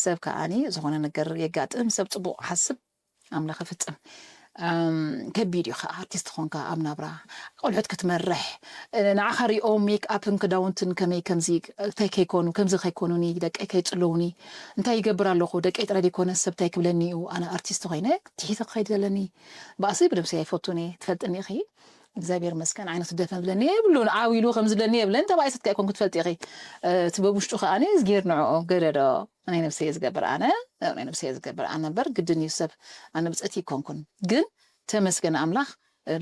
ሰብ ከኣኒ ዝኾነ ነገር የጋጥም ሰብ ፅቡቕ ሓስብ ኣምላኽ ይፍጽም። ከቢድ እዩ ከዓ ኣርቲስት ኾንካ ኣብ ናብራ ቆልዑት ክትመርሕ ንዓኻ ሪኦም ሜክ ኣፕን ክዳውንትን ከመይ ከምዚ እንታይ ከይኮኑ ከምዚ ከይኮኑኒ ደቀይ ከይፅለውኒ እንታይ ይገብር ኣለኹ ደቀይ ጥራይ ዘይኮነ ሰብ እንታይ ክብለኒ እዩ ኣነ ኣርቲስት ኮይነ ትሒተ ክኸይድ ዘለኒ ባእሲ ብነብሰይ ኣይፈቱን እየ ትፈልጥኒ ኢኺ እግዚኣብሔር መስገን ዓይነቱ ደፈን ዝብለኒ የብሉን ዓው ኢሉ ከም ዝብለኒ የብለን ተባኢሰት ከይኮንኩ ትፈልጢ ኢኺ እቲ በብ ውሽጡ ከዓኒ ዝጌር ንዕኦ ገደዶ ናይ ነብሰይ ዝገብር ኣነ ናይ ነብሰይ ዝገብር ኣነ እምበር ግድን እዩ ሰብ ኣነ ብፅእቲ ይኮንኩን ግን ተመስገን ኣምላኽ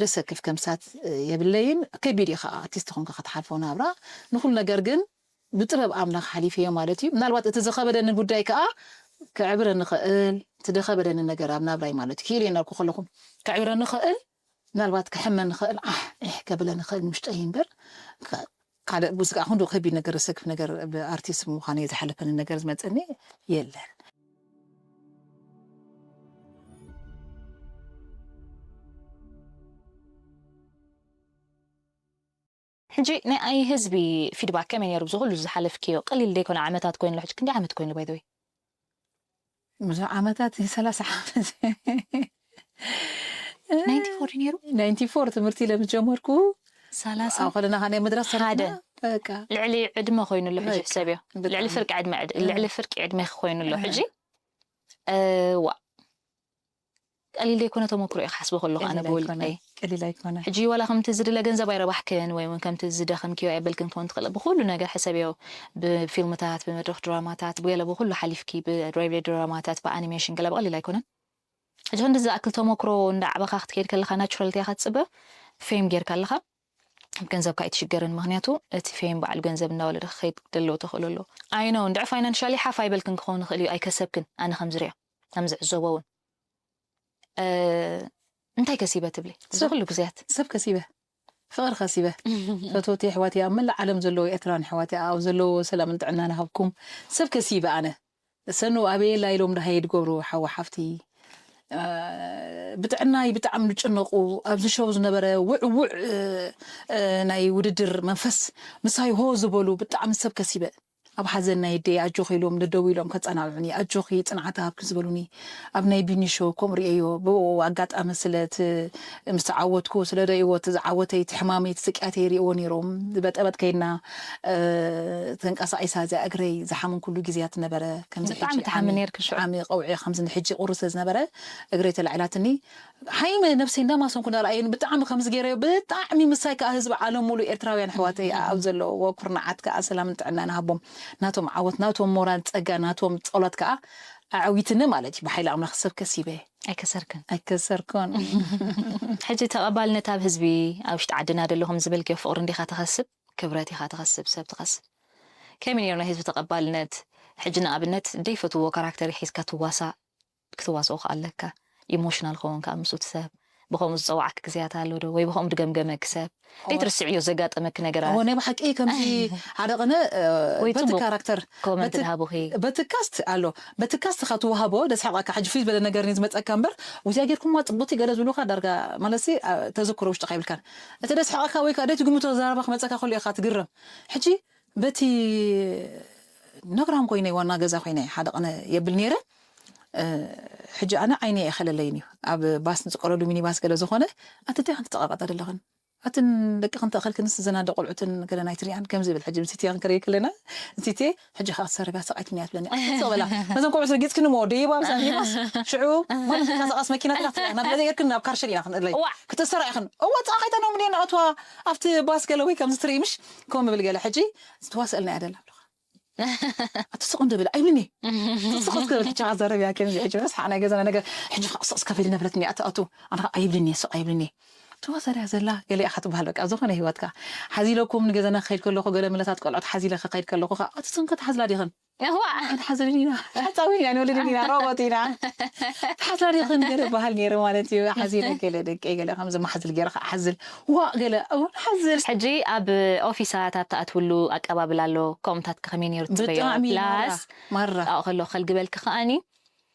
ደሰክፍ ከምሳት የብለይን ከቢድ እዩ ከዓ ኣርቲስት ኾንካ ክትሓልፎ ናብራ ንኩሉ ነገር ግን ብጥበብ ኣምላኽ ሓሊፈዮ ማለት እዩ ምናልባት እቲ ዝኸበደኒ ጉዳይ ከዓ ክዕብረ ንኽእል እቲ ዝኸበደኒ ነገር ኣብ ናብራይ ማለት እዩ ክኢለ እናልኩ ከለኹም ክዕብረ ንኽእል ምናልባት ክሕመ ንኽእል ዓሕ ዒሕ ከብለ ንኽእል ንውሽጠይ እምበር ካልእ ብስጋዕ ክንዱ ከቢድ ነገር ዘሰክፍ ነገር ብኣርቲስት ብምዃን እየ ዝሓለፈኒ ነገር ዝመፀኒ የለን። ሕጂ ናይ ኣይ ህዝቢ ፊድባክ ከመይ ነይሩ ብዚ ኩሉ ዝሓለፍክዮ ቀሊል ዘይኮነ ዓመታት ኮይኑሎ ሕጂ ክንደይ ዓመት ኮይኑ ባይዘወይ ብዙሕ ዓመታት ሰላሳ ዓመት ናይንቲ ፎር ነይሩ ናይንቲ ፎር ትምህርቲ ለምስ ጀመርኩ ሰላሳ ኣብ ከለና ከ ናይ መድረስ ሓደ በቃ ልዕሊ ዕድመ ኮይኑ ኣሎ ሕጂ ሕሰብዮ ልዕሊ ፍርቂ ዕድመ ልዕሊ ፍርቂ ዕድመ ኮይኑ ኣሎ ሕጂ ዋ ቀሊል ዘይኮነ ተመክሮ እዩ ክሓስቦ ከለኹ ኣነ ብውልቀይ ቀሊል ኣይኮነ ሕጂ ዋላ ከምቲ ዝድለ ገንዘብ ኣይረባሕክን ወይ እውን ከምቲ ዝደኸምክዮ ኣይበልክን ክኸውን ትኽእል ብኩሉ ነገር ሕሰብዮ ብፊልምታት ብመድረክ ድራማታት ብገለ ብኩሉ ሓሊፍኪ ብሬድዮ ድራማታት ብኣኒሜሽን ገለ ብቀሊል ኣይኮነን ሕጂ ክንዲ ዝኣክል ተመክሮ እንዳዕበኻ ክትከይድ ከለኻ ናቹራልቲ ኢኻ ትፅበ ፌም ጌርካ ኣለኻ ኣብ ገንዘብካ ኣይትሽገርን፣ ምኽንያቱ እቲ ፌም በዓል ገንዘብ እንዳወለደ ክኸይድ ዘለዎ ተኽእሎ ኣሎ። ኣይ ኖ እንድዒ ፋይናንሻሊ ሓፍ ኣይበልክን ክኸውን ይኽእል እዩ፣ ኣይከሰብክን። ኣነ ከም ዝሪኦ ከም ዝዕዘቦ እውን እ፣ እንታይ ከሲበ ትብሊ እዚ ሰብ ኩሉ ግዜያት? ሰብ ከሲበ፣ ፍቕሪ ከሲበ፣ ፈተውቲ ኣሕዋተይ ኣብ መላእ ዓለም ዘለዉ ኤርትራውያን ኣሕዋተይ ኣብ ዘለዎ ሰላምን ጥዕናን ይሃብኩም። ሰብ ከሲበ ኣነ። ሰኑ ኣበየላ ኢሎም ደሃየ ድገብሩ ሓው ሓፍቲ። እ፣ ብጥዕናይ ብጣዕሚ ዝጭነቑ ኣብዚ ሸው ዝነበረ ውዕውዕ እ፣ እ፣ ናይ ውድድር መንፈስ ምሳይ ሆ ዝበሉ ብጣዕሚ ሰብ ከሲበ። ኣብ ሓዘን ናይ ኣደይ ኣጆኺ ኢሎም ደደው ኢሎም ከጸናንዑኒ፣ ኣጆኺ ጽንዓት ይሃብኪ ዝበሉኒ፣ ኣብ ናይ ቢኒ ሾው ከምኡ ርእየዮ። ብኡ ኣጋጣሚ ስለ እቲ ምስ ተዓወትኩ፣ ስለ ርእይዎ፣ እቲ ዝዓወተይ፣ እቲ ሕማመይ፣ እቲ ስቅያተይ ይርእይዎ ነይሮም። በጠበጥ ከይድና፣ እ፣ ተንቀሳቒሳ እዚኣ እግረይ ዝሓመንኩሉ ግዜያት ነበረ። ከምዚ ብጣዕሚ ሕጂ ትሓሚ ዓሚ-፣ ኔርኪ ሽዑ። ዓሚ ቀውዒ ከምዚ ንሕጂ ቁሪ ስለ ዝነበረ እግረይ ተላዒላትኒ። ሓይመ ነብሰይ እንዳማሰንኩ እንዳረኣየኒ ብጣዕሚ ከምዚ ገይረዮ፣ ብጣዕሚ ምሳይ ከኣ ህዝቢ ዓለም ሙሉእ ኤርትራውያን ኣሕዋተይ ኣብ ዘለውዎ ኩርናዓት ከኣ ሰላምን ጥዕናን ይሃቦም። ናቶም ዓወት፣ ናቶም ሞራል ጸጋ፣ ናቶም ጸሎት ከኣ ኣዕዊትኒ ማለት እዩ። ብሓይሊ ኣምላኽ ሰብ ከሲበ። ኣይከሰርክን። ኣይከሰርኩን። ሕጂ ተቐባልነት ኣብ ህዝቢ፣ ኣብ ውሽጢ ዓድና ደለኹም ዝበልክዮ ፍቕሪ እንዲኻ ትኸስብ፣ ክብረት ኢኻ ትኸስብ፣ ሰብ ትኸስብ። ከመይ ነይሩ ናይ ህዝቢ ተቐባልነት? ሕጂ ንኣብነት ደይፈትዎ ካራክተር ሒዝካ ትዋሳእ፣ ክትዋስኦ ከኣ ኣለካ። ኢሞሽናል ክኸውን ከኣ ምስኡ እቲ ሰብ ብኸምኡ ዝጸዋዓክ ግዜያት ኣሎ ዶ? ወይ ብኸምኡ ድገምገመክ ሰብ? ደይትርስዕዮ ዘጋጠመክ ነገራት? እወ፣ ናይ ብሓቂ ከምዚ ሓደ ቅነ፣ እ፣ ወይ በቲ ጽቡቅ ካራክተር፣ ኮመንት በቲ፣ ድሃቡኺ? በቲ ካስት ኣሎ። በቲ ካስት ኢኻ ትወሃቦ፣ ደስሕቐካ። ሕጂ ፍልይ ዝበለ ነገር እዩ ዝመጸካ እምበር፣ ወዚኣ ጌርኩማ ጽቡቅቲ ገለ ዝብሉኻ ዳርጋ፣ ማለትሲ፣ እ፣ ተዘክሮ ውሽጥኻ ይብልካን። እቲ ደስሕቐካ ወይ ከኣ ደይትግምቶ ዘረባ ክመጸካ ከሎ ኢኻ ትግረም። ሕጂ በቲ ነግራም ኮይነ ዋና ገዛ ኮይነ ሓደ ቅነ የብል ነይረ። እ፣ ሕጂ ኣነ ዓይነ ኣይኸለለይን እዩ። ኣብ ባስ ንጽቀለሉ ሚኒባስ ገለ ዝኾነ፣ ኣቲ እንታይ ክንትጠቃቀጣ ደለኽን? ኣትን ደቂ ክንተኸልክንስ ዘናደ ቆልዑትን ገለ ናይ ትሪኣን ከም ዝብል ሕጂ ምስቲ ክንከረይ ከለና፣ ምስቲ ሕጂ ከኣ ትሰርብያ ሰቃይትኒ እያ ትብለኒ። ኣቲ ትቕበላ። ነዞም ቆልዑ ረጊጽክኒ እሞ ደይባ ኣብዛ ሚኒባስ። ሽዑ ማንም ተንቀሳቃስ መኪና ትላ ትላ። ናብ ገለ ጌርክን ናብ ካርሸል ኢና ክንእለይ። ዋዕ። ክትእሰራ ኢኽን። እወ፣ ጻ ከይተኖም ድየን ኣትዋ ኣብቲ ባስ ገለ ወይ ከምዚ ትርኢ ምሽ? ከምኡ ምብል ገለ። ሕጂ ዝተዋስአልና እያ ደላ ኣለኻ። ኣቲ ስቕ እንዶ በል ኣይብልኒ። ስቕ ስቕ እስከ በል፣ ሕጂ ከኣ ዘረብ እያ ከምዚ፣ ሕጂ በስ ሓ ናይ ገዛና ነገር፣ ሕጂ ከኣ ስቕ እስከ በል ነበረትኒ፣ ኣቲ ኣቱ፣ ኣነ ከኣ ኣይብልኒ፣ ስቕ ኣይብልኒ። ተዋሳእያ ዘላ ገለ ኢኻ ትበሃል፣ በቃ፣ ኣብ ዝኾነ ህይወትካ። ሓዚለኩም ንገዛና ክኸይድ ከለኹ፣ ገለ መለታት ቆልዑት ሓዚለ ክኸይድ ከለኹ ከኣ፣ ኣቲ ስንከ ትሓዝላ ዲኽን? እዋ። ኣይንሓዝልን ኢና። ሓጻዊ ኢና፣ ኣይንወልድን ኢና፣ ሮቦት ኢና። ትሓዝላ ዲኽን ገለ በሃል ነይሩ ማለት እዩ። ሓዚለ ገለ ደቀይ ገለ ከምዚ ማሕዝል ገይረ ከኣ ሓዝል። ዋእ ገለ እውን ሓዝል። ሕጂ ኣብ ኦፊሳት ኣብ ትኣትውሉ ኣቀባብላ ኣሎ፣ ከምኡታት ከመይ ነይሩ ትጽበዮ? ብጣዕሚ ማራ፣ ፕላስ ማራ። ኣብኡ ከለኹ ከልግበልኪ ከኣኒ፣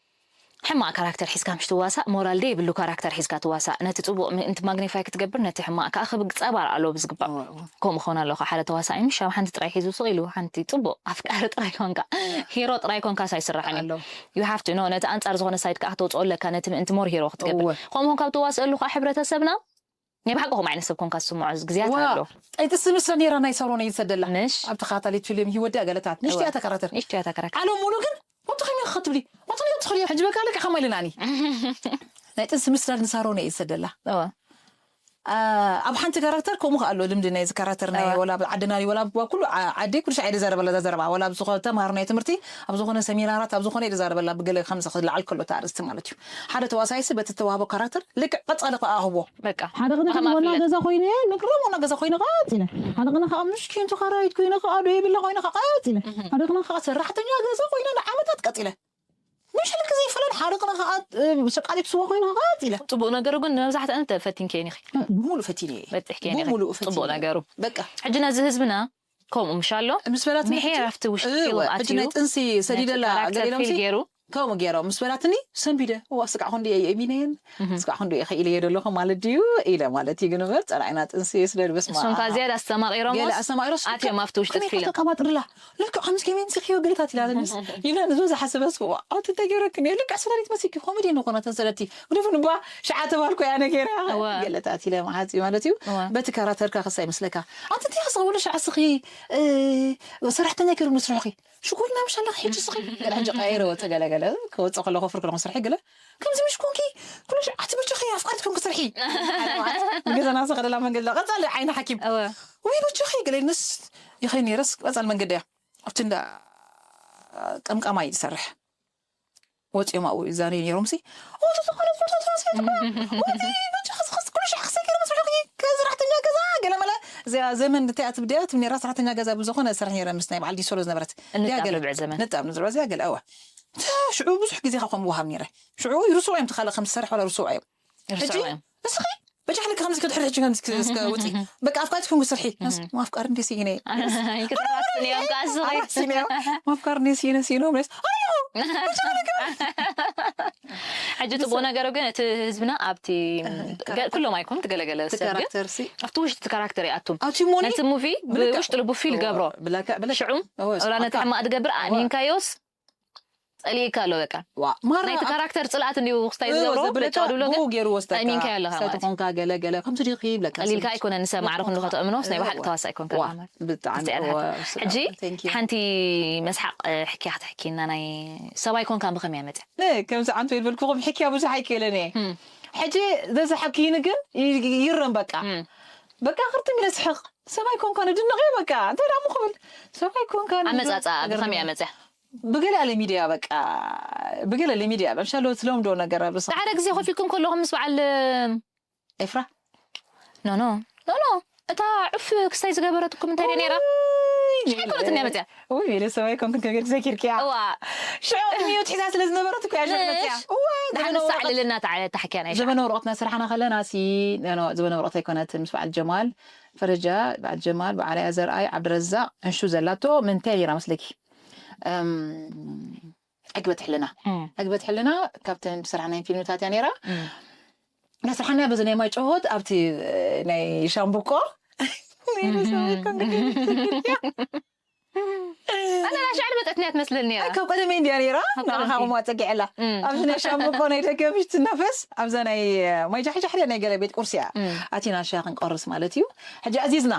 ሕማቕ ካራክተር ሒዝካ ምሽ ትዋሳእ፣ ሞራል ደይብሉ ካራክተር ሒዝካ ትዋሳእ። ነቲ ጽቡቕ ምእንቲ ማግኒፋይ ክትገብር፣ ነቲ ሕማቕ ከኣ ክብግ ጸባር ኣሎ ብዝግባእ። እወ፣ እወ። ከምኡ ክኾን ኣለዎ። ሓደ ተዋሳኣይ ምሽ ኣብ ሓንቲ ጥራይ ሒዙ ስቕ ኢሉ፣ ሓንቲ ጽቡቕ ኣፍቃሪ ጥራይ ኮንካ፣ ሂሮ ጥራይ ኮንካስ ኣይስራሕን እዩ። ኣሎ። You have to know፣ ነቲ ኣንጻር ዝኾነ ሳይድ ከኣ ክተውጽኦ ኣለካ፣ ነቲ ምእንቲ ሞር ሂሮ ክትገብር። እወ። ከምኡ ኮንካ ኣብ ትዋስኣሉ ከኣ ሕብረተሰብና ናይ ብሓቂ ከምኡ ዓይነት ሰብ ኮንካ ዝስምዖ ግዜያት ዋ፣ ኣሎ። ጠይጥሲ ምስላ ነይራ ናይ ሳሮን እየ ዝሰደላ። ምሽ? ኣብ ተኸታታሊት ፊልም ህይወት ድያ ገለታት። ንእሽቶ እዋ። እያ ተከራተር። ንእሽቶ እያ ተከራተር። ዓለም ሙሉ ግን ወጥኺ ምን ክትብሊ? ወጥኺ ወጥኺ ሕጂ በቃ ልክዕ ከማይ ኢልና ኣኒ። ናይ ጥንሲ ምስላ ንሳሮን እየ ዝሰደላ። እዋ። አ፣ ኣብ ሓንቲ ካራክተር ከምኡ ከኣ ኣሎ ልምዲ ናይዚ ካራክተር ናይ እዋ። ወላ ኣብ ዓድና ድዩ ወላ ኣብ ኩሉ ዓ-፣ ዓዲ ኩሉ ሻዕ እየ ዝዛረበላ እዛ ዘረባ። ወላ ኣብ ዝኾነ ተምሃሮ ናይ ትምህርቲ፣ ኣብ ዝኾነ ሰሚናራት፣ ኣብ ዝኾነ እየ ዝዛረበላ ብገለ ከምዚ ክለዓል ከሎ እቲ ኣርእስቲ ማለት እዩ። ሓደ ተዋሳኣይሲ በቲ እተዋህቦ ካራክተር ልክዕ ቀጻሊ ከኣ ኣህቦ። በቃ። ሓደ ቅነ ከማፍለት። ዋና ገዛ ኮይነ፣ ንቅረብ ዋና ገዛ ኮይነ ቀጺለ። ሓደ ቅነ ከኣ ምሽኪን ተኻራይት ኮይነ ከኣ ዶ የብለ ኮይነ ከኣ ቀጺለ። እህ። ሓደ ቅነ ከኣ ሰራሕተኛ ገዛ ኮይነ ንዓመታት ቀጺለ። ምሽ ልክ ዘይፈለን ሓደ ቅነ ከኣ፣ እ፣ ሸቃሊት ስዋ ኮይነ ከኣ ቀጺለ። ጽቡቕ ነገሩ ግን ንመብዛሕትአን ተፈቲንክየን ኢኺ። ብሙሉእ ፈቲነ እየ። በጺሕክየን ኢኺ። ብሙሉእ ፈቲነ ጽቡቕ እየ። ነገሩ። በቃ። ሕጂ ነዚ ህዝብና ከምኡ ምሽ ኣሎ? ምስ በላትኒ ምሒር ሕጂ፣ ኣብቲ ውሽጢ እወ፣ ፊልም ሕጂ ናይ ኣትዩ፣ ጥንሲ ነቲ ሰዲደላ ካራክተር ገለ ኢሎምሲ ፊል ገይሩ። ከምኡ ገይሮም ምስ በላትኒ ሰንቢደ። እዋ፣ ስጋዕ ክንዲ እየ የሚነየን፣ እህ። ስጋዕ ክንዲ እየ ኸኢለ እየ ደለኹ ማለት ድዩ? ኢለ ማለት እዩ። ግን እምበር ጸላኢና ጥንሲ ስለ ዝበስማ። እሱም ከኣ ዝያዳ ኣስተማቒሮምስ ገለ ኣስተማቒሮስ ኣትዮም ኣብቲ ውሽጢ ከመይ ፊልም። ከተቀባጥርላ? ልክዕ ከምዚ ከመይ ንስኺዮ ገለታት ኢላ ዘንስ። ኢላ ንዞ ዝሓሰበስ፣ እዋ፣ ኣቲ እንታይ ገይረክን እየ? ልክዕ ሰዳሪት መሲኪ ኮሜዲ ንኾነ ተንሰለቲ። ግደፉ ንባ ሸዓ ተባልኩ እያ ነገራ። እዋ። ገለታት ኢለ መሓጺ ማለት እዩ። እዋ። በቲ ካራክተርካ ከሳይ መስለካ። ኣቲ እንታይ ዝኸውን ሸዓ ስኺ፣ እ፣ ሰራሕተኛ ገይሩ መስርሕኺ? ሽኮሪና ምሽ ኣለኺ ሕጂ ስኺ? ገለ ሕጂ ቀይረ ወጸ ገለ ገለ። ክወጽእ ከለኹ ፍርክ ለኹ ስርሒ ገለ። ከምዚ ምሽ ኮንኪ ኩሉ ሸዓ ትበጀኺ ኣፍቃሪት ኮንኪ ስርሒ። ንገዛና ዝኸደላ መንገዲ ቀጻሊ ዓይኒ ሓኪም። እዋ። ወይ በጀኺ ገለ ነስ ይኸይ ነይረስ ቀጻሊ መንገዲ እያ። ኣብቲ እንዳ ቀምቃማይ ዝሰርሕ። ወጺኦም ኣብኡ ይዛነዩ ነይሮምሲ። "ኦ፣ ተተኾነ፣ ተተኾነ፣ ተተኾነ፣ ተተኾነ፣ ወጺ፣ በጃ፣ ኸስ፣ ኸስ፣ ኩሉ ሻዕ ክሰይ ገለ መስርሕኺ፣ ከዚ ሰራሕተኛ ገዛ፣ ገለ መለ፣ እዚኣ ዘመን እንታይ እያ ትብል ድያ ትብል ነይራ፣ ሰራሕተኛ ገዛ ብዝኾነ እሰርሕ ነይረ ምስ ናይ በዓል ዲሶሎ ዝነበረት። ድያ ንጣብ ገለ? ንብዕ ዘመን። ንጣብ ንዝርባ እዚኣ ገለ፣ እዋ። ሽዑ ብዙሕ ግዜ ካብ ከምኡ ወሃብ ነይረ። ሽዑ ይርስዑ እዮም፣ እቲ ካልእ ከም ዝሰርሕ ዋላ ርስዑ እዮም። ርስዑ ሕጂ እዮም። እስኺ በጃ ክልክ ከምዚ ክትሕሪ ሕጂ ከምዚ እስከ ውፂ። በቃ ኣፍቃሪት ኮንኩ ስርሒ። ማፍቃር እንዴ ሲነ። ይቅርታ ስንዮም ከኣ ስኺ። ኣራት ሲነ። ማፍቃር እንዴ ሲነ ሲኖ ምለስ። ኣዮ! በጃ ክልክ። ሕጂ ጽቡቕ ነገሩ ግን እቲ ህዝብና ኣብቲ፣ ገ-፣ ኩሎም ኣይኮኑን፣ እቲ ገለገለ እቲ ሰብ ግን ካራክተር ሲ ኣብቲ ውሽጢ እቲ ካራክተር ይኣቱ። ኣቲ ሞኒ ነቲ ሙቪ ብልክዕ። ብውሽጢ ልቡ ፊል ገብሮ። ብላካ-፣ ብላካ-፣ ሽዑ እወ፣ ወላ ነቲ ስብሓንካ። ሕማቕ ትገብር ኣሚንካዮስ ጸሊእካ ኣሎ በቃ። ዋ፣ ማራ ናይቲ ኣብ ካራክተር ጽልኣት እንዲሁ ክስታይ እወ፣ ዝገብሮ ዘብለካ በጫ ድብሎ ግን ብኡ ገይሩ ወስተካ። ኣሚንካዮ ኣለኻ ሰብ ማለት። ትኾንካ ገለ ገለ ከምዚ ዲኺ ይብለካ ቀሊልካ ሰብ። ኣይኮነን ንሰብ ማዕረ ክንዱ ከተእምኖስ ናይ ብሓቂ ተዋሳእ ኣይኮንካ እዋ፣ ማለት። ብጣዕሚ እዚኣ እዋ፣ ናታ። ስብሓንካ። ሕጂ Thank you። ሓንቲ መስሓቕ፣ እ፣ ሕክያ ክትሕኪና ናይ ሰብኣይ ኮንካ ብኸመይ መጸ? እ፣ ከምዚ ዓንቶ ይልበልኩኹም ሕክያ ብዙሕ ኣይክእልን እየ። እም። ሕጂ ዘዝሓኪኒ ግን ይ-፣ ይረም በቃ። እም። በቃ ክርትም ኢለ ስሕቕ። ሰብኣይ ኮንካ ንድንቕ እየ በቃ። እንታይ ደኣ እሞ ክብል? ሰብኣይ ኮንካ ንድንቕ ኣመጻጽኣ ነገር ብኸመይ ነው። መጸ? ብገለ ኣለ ሚድያ በቃ። ብገለ ኣለ ሚድያ በቃ። ሻሎ ትለምዶ ነገር ኣብ ርእስኻ። ሓደ ግዜ ኮፍ ኢልኩም ከለኹም ምስ በዓል ኤፍራ? ኖ፣ ኖ። ኖ፣ ኖ። እታ ዑፍ ክስታይ ዝገበረትኩም እንታይ ድያ ነይራ? ውይ፣ ሽሓይ ኮነት እንድያ መጽያ? ውይ፣ ኢለ ሰብኣይ ኮንክን ከመይ ጌርክ ዘኪርክያ? እዋ። ሽዑ ዕድሚኡ ትሒዛ ስለ ዝነበረት እኮ እያ ሽዑ መጽያ። እሽ። እዋ፣ ደሓን ዘበነ ንሳ ወረቐት፣ ዕልልና ተዓ-፣ ታሕክያ ናይ ዘበነ ሽዓ። ወረቐት ናይ ስራሕና ከለና ሲ፣ ኖ፣ ኖ፣ ዘበነ ወረቐት ኣይኮነትን፣ ምስ በዓል ጀማል ፈረጃ፣ በዓል ጀማል፣ በዓል ኣያ ዘርኣይ፣ ዓብድረዛቕ፣ እንሹ ዘላቶ፣ ምንታይ ነይራ መስለኪ? እም፣ ዕግበት ሕልና። እም። ዕግበት ሕልና ካብተን ዝሰራሕናየን ፊልምታት እያ ነይራ። እም። እናሰርሓና በዚ ናይ ማይ ጨሆት ኣብቲ፣ እ፣ ናይ ሻምብቆ። ናይ ርእሲ ማይ ኮንክሪት። ኣነ ናይ ሻዕሪ መጠት እያ ትመስለኒ ነይራ። ኣይ፣ ካብ ቀደመይ እንድያ ነይራ። ካብ ንዓኻ ቀደምኪ። ኸምኡ ኣጸጊዐላ። እም። ኣብዚ ናይ ሻምብቆ ናይ ደገ ምሽ ትናፈስ፣ ኣብዛ ናይ፣ እ፣ ማይ ጃሕጃሕ ድያ ናይ ገለ ቤት ቁርሲ እያ። እም። ኣቲና ሻሂ ክንቆርስ ማለት እዩ። ሕጂ ኣዚዝና።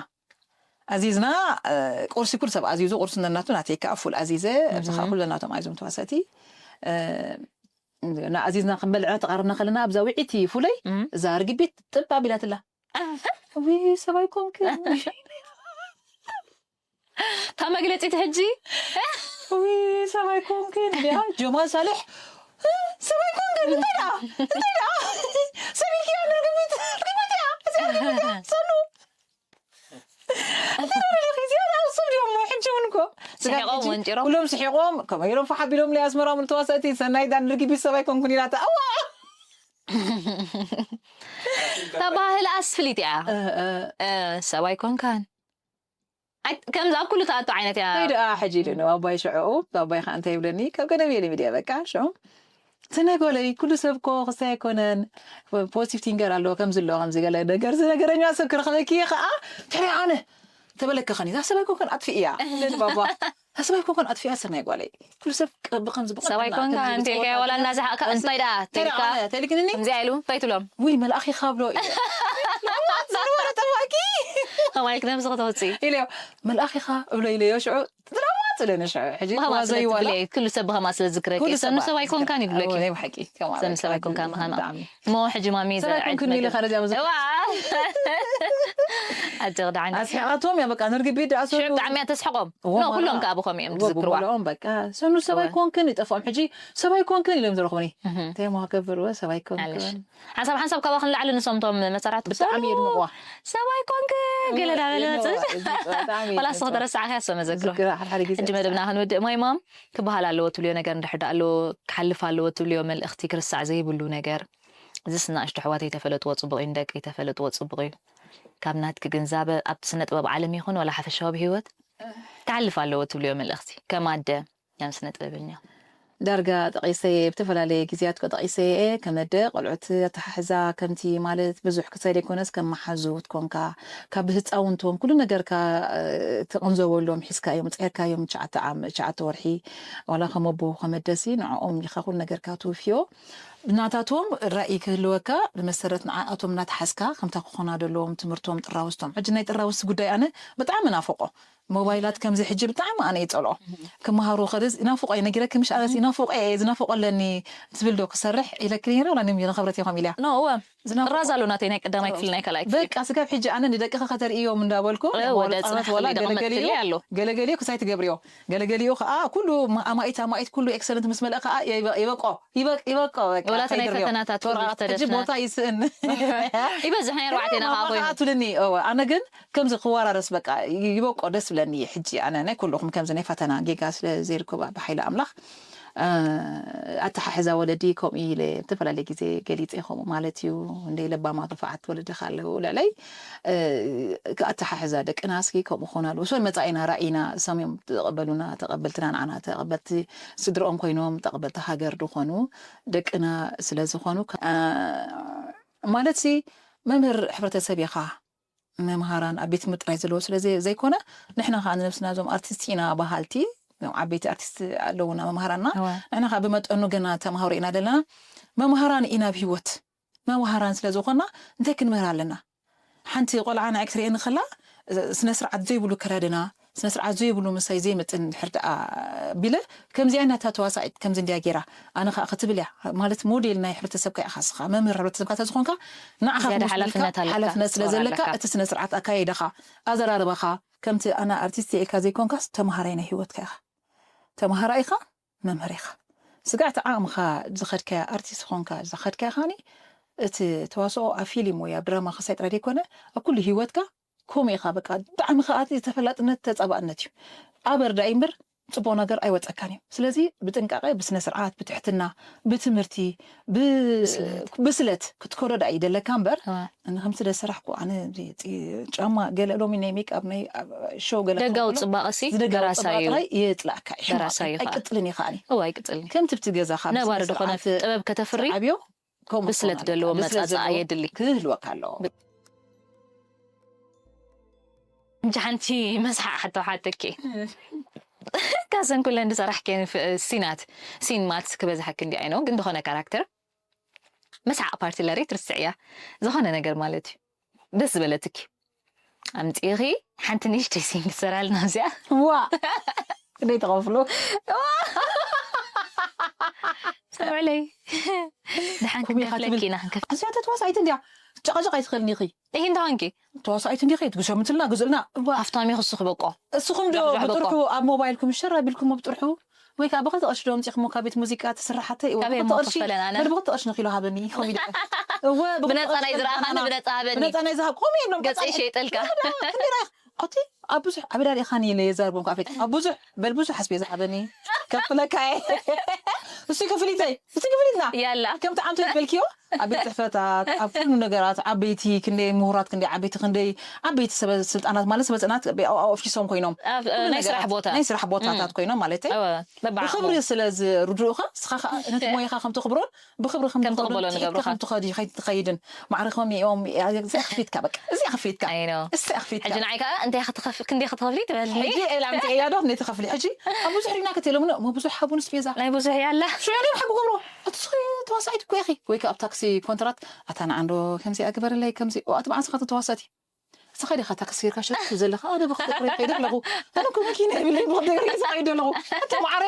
ኣዚዝና፣ እ፣ ቁርሲ ኩሉ ሰብ ኣዚዙ፣ ቁርሲ ነናቱ ናተይ ከኣ ፉል ኣዚዘ፣ ኣብዚ ከኣ እም። ኩሉ ነናቶም ኣዚዞም ተዋሳእቲ። እ፣ ንኣዚዝና ክንበልዕ ተቓርብና ከለና ኣብዛ ውዕይቲ ፉለይ እም። እዛ ርግቢት ጥብ ኣቢላትላ። እህ። ውይ፣ ሰብኣይ ኮንክ። እታ መግለጺት ሕጂ? ውይ፣ ሰብኣይ ኮንክ። እንድያ፣ ጀማል ሳልሕ፣ ሰብኣይ ኮንክ። እንታይ ደኣ? እንታይ ደኣ? ሰብ ኢልክያ ርግቢት፣ ርግቢት እያ። እዚኣ ርግቢት እያ። ሰኑ። እንታይ ደኣ? እዚኣ ደኣ እሱ ድዮም ሕጂ እውን እኮ። ስሒቖም ስጋት ሕጂ ወንጪሮም። ኩሎም ስሒቖም፣ ከምኡ ኢሎም ፋሕ ኣቢሎም ናይ ኣስመራ ሙሉ ተዋሳእቲ፣ ሰናይ ዳን ርግቢት ሰብኣይ ኮንኩን ኢላታ። እዋ! እታ ባህሊ ኣስፍሊጥ እያ። እ፣ እ። እ፣ ሰብኣይ ኮንካን። ኣይ፣ ከምዚ ኣብ ኩሉ ትኣቱ ዓይነት እያ። እንታይ ደኣ ሕጂ ኢሉ ነው ኣባይ ሽዕኡ፣ ኣባይ ኸኣ እንታይ ይብለኒ፣ ካብ ቀደም እየ ሚድያ በቃ፣ ሽዑ። ሰናይ ጓለይ፣ ኩሉ ሰብ እኮ ክስታይ ኣይኮነን፣ ፖዚቲቭ ቲንከር ኣለዎ፣ ከምዚ ኣለዎ፣ ከምዚ ገለ ነገር ዝነገረኛ ሰብ ክረኽበኪ እየ ኸኣ፣ ድሕሪ ኣነ ተበለከኸኒ፣ እዛ ሰበይ ኮንከን ኣጥፊእያ፣ ኢለኒ ባባ። እዛ ሰበይ ኮንከን ኣጥፊእያ፣ ሰናይ ጓለይ። ኩሉ ሰብ ቅ-፣ ብኸምዚ ብቐጥታ ሰብኣይ ኮንካ ከምዚ እንተ ኢልካዮ፣ ዝወጣ ወላ እናዛሓቕካ፣ እንታይ ደኣ ተራ ተልካ? ኣነ ተልክንኒ? ከምዚ ኢሉ፣ እንታይ ትብሎም? ውይ፣ መልኣኽ ኢኻ ብሎ ኢለ። ዝነበረ ጠባቂ። ከማይ ክነብዚ ከተውፅኢ። ኢለዮ፣ መልኣኽ ኢኻ ብሎ ኢለዮ፣ ሽዑ ድራማ ትብለኒ ሽዑ። ሕጂ ብኸማን ስለ ዋዘይዋላ። ትብለይ፣ ኩሉ ሰብ ብኸማን ስለ ዝዝክረኪ። ኩሉ ሰብ ሰኑ ሰብኣይ ኮንካን ይብለኪ። እወ፣ ናይ ብሓቂ። ከማን ሰኑ ሰብኣይ ሰብኣይ ኮንካ ኮንካን ብኸማን። ብጣዕሚ። እሞ ሕጂ ማሚ ሰብኣይ ዘርኣይ ኮንክን ኢለ መሰለኪ። ከረዚኣ መዘክር። እዋ። ኣጀቕ ደዓኒ። ኣስሒቓቶም እያ በቃ፣ ንርግቢት ደኣ ሰኑ። ሽዑ ብጣዕሚ እያ ተስሕቖም። እወ፣ ኖ፣ ማራ። ኩሎም ከኣ ብኸምኡ እዮም እወ፣ ዝዝክርዋ። ብቦልኦም በቃ። ሰኑ ሰብኣይ እወ። ኮንክን ይጠፍኦም። ሕጂ ሰብኣይ ኮንክን ኢሎም ዝረኽቡኒ። እህ። እንታይ እሞ ክገብር እወ፣ ሰብኣይ ኮንክን። ማለሽ። ሓንሳብ ሓንሳብ ካብኣ ክንላዕሊ ንሶም እቶም መሰራት ብጣዕሚ ሰኑ የድንቕዋ። ሰብኣይ ኮንክ ገለ እወ፣ ዳበለ የድንቕዋ። መጽእ። እዚ ብጣዕሚ ዋላ ንሶም የድንቕዋ። ተረሳዕካ እያ መዘክሮ። ዝክራ ሓደ ሓደ ግዜ ሕጂ መደብና ክንውድእ እሞ፣ ክበሃል ኣለዎ ትብልዮ ነገር እንድሕር ደኣ ኣለዎ፣ ክሓልፍ ኣለዎ ትብልዮ መልእኽቲ፣ ክርሳዕ ዘይብሉ ነገር። እዚስ ንኣሽቱ ኣሕዋተይ ተፈለጥዎ ጽቡቕ እዩ፣ ንደቀይ ተፈለጥዎ ጽቡቕ እዩ። ካብ ናትኪ ግንዛበ ኣብቲ ስነ ጥበብ ዓለም ይኹን ዋላ ሓፈሻዊ ብህይወት ክሓልፍ ኣለዎ ትብልዮ መልእኽቲ ከም ኣደ፣ ከም ስነ ጥበበኛ? ዳርጋ ጠቒሰ፣ ብተፈላለየ ግዜያት እኮ ጠቒሰ እየ። ከም ኣደ ቆልዑት ኣተሓሕዛ ከምቲ ማለት ብዙሕ ክሳይ ዘይኮነስ ከም መሓዙት ኮንካ፣ ካብ ህፃውንቶም ኩሉ ነገርካ፣ እ፣ ትቕንዘበሎም ሒዝካዮም፣ ጸርካዮም ትሽዓተ ዓም-፣ ትሽዓተ ወርሒ፣ ዋላ ከም ኣቦ ከም ኣደሲ ንዕኦም ኢኻ ኩሉ ነገርካ ትውፍዮ። ብናታቶም ራኢ ክህልወካ ብመሰረት ንዓኣቶም እናተሓዝካ ከምታ ክኾና ደለዎም ትምህርቶም ጥራውስቶም። ሕጂ ናይ ጥራውስቲ ጉዳይ ኣነ ብጣዕሚ ናፍቆ። ሞባይላት ከምዚ ሕጂ ብጣዕሚ ኣነ ይጸልኦ። እህ። ክመሃሩ ከለስ ይናፍቆ እየ፣ ነጊረኪ ምሽ ኣነስ እህ። ይናፍቆ እየ፣ ዝናፍቆ ኣለኒ ትብል ዶ ክሰርሕ ኢለኪ ነይረ፣ ወላ ንሚ-፣ ንኽብረት ኢኹም ኢልያ? ኖ፣ እወ። ዝናፍቆ- ጥራዝ ኣሎ ናተይ ናይ ቀዳማይ ክፍሊ ናይ ካልኣይ ክፍሊ። በቃ ስጋብ ሕጂ ኣነ ንደቅኻ ከተርእዮም እንዳበልኩ እ፣ ናይ ወደ መወል ጽናሕ ጻረት ወላ ክፍሊ ደቐመጥ ገለገሊኡ ክፍሊ ኣሎ። ገለገሊኡ ክሳይ ትገብርዮ። ገለገሊኡ ከኣ ኩሉ ማ- ኣማኢት ኣማኢት ኩሉ ኤክሰለንት ምስ መልአ ከኣ ይበ- ይበቆ ይበቅ ይበቆ በቃ ወላ ተናይ ከይድርዮ። ፈተናታት ቶራ ኩሉ ሕጂ ዝተደፍነ። ቦታ ይስእን። ይበዝሕ ናይ ኣርባዕቴና ከኣ ኮይኑ። ኣቱልኒ እወ ኣነ ግን ከምዚ ክወራረስ በቃ ይበቆ ደስ ብለኒ። ሕጂ ኣነ ናይ ኩልኹም ከምዚ ናይ ፈተና ጌጋ ስለ ዘይርኩባ ብሓይሊ ኣምላኽ ኣተሓሕዛ ወለዲ ከምኡ ኢለ ዝተፈላለየ ግዜ ገሊፀ። ከምኡ ማለት እዩ። እንደ ለባማት ንፉዓት ወለዲ ካለው ልዕለይ ኣተሓሕዛ ደቅና እስኪ ከምኡ ክኾኑ ኣለዎ። እሶም መፃኢና ራእይና እሶም እዮም ተቐበሉና ተቐበልትና ንዓና ተቐበልቲ ስድርኦም ኮይኖም ተቐበልቲ ሃገር ዝኾኑ ደቅና ስለ ዝኾኑ ማለት ሲ መምህር ሕብረተሰብ ኢኻ። መምሃራን ኣብ ቤት ትምህርቲ ጥራይ ዘለዎ ስለ ዘይ- ዘይኮነ ንሕና ከዓ ንነብስና እዞም ኣርቲስት ኢና በሃልቲ እዞም ዓበይቲ ኣርቲስት ኣለውና መምሃራንና እወ። ንሕና ከዓ ብመጠኑ ገና ተምሃሮ ኢና ዘለና መምሃራን ኢና ኣብ ህይወት መምሃራን ስለ ዝኾና እንታይ ክንምህር ኣለና ሓንቲ ቆልዓ ንዓይ ክትርእየኒ ከላ ስነ ስርዓት ዘይብሉ ከዳድና ስነ ስርዓት ዘይብሉ ምሳይ ዘይምጥን ድሕር ደኣ ቢለ ከምዚኣ ናታ ተዋሳኢት ከምዚ እንድያ ገይራ ኣነ ከዓ ክትብል እያ ማለት ሞዴል ናይ ሕብረተሰብካ ኢኻ ስኻ መምህር ሕብረተሰብካ ተዝኾንካ ንዓኻ ዝያዳ ሓላፍነት ኣለካ። ሓላፍነት ስለ ዘለካ እቲ ስነ ስርዓት ኣካየዳኻ ኣዘራርባኻ ከምቲ ኣነ ኣርቲስት ኢልካ ዘይኮንካስ ተምሃራይ ናይ ህይወትካ ኢኻ ተምሃራይ ኢኻ መምህር ኢኻ ስጋዕ እቲ ዓቕምኻ ዝኸድካያ ኣርቲስት ኾንካ ዝኸድካያ ኻኒ እቲ ተዋስኦ ኣብ ፊልም ወይ ኣብ ድራማ ክሳይ ጥራይ ዘይኮነ ኣብ ኩሉ ህይወትካ ከምኡ ኢኻ በቃ ብጣዕሚ ከዓ እቲ ተፈላጥነት ተፃባእነት እዩ ኣበር ዳይ እምበር ፅቡቅ ነገር ኣይወፀካን እዩ ስለዚ ብጥንቃቄ ብስነ ስርዓት ብትሕትና ብትምህርቲ ብስለት ክትከዶ ዳ ይደለካ እምበር ከምቲ ደሰራሕኩ ኣነ ጫማ ገለ ሎሚ ናይ ሜክኣብ ናይ ሾው ገለ ደጋዊ ፅባቐ ሲ ደጋዊ ደራሳዩ ፅባቐ የጥላእካ እዩ ደራሳዩ ከዓ ኣይቅጥልን እዩ ከዓኒ እዋ ኣይቅጥልን ከምቲ ብቲ ገዛኻ ነባሪ ዝኾነ ጥበብ ከተፍሪ ዓብዮ ከምኡ ብስለት ክኾን ኣለካ። ዘለዎ ብስለት መጻጻ ዘለዎ የድሊ። ክህልወካ ኣለዎ። እንጂ ሓንቲ መስሓ ሓቶ ሓተኪ ካሰን ኩለን ዝሰራሕከ ሲናት ሲን ማትስ ክበዝሓክ እንዲ ኣይነው ግን ዝኾነ ካራክተር መስሓ ፓርቲ ለሪ ትርስዕያ ዝኾነ ነገር ማለት እዩ ደስ ዝበለትኪ ኣምፂኺ ሓንቲ ንእሽተይ ሲን ክትሰራልና ኣብዚኣ ዋ ክንደይ ትኸፍሉ ሰምዕለይ ድሓን ክንከፍለኪ ኢና ክንከፍ ኣዚኣ ተዋሳኢት እንድያ ጨቐጨቕ ኣይትኽእልን ኢኺ ይህ እንተኾንኪ ተዋሳኢት እንዲኺ ትግሸምትልና ግዝእልና እዋ ሃፍታም ኢኹ እስኺ በቆ እስኹም ዶ ብጥርሑ ኣብ ሞባይልኩም ሸር ኣቢልኩም ብጥርሑ ወይ ከዓ ብክልተ ቅርሺ ዶ ኣምፂኹሞ ካብ ቤት ሙዚቃ ትስራሓተይ እዋ ካበይ ብክልተ እሞ ቅርሺ ክፈለን ኣነ? በል ብክልተ ቅርሺ ንኪሎ ሃበኒ ከምኡ ኢልካ እወ ብነፃ ናይ ዝረኣኻኒ ብነፃ ሃበኒ ብነፃ ናይ ዝሃብ ከምኡ እዮም ገፀ ይሸይጠልካ ኣቲ ኣብ ብዙሕ ኣብ ዳር ኢኻኒ ኢለ የዛርቦም ካብ ፌት ኣብ ብዙሕ በል ብዙሕ ኣስቤዛ ሃበኒ ከፍለካ እየ እሱ ክፍሊተይ እሱ ክፍሊትና ያላ ከምቲ ዓምቶ ዝበልክዮ ኣብ ቤት ፅሕፈታት ኣብ ኩሉ ነገራት ዓበይቲ ክንደይ ምሁራት ክንደይ ዓበይቲ ክንደይ ዓበይቲ ሰበ ስልጣናት ማለት ሰበ ስልጣናት ኦፊሶም ኮይኖም ናይ ስራሕ ቦታ ናይ ስራሕ ቦታታት ኮይኖም ማለት ብክብሪ ስለ ዝርድኡኻ ስኻ ነቲ ሞያኻ ከም ተኽብሮን ብክብሪ ከም ተኽብሮን ትኸይድን ማዕረ ከም እዮም እዚኣ ክፍሊትካ በቃ እዚኣ ክፍሊትካ እዚኣ ክፍሊትካ ሕጂ ንዓይ ከዓ እንታይ ክትኸፍል ክንደይ ክትኸፍሊ ትበልኒ ሕጂ ኤላ ምትዕያ ዶ ነቲ ከፍሊ ሕጂ ኣብ ብዙሕ ሪና ክትሎም ሞ ብዙሕ ሓቡን ስፔዛ ናይ ብዙሕ ያላ ሽዑ ሓቡ ገብሮ እቲ ስኺ ተዋሳኢት እኮ ኢኺ ወይ ከዓ ኣብ ታክሲ ኮንትራት ኣታ ንዓንዶ ከምዚ ኣግበረለይ ከምዚ ኣቲ መዓስ ኻ ተዋሳእቲ እስኻ ዲኻ ታክሲ ጌርካ ሸቱ ዘለኻ ኣነ ብክልተ እግረይ ከይደ ኣለኹ ኣነ እኮ መኪና የብለይ ብክልተ እግረይ ዝኸይደ ኣለኹ ኣቲ ማዕረ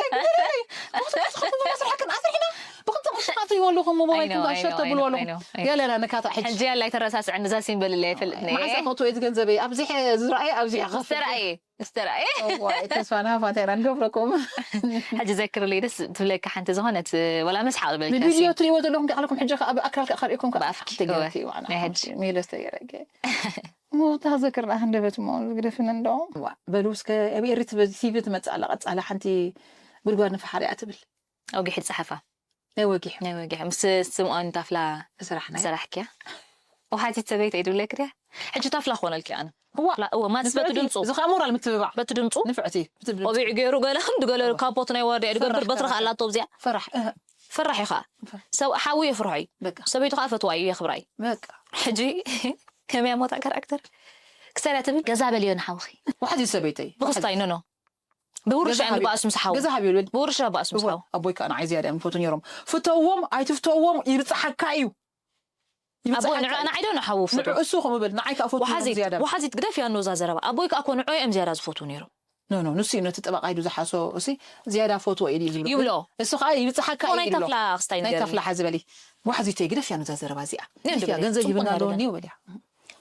መስርሕክን ኣስርሕና ብክልተ ቅርሺ ካትይዎ ኣለኹ ሞባይልኩም ጋር ሸር ተብልዎ ኣለኹ ገለና ነካታ ሕጂ ሕጂ ያላ ኣይተረሳስዕኒ እዛ ሲምበል እለ ኣይፈልጥኒ መዓስ ከእትዎ እቲ ገንዘበይ ኣብዚ ዝረኣየ ኣብዚ ከፍል ዝተረኣየ ዝተረኣየ ተስፋ ናሃፋ እንታይ ኢና ንገብረኩም ሕጂ ዘክርለይ ደስ ትብለካ ሓንቲ ዝኾነት ወላ መስሓቕ ዝበለካ ንቪድዮ ትሪእዎ ዘለኹም ከዓለኩም ሕጂ ከዓ ብኣካል ከዓ ከርእኩም ብኣፍኪ ናይ ሕጂ ሜለስ ተገረገ ሞታ ዘክር ደኣ ሃንደበት ሞ ግደፍን እንዶ በሉ እስከ ኣብ ኤሪ ቲቪ ትመጽእ ኣላ ቀጻላ ሓንቲ ጉድጓድ ንፈሓር እያ ትብል ኣውጊሕ ይጸሓፋ ናይ ወጊሕ ናይ ወጊሕ ምስ ስምዖን ታፍላ ስራሕና ሰራሕክያ ወሓዚት ሰበይቲ ኣይድብለክ ድያ ሕጂ ታፍላ ክኾነልኪ ኣነ እዋ እዋ ማትስ በቲ ድምፁ እዚ ከዓ ሞራል ምትብባዕ በቲ ድምፁ ንፍዕቲ ቆቢዕ ገይሩ ገለ ክንዲ ገለ ካፖት ናይ ዋርድያ ድገብር በትሪ ከኣላቶ ኣብዚኣ ፈራሕ ፈራሕ ኢኻ ሰብ ሓዊ የፍርሖ እዩ ሰበይቱ ከዓ ፈትዋ እዩ የኽብራ እዩ ሕጂ ከመያ ሞታ ካራክተር ክሳዳ ትብል ገዛ በልዮ ንሓውኺ ዋሕዚ ሰበይተይ ብክስታይ ኖኖ ብውርሻ እዮም ዝባእሱ ምስ ሓው ገዛ ሃብዮ ልብል ብውርሻ ባእሱ ምስ ሓው ኣቦይ ከዓ ንዓይ ዝያዳ እዮም ዝፈቱ ነይሮም ፍተውዎም ኣይትፍተውዎም ይብፅሓካ እዩ ኣቦይ ንዑ ኣነ ዓይዶ ንሓው ፍቶ ንዑ እሱ ከምኡ በል ንዓይ ከዓ ፈቱ ወሓዚት ዝያዳ ወሓዚት ግደፍ ያኖ እዛ ዘረባ ኣቦይ ከዓ ኮ ንዑ እዮም ዝያዳ ዝፈቱ ነይሮም ኖ ኖ ንሱ እዩ ነቲ ጠበቓ ኢሉ ዝሓሶ። እሲ ዝያዳ ፈትዎ ኢሉ እዩ ዝብሎ። ይብሎ። እሱ ከዓ ይብፅሓካ እሞ እዩ ናይ ይብሎ። ታፍላ ክስታይ ናይ ንገርኒ። ታፍላ ሓዚ በሊ። ዋሕዚተይ ግደፍያ ነዛ ዘረባ እዚኣ። ንእንዲ ግደፍያ በሊ፣ ገንዘብ ጽቡቕ ሂብና ነገር ኣለዎ ኣይደለም። እኒው በልያ።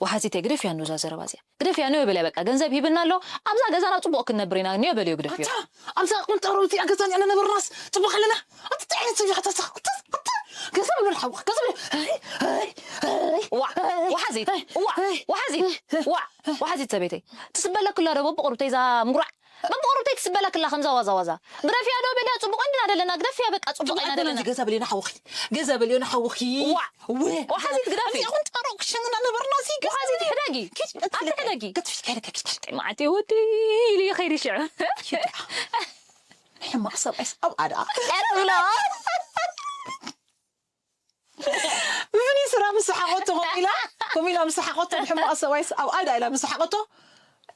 ወሓዚተይ ግደፍያ ንዛ ዘረባ እዚኣ። ግደፍያ ንዮ በልያ በቃ። ገንዘብ ሂብና ኣሎ። ኣብዛ ገዛና ጽቡቕ ክንነብር ኢና። ንዮ በልዮ ግደፍዮ። ኣብዛ ቁንጠሮ እዚኣ ገዛን ያለ ነበርናስ ጽቡቕ ኣለና። ኣቲ እንታይ ዓይነት ሰብ ኢኻ? ተሳኽኩት። ኣቲ ገንዘብ ኣሎ ንሓውኻ። ገንዘብ ኣሎ። ኣይ፣ ኣይ፣ ኣይ። ዋ፣ ወሓዚት፣ ዋ፣ ወሓዚት፣ ዋ፣ ወሓዚት ሰበይተይ። ትስበለክላ ዶ በብቑርብተይ እዛ ምጉራዕ? በብቑርብተይ ትስበለክላ ከምዛ ዋዛ ዋዛ። ግደፍያ ዶ በልያ ጽቡቕ እንዲና ደለና። ግደፍያ በቃ ጽቡቕ ኢና ደለና። ገዛ በልዮ ንሓውኺ። ገዛ በልዮ ንሓውኺ። ዋ፣ ወ- ወሓዚት ግደፊ። እዚኣ ቁንጠሮ ክሸንና ነበርና። እዚ ገዛ ወሓዚት ሕደጊ። ኪድ ኣቲ ሕደጊ። ክትፍሽ ከይደ ከይደ ከይደ። ማዕቲ ወዲ ኢሉ ይኸይድ ሽዑ። ሕማቕ ሰብኣይስ ኣብኣ ደኣ። ቀጥ ብሎ። ብፍኒ ስራ ምስ ሓቆቶ ከምኡ ኢላ ከምኡ ኢላ ምስ ሓቆቶ ሕማቕ ሰብኣይስ ኣብኣ ደኣ ኢላ ምስ ሓቆቶ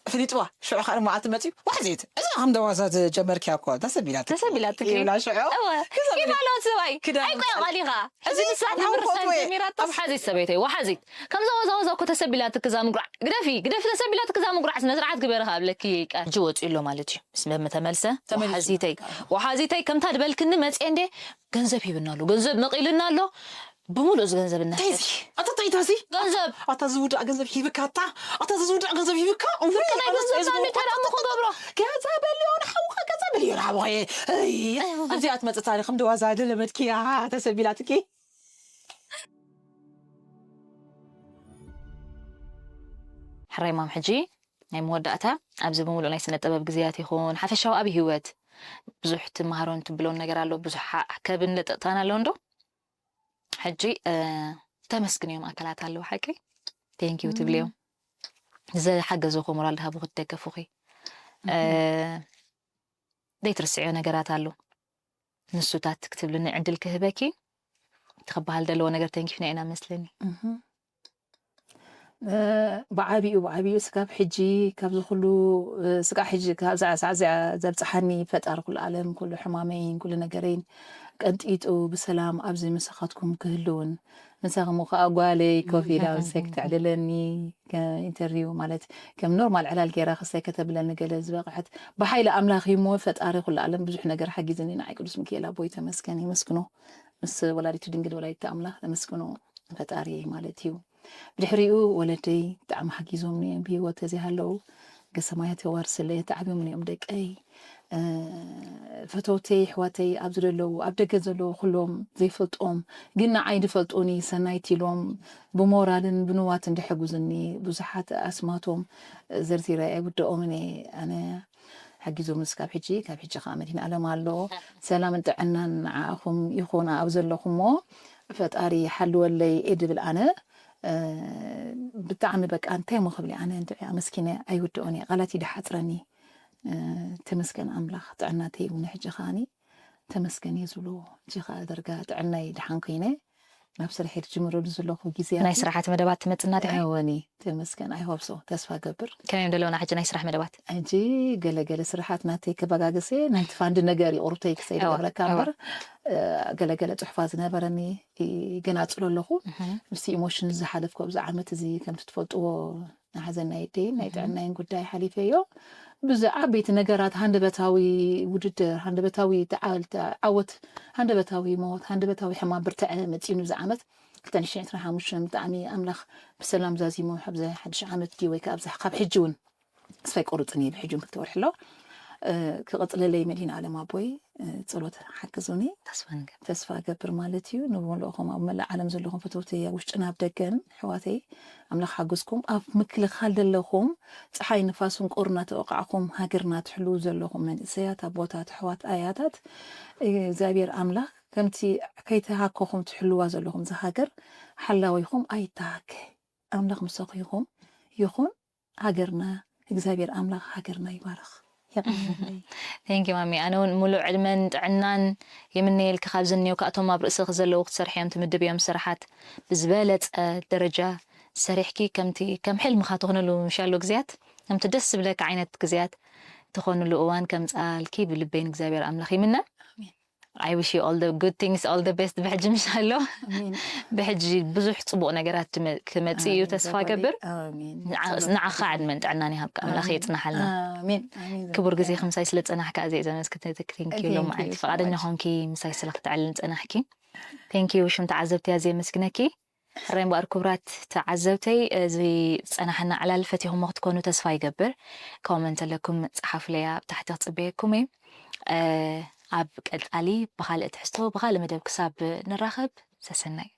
ፍሊጥዋ። ሽዑ ከዓ መዓልቲ መፅዩ ዋሕዚት እዛ ከም ደዋዛ ዝጀመርክያ እኮ ተሰቢላትኪ ተሰቢላትኪ። ይብላ። ሽዑ እወ። ገዛ ኪፍ ኣለዎ ሰብኣይ። ክዳን ኣይቆይ ቃሊኻ። እዚ ንሳ ኣነ ንምርሳን ፈትወ። ጀሚራቶ። ወሓዚት ሰበይተይ፣ ወሓዚት። ከምዛ ወዛ ወዛ እኮ ተሰቢላትኪ እዛ ምጉራዕ። ግደፊ፣ ግደፊ ተሰቢላትኪ እዛ ምጉራዕ። ስነ ስርዓት ግበሪ ከኣብለኪ ይቀር። ሕጂ ወፂኡ ኣሎ ማለት እዩ። ምስ መም ተመልሰ። ተመሊሱ። ወሓዚተይ፣ ወሓዚተይ ከምታ ድበልክኒ መፅየ እንዴ ገንዘብ ሂብና ኣሎ። ገንዘብ መቒልና ኣሎ። ብምሉእ እዚ ገንዘብ እንታይ እዚ እናሰጥ። ኣታ እንታይ እታ እዚ ገንዘብ። ኣታ ዝውዳእ ገንዘብ ሂብካ ኣታ ኣታ እዚ ዝውዳእ ገንዘብ ሂብካ እውይ ናይ ኣነስ ገንዘብ እዚ ዛሚ እንታይ ደኣ ክገብሮ? ገዛ በልዮ ንሓውኻ ገዛ በልዮ ንሓውኻ። እይ ኣብዚኣ ትመፅእ ታሪክ ከም ደዋዛ ደለመድክያ ተሰቢላትኪ። ሕራይ ማም ሕጂ ናይ መወዳእታ ኣብዚ ብምሉእ ናይ ስነ ጥበብ ግዜያት ይኹን ሓፈሻዊ ኣብ ህይወት ብዙሕ ትመሃሮን ትብሎን ነገር ኣሎ። ብዙሕ ሓ- ከብን ለጠጥታን ኣሎ እንዶ ሕጂ እ፣ ተመስግንዮም ኣካላት ኣለዉ ሓቂ ቴንኪዩ ትብልዮም ዝሓገዙኹ ሞራል ዝሃቡኹ ዝደገፉኺ እ፣ ዘይትርስዕዮ ነገራት ኣሎ ንሱታት ክትብልኒ ዕድል ክህበኪ እቲ ክበሃል ዘለዎ ነገር ተንኪፍና ኢና መስለኒ። ብዓቢኡ ብዓቢኡ ስጋብ ሕጂ ካብዚ ኩሉ ስጋብ ሕጂ ካብዛ ሳዕ እዚኣ ዘብፅሓኒ ፈጣሪ ኩሉ ዓለም ኩሉ ሕማመይን ኩሉ ነገረይን ቀንጢጡ ብሰላም ኣብዚ ምሳኻትኩም ክህልውን ምሳኹም ከዓ ጓለይ ኮፍ ኢላ ምሳይ ክተዕልለኒ ኢንተርቪው ማለት ከም ኖርማል ዕላል ገይራ ክሳይ ከተብለኒ ገለ ዝበቕሐት ብሓይሊ ኣምላኽ እዩ እሞ ፈጣሪ ኩሉ ዓለም ብዙሕ ነገር ሓጊዝኒ ንዓይ ቅዱስ ሚካኤል ኣቦይ ተመስገን የመስግኖ ምስ ወላዲቱ ድንግል ወላዲቱ ኣምላኽ ተመስግኖ ፈጣሪ ማለት እዩ። ብድሕሪኡ ወለደይ ብጣዕሚ ሓጊዞምኒ እዮም ብህይወት ተዘይሃለዉ ገሰማያት የዋርስለይ ተዓብዮም እዮም ደቀይ ፈተውተይ ኣሕዋተይ ኣብዚ ዘለዉ ኣብ ደገ ዘለዉ ኩሎም ዘይፈልጦም ግን ንዓይ ዝፈልጡኒ ሰናይት ኢሎም ብሞራልን ብንዋትን ዝሕግዙኒ ብዙሓት ኣስማቶም ዘርዚረ ኣይውድኦምን እየ ኣነ ሓጊዞምስ ካብ ሕጂ ካብ ሕጂ ከዓ መድህን ኣለም ኣሎ ሰላምን ጥዕናን ንዓኹም ይኹን ኣብ ዘለኹሞ ፈጣሪ ሓልወለይ እየ ድብል ኣነ ብጣዕሚ በቃ እንታይ ሞ ክብል ኣነ እንድዒ ኣመስኪነ ኣይውድኦን እየ ቃላት ይድሓፅረኒ ተመስገን ኣምላኽ ጥዕናተይ እውን ሕጂ ከዓኒ ተመስገን እየ ዝብሎ ሕጂ ከዓ ደርጋ ጥዕናይ ድሓን ኮይነ ናብ ስርሐይ ትጅምረሉ ዘለኹ ግዜ ናይ ስራሓት መደባት ትመፅና ዲኻ ወኒ ተመስገን ኣይሆብሶ ተስፋ ገብር ከመይ ዘለውና ሕጂ ናይ ስራሕ መደባት ሕጂ ገለገለ ስራሓት ናተይ ከባጋገሰ ናይቲ ፋንድ ነገር ይቁርብተይ ክሰይ እዋ፣ ዝገብረካ እዋ። እምበር እ፣ ገለገለ ፅሑፋት ዝነበረኒ ይገናፅሎ ኣለኹ ምስቲ ኢሞሽን ዝሓለፍኩ ኣብዚ ዓመት እዚ ከምቲ ትፈልጥዎ ናይ ሓዘን ናይ ደይን ናይ ጥዕናይን ጉዳይ ሓሊፈዮ ብዙ ዓበይቲ ነገራት ሃንደበታዊ ውድድር ሃንደበታዊ ተዓወት ሃንደበታዊ ሞት ሃንደበታዊ ሕማም ብርትዐ መፂኑ እዚ ዓመት ክልተ ሽሕን ዕስራን ሓሙሽተን ብጣዕሚ ኣምላኽ ብሰላም ዛዚሙ ኣብዚ ሓድሽ ዓመት ድዩ ወይ ከዓ ኣብዚ ካብ ሕጂ እውን ተስፋ ኣይቆርፅን እየ ብሕጂ እውን ክልተ ወርሒ ኣሎ ክቕፅለለይ መድሂን ኣለም ኣቦይ ጸሎት ሓግዙኒ ተስፋ ንገብር ተስፋ እገብር ማለት እዩ ንብመልእኹም ኣብ መላእ ዓለም ዘለኹም ፈተውተይ ኣብ ውሽጥን ኣብ ደገን ኣሕዋተይ ኣምላኽ ሓግዝኩም ኣብ ምክልኻል ዘለኹም ፀሓይ ንፋስን ቁሪ እናተወቃዕኹም ሃገርና ትሕልዉ ዘለኹም መንእሰያት ኣቦታት ኣሕዋት ኣያታት እግዚኣብሔር ኣምላኽ ከምቲ ከይተሃከኹም ትሕልዋ ዘለኹም እዛ ሃገር ሓላዊኹም ኣይተሃከ ኣምላኽ ምሳኹ ይኹም ይኹን ሃገርና እግዚኣብሔር ኣምላኽ ሃገርና ይባርኽ የቐንየለይ ቴንኪ ማሚ ኣነ እውን ሙሉእ ዕድመን ጥዕናን የምነየልኪ ካብዚ እኒኦ ካብቶም ኣብ ርእስኺ ዘለዉ ክትሰርሕዮም ትምድብዮም ስራሓት ብዝበለፀ ደረጃ ሰሪሕኪ ከምቲ ከም ሕልምኻ ትኾነሉ ምሻሎ ግዜያት ከምቲ ደስ ዝብለካ ዓይነት ግዜያት ትኾንሉ እዋን ከምፅኣልኪ ብልበይ ንእግዚኣብሔር ኣምላኽ ይምነ I wish you all the good things, all the best ብሕጂ ምሽ ኣሎ። ኣሜን። ብሕጂ ብዙሕ ጽቡቕ ነገራት ትመ- ክመጽእ እዩ ኣሜን። ተስፋ ዘባሊ- ገብር። ኣሜን። ንዓ- ንዓኻ ዕድመን ጥዕናን ይሃብካ ኣምላኽ የጽናሓልና። ኣሜን። ኣሜን። ክቡር ግዜ ምሳይ ስለ ጸናሕካ ኣዝየ ዘመስግነኪ። Thank you ሎማዓንቲ Thank you so ፍቓደኛ much። ኾንኪ ምሳይ ስለ ክትዕልል ጸናሕኪ። Thank you ሽም ተዓዘብቲ ኣዝየ የመስግነኪ። ሕራይ እምበኣር ክቡራት ተዓዘብተይ፣ እዚ ዝጸናሕና ዕላል ፈቲኹሞ ክትኮኑ ተስፋ ይገብር። ኮመንት ኣለኩም ጸሓፉለይ፣ ኣብ ታሕቲ ክጽበየኩም እየ። እ፣ ኣብ ቀጻሊ ብኻልእ ትሕዝቶ ብኻልእ መደብ ክሳብ ንራኸብ ሰሰናዩ።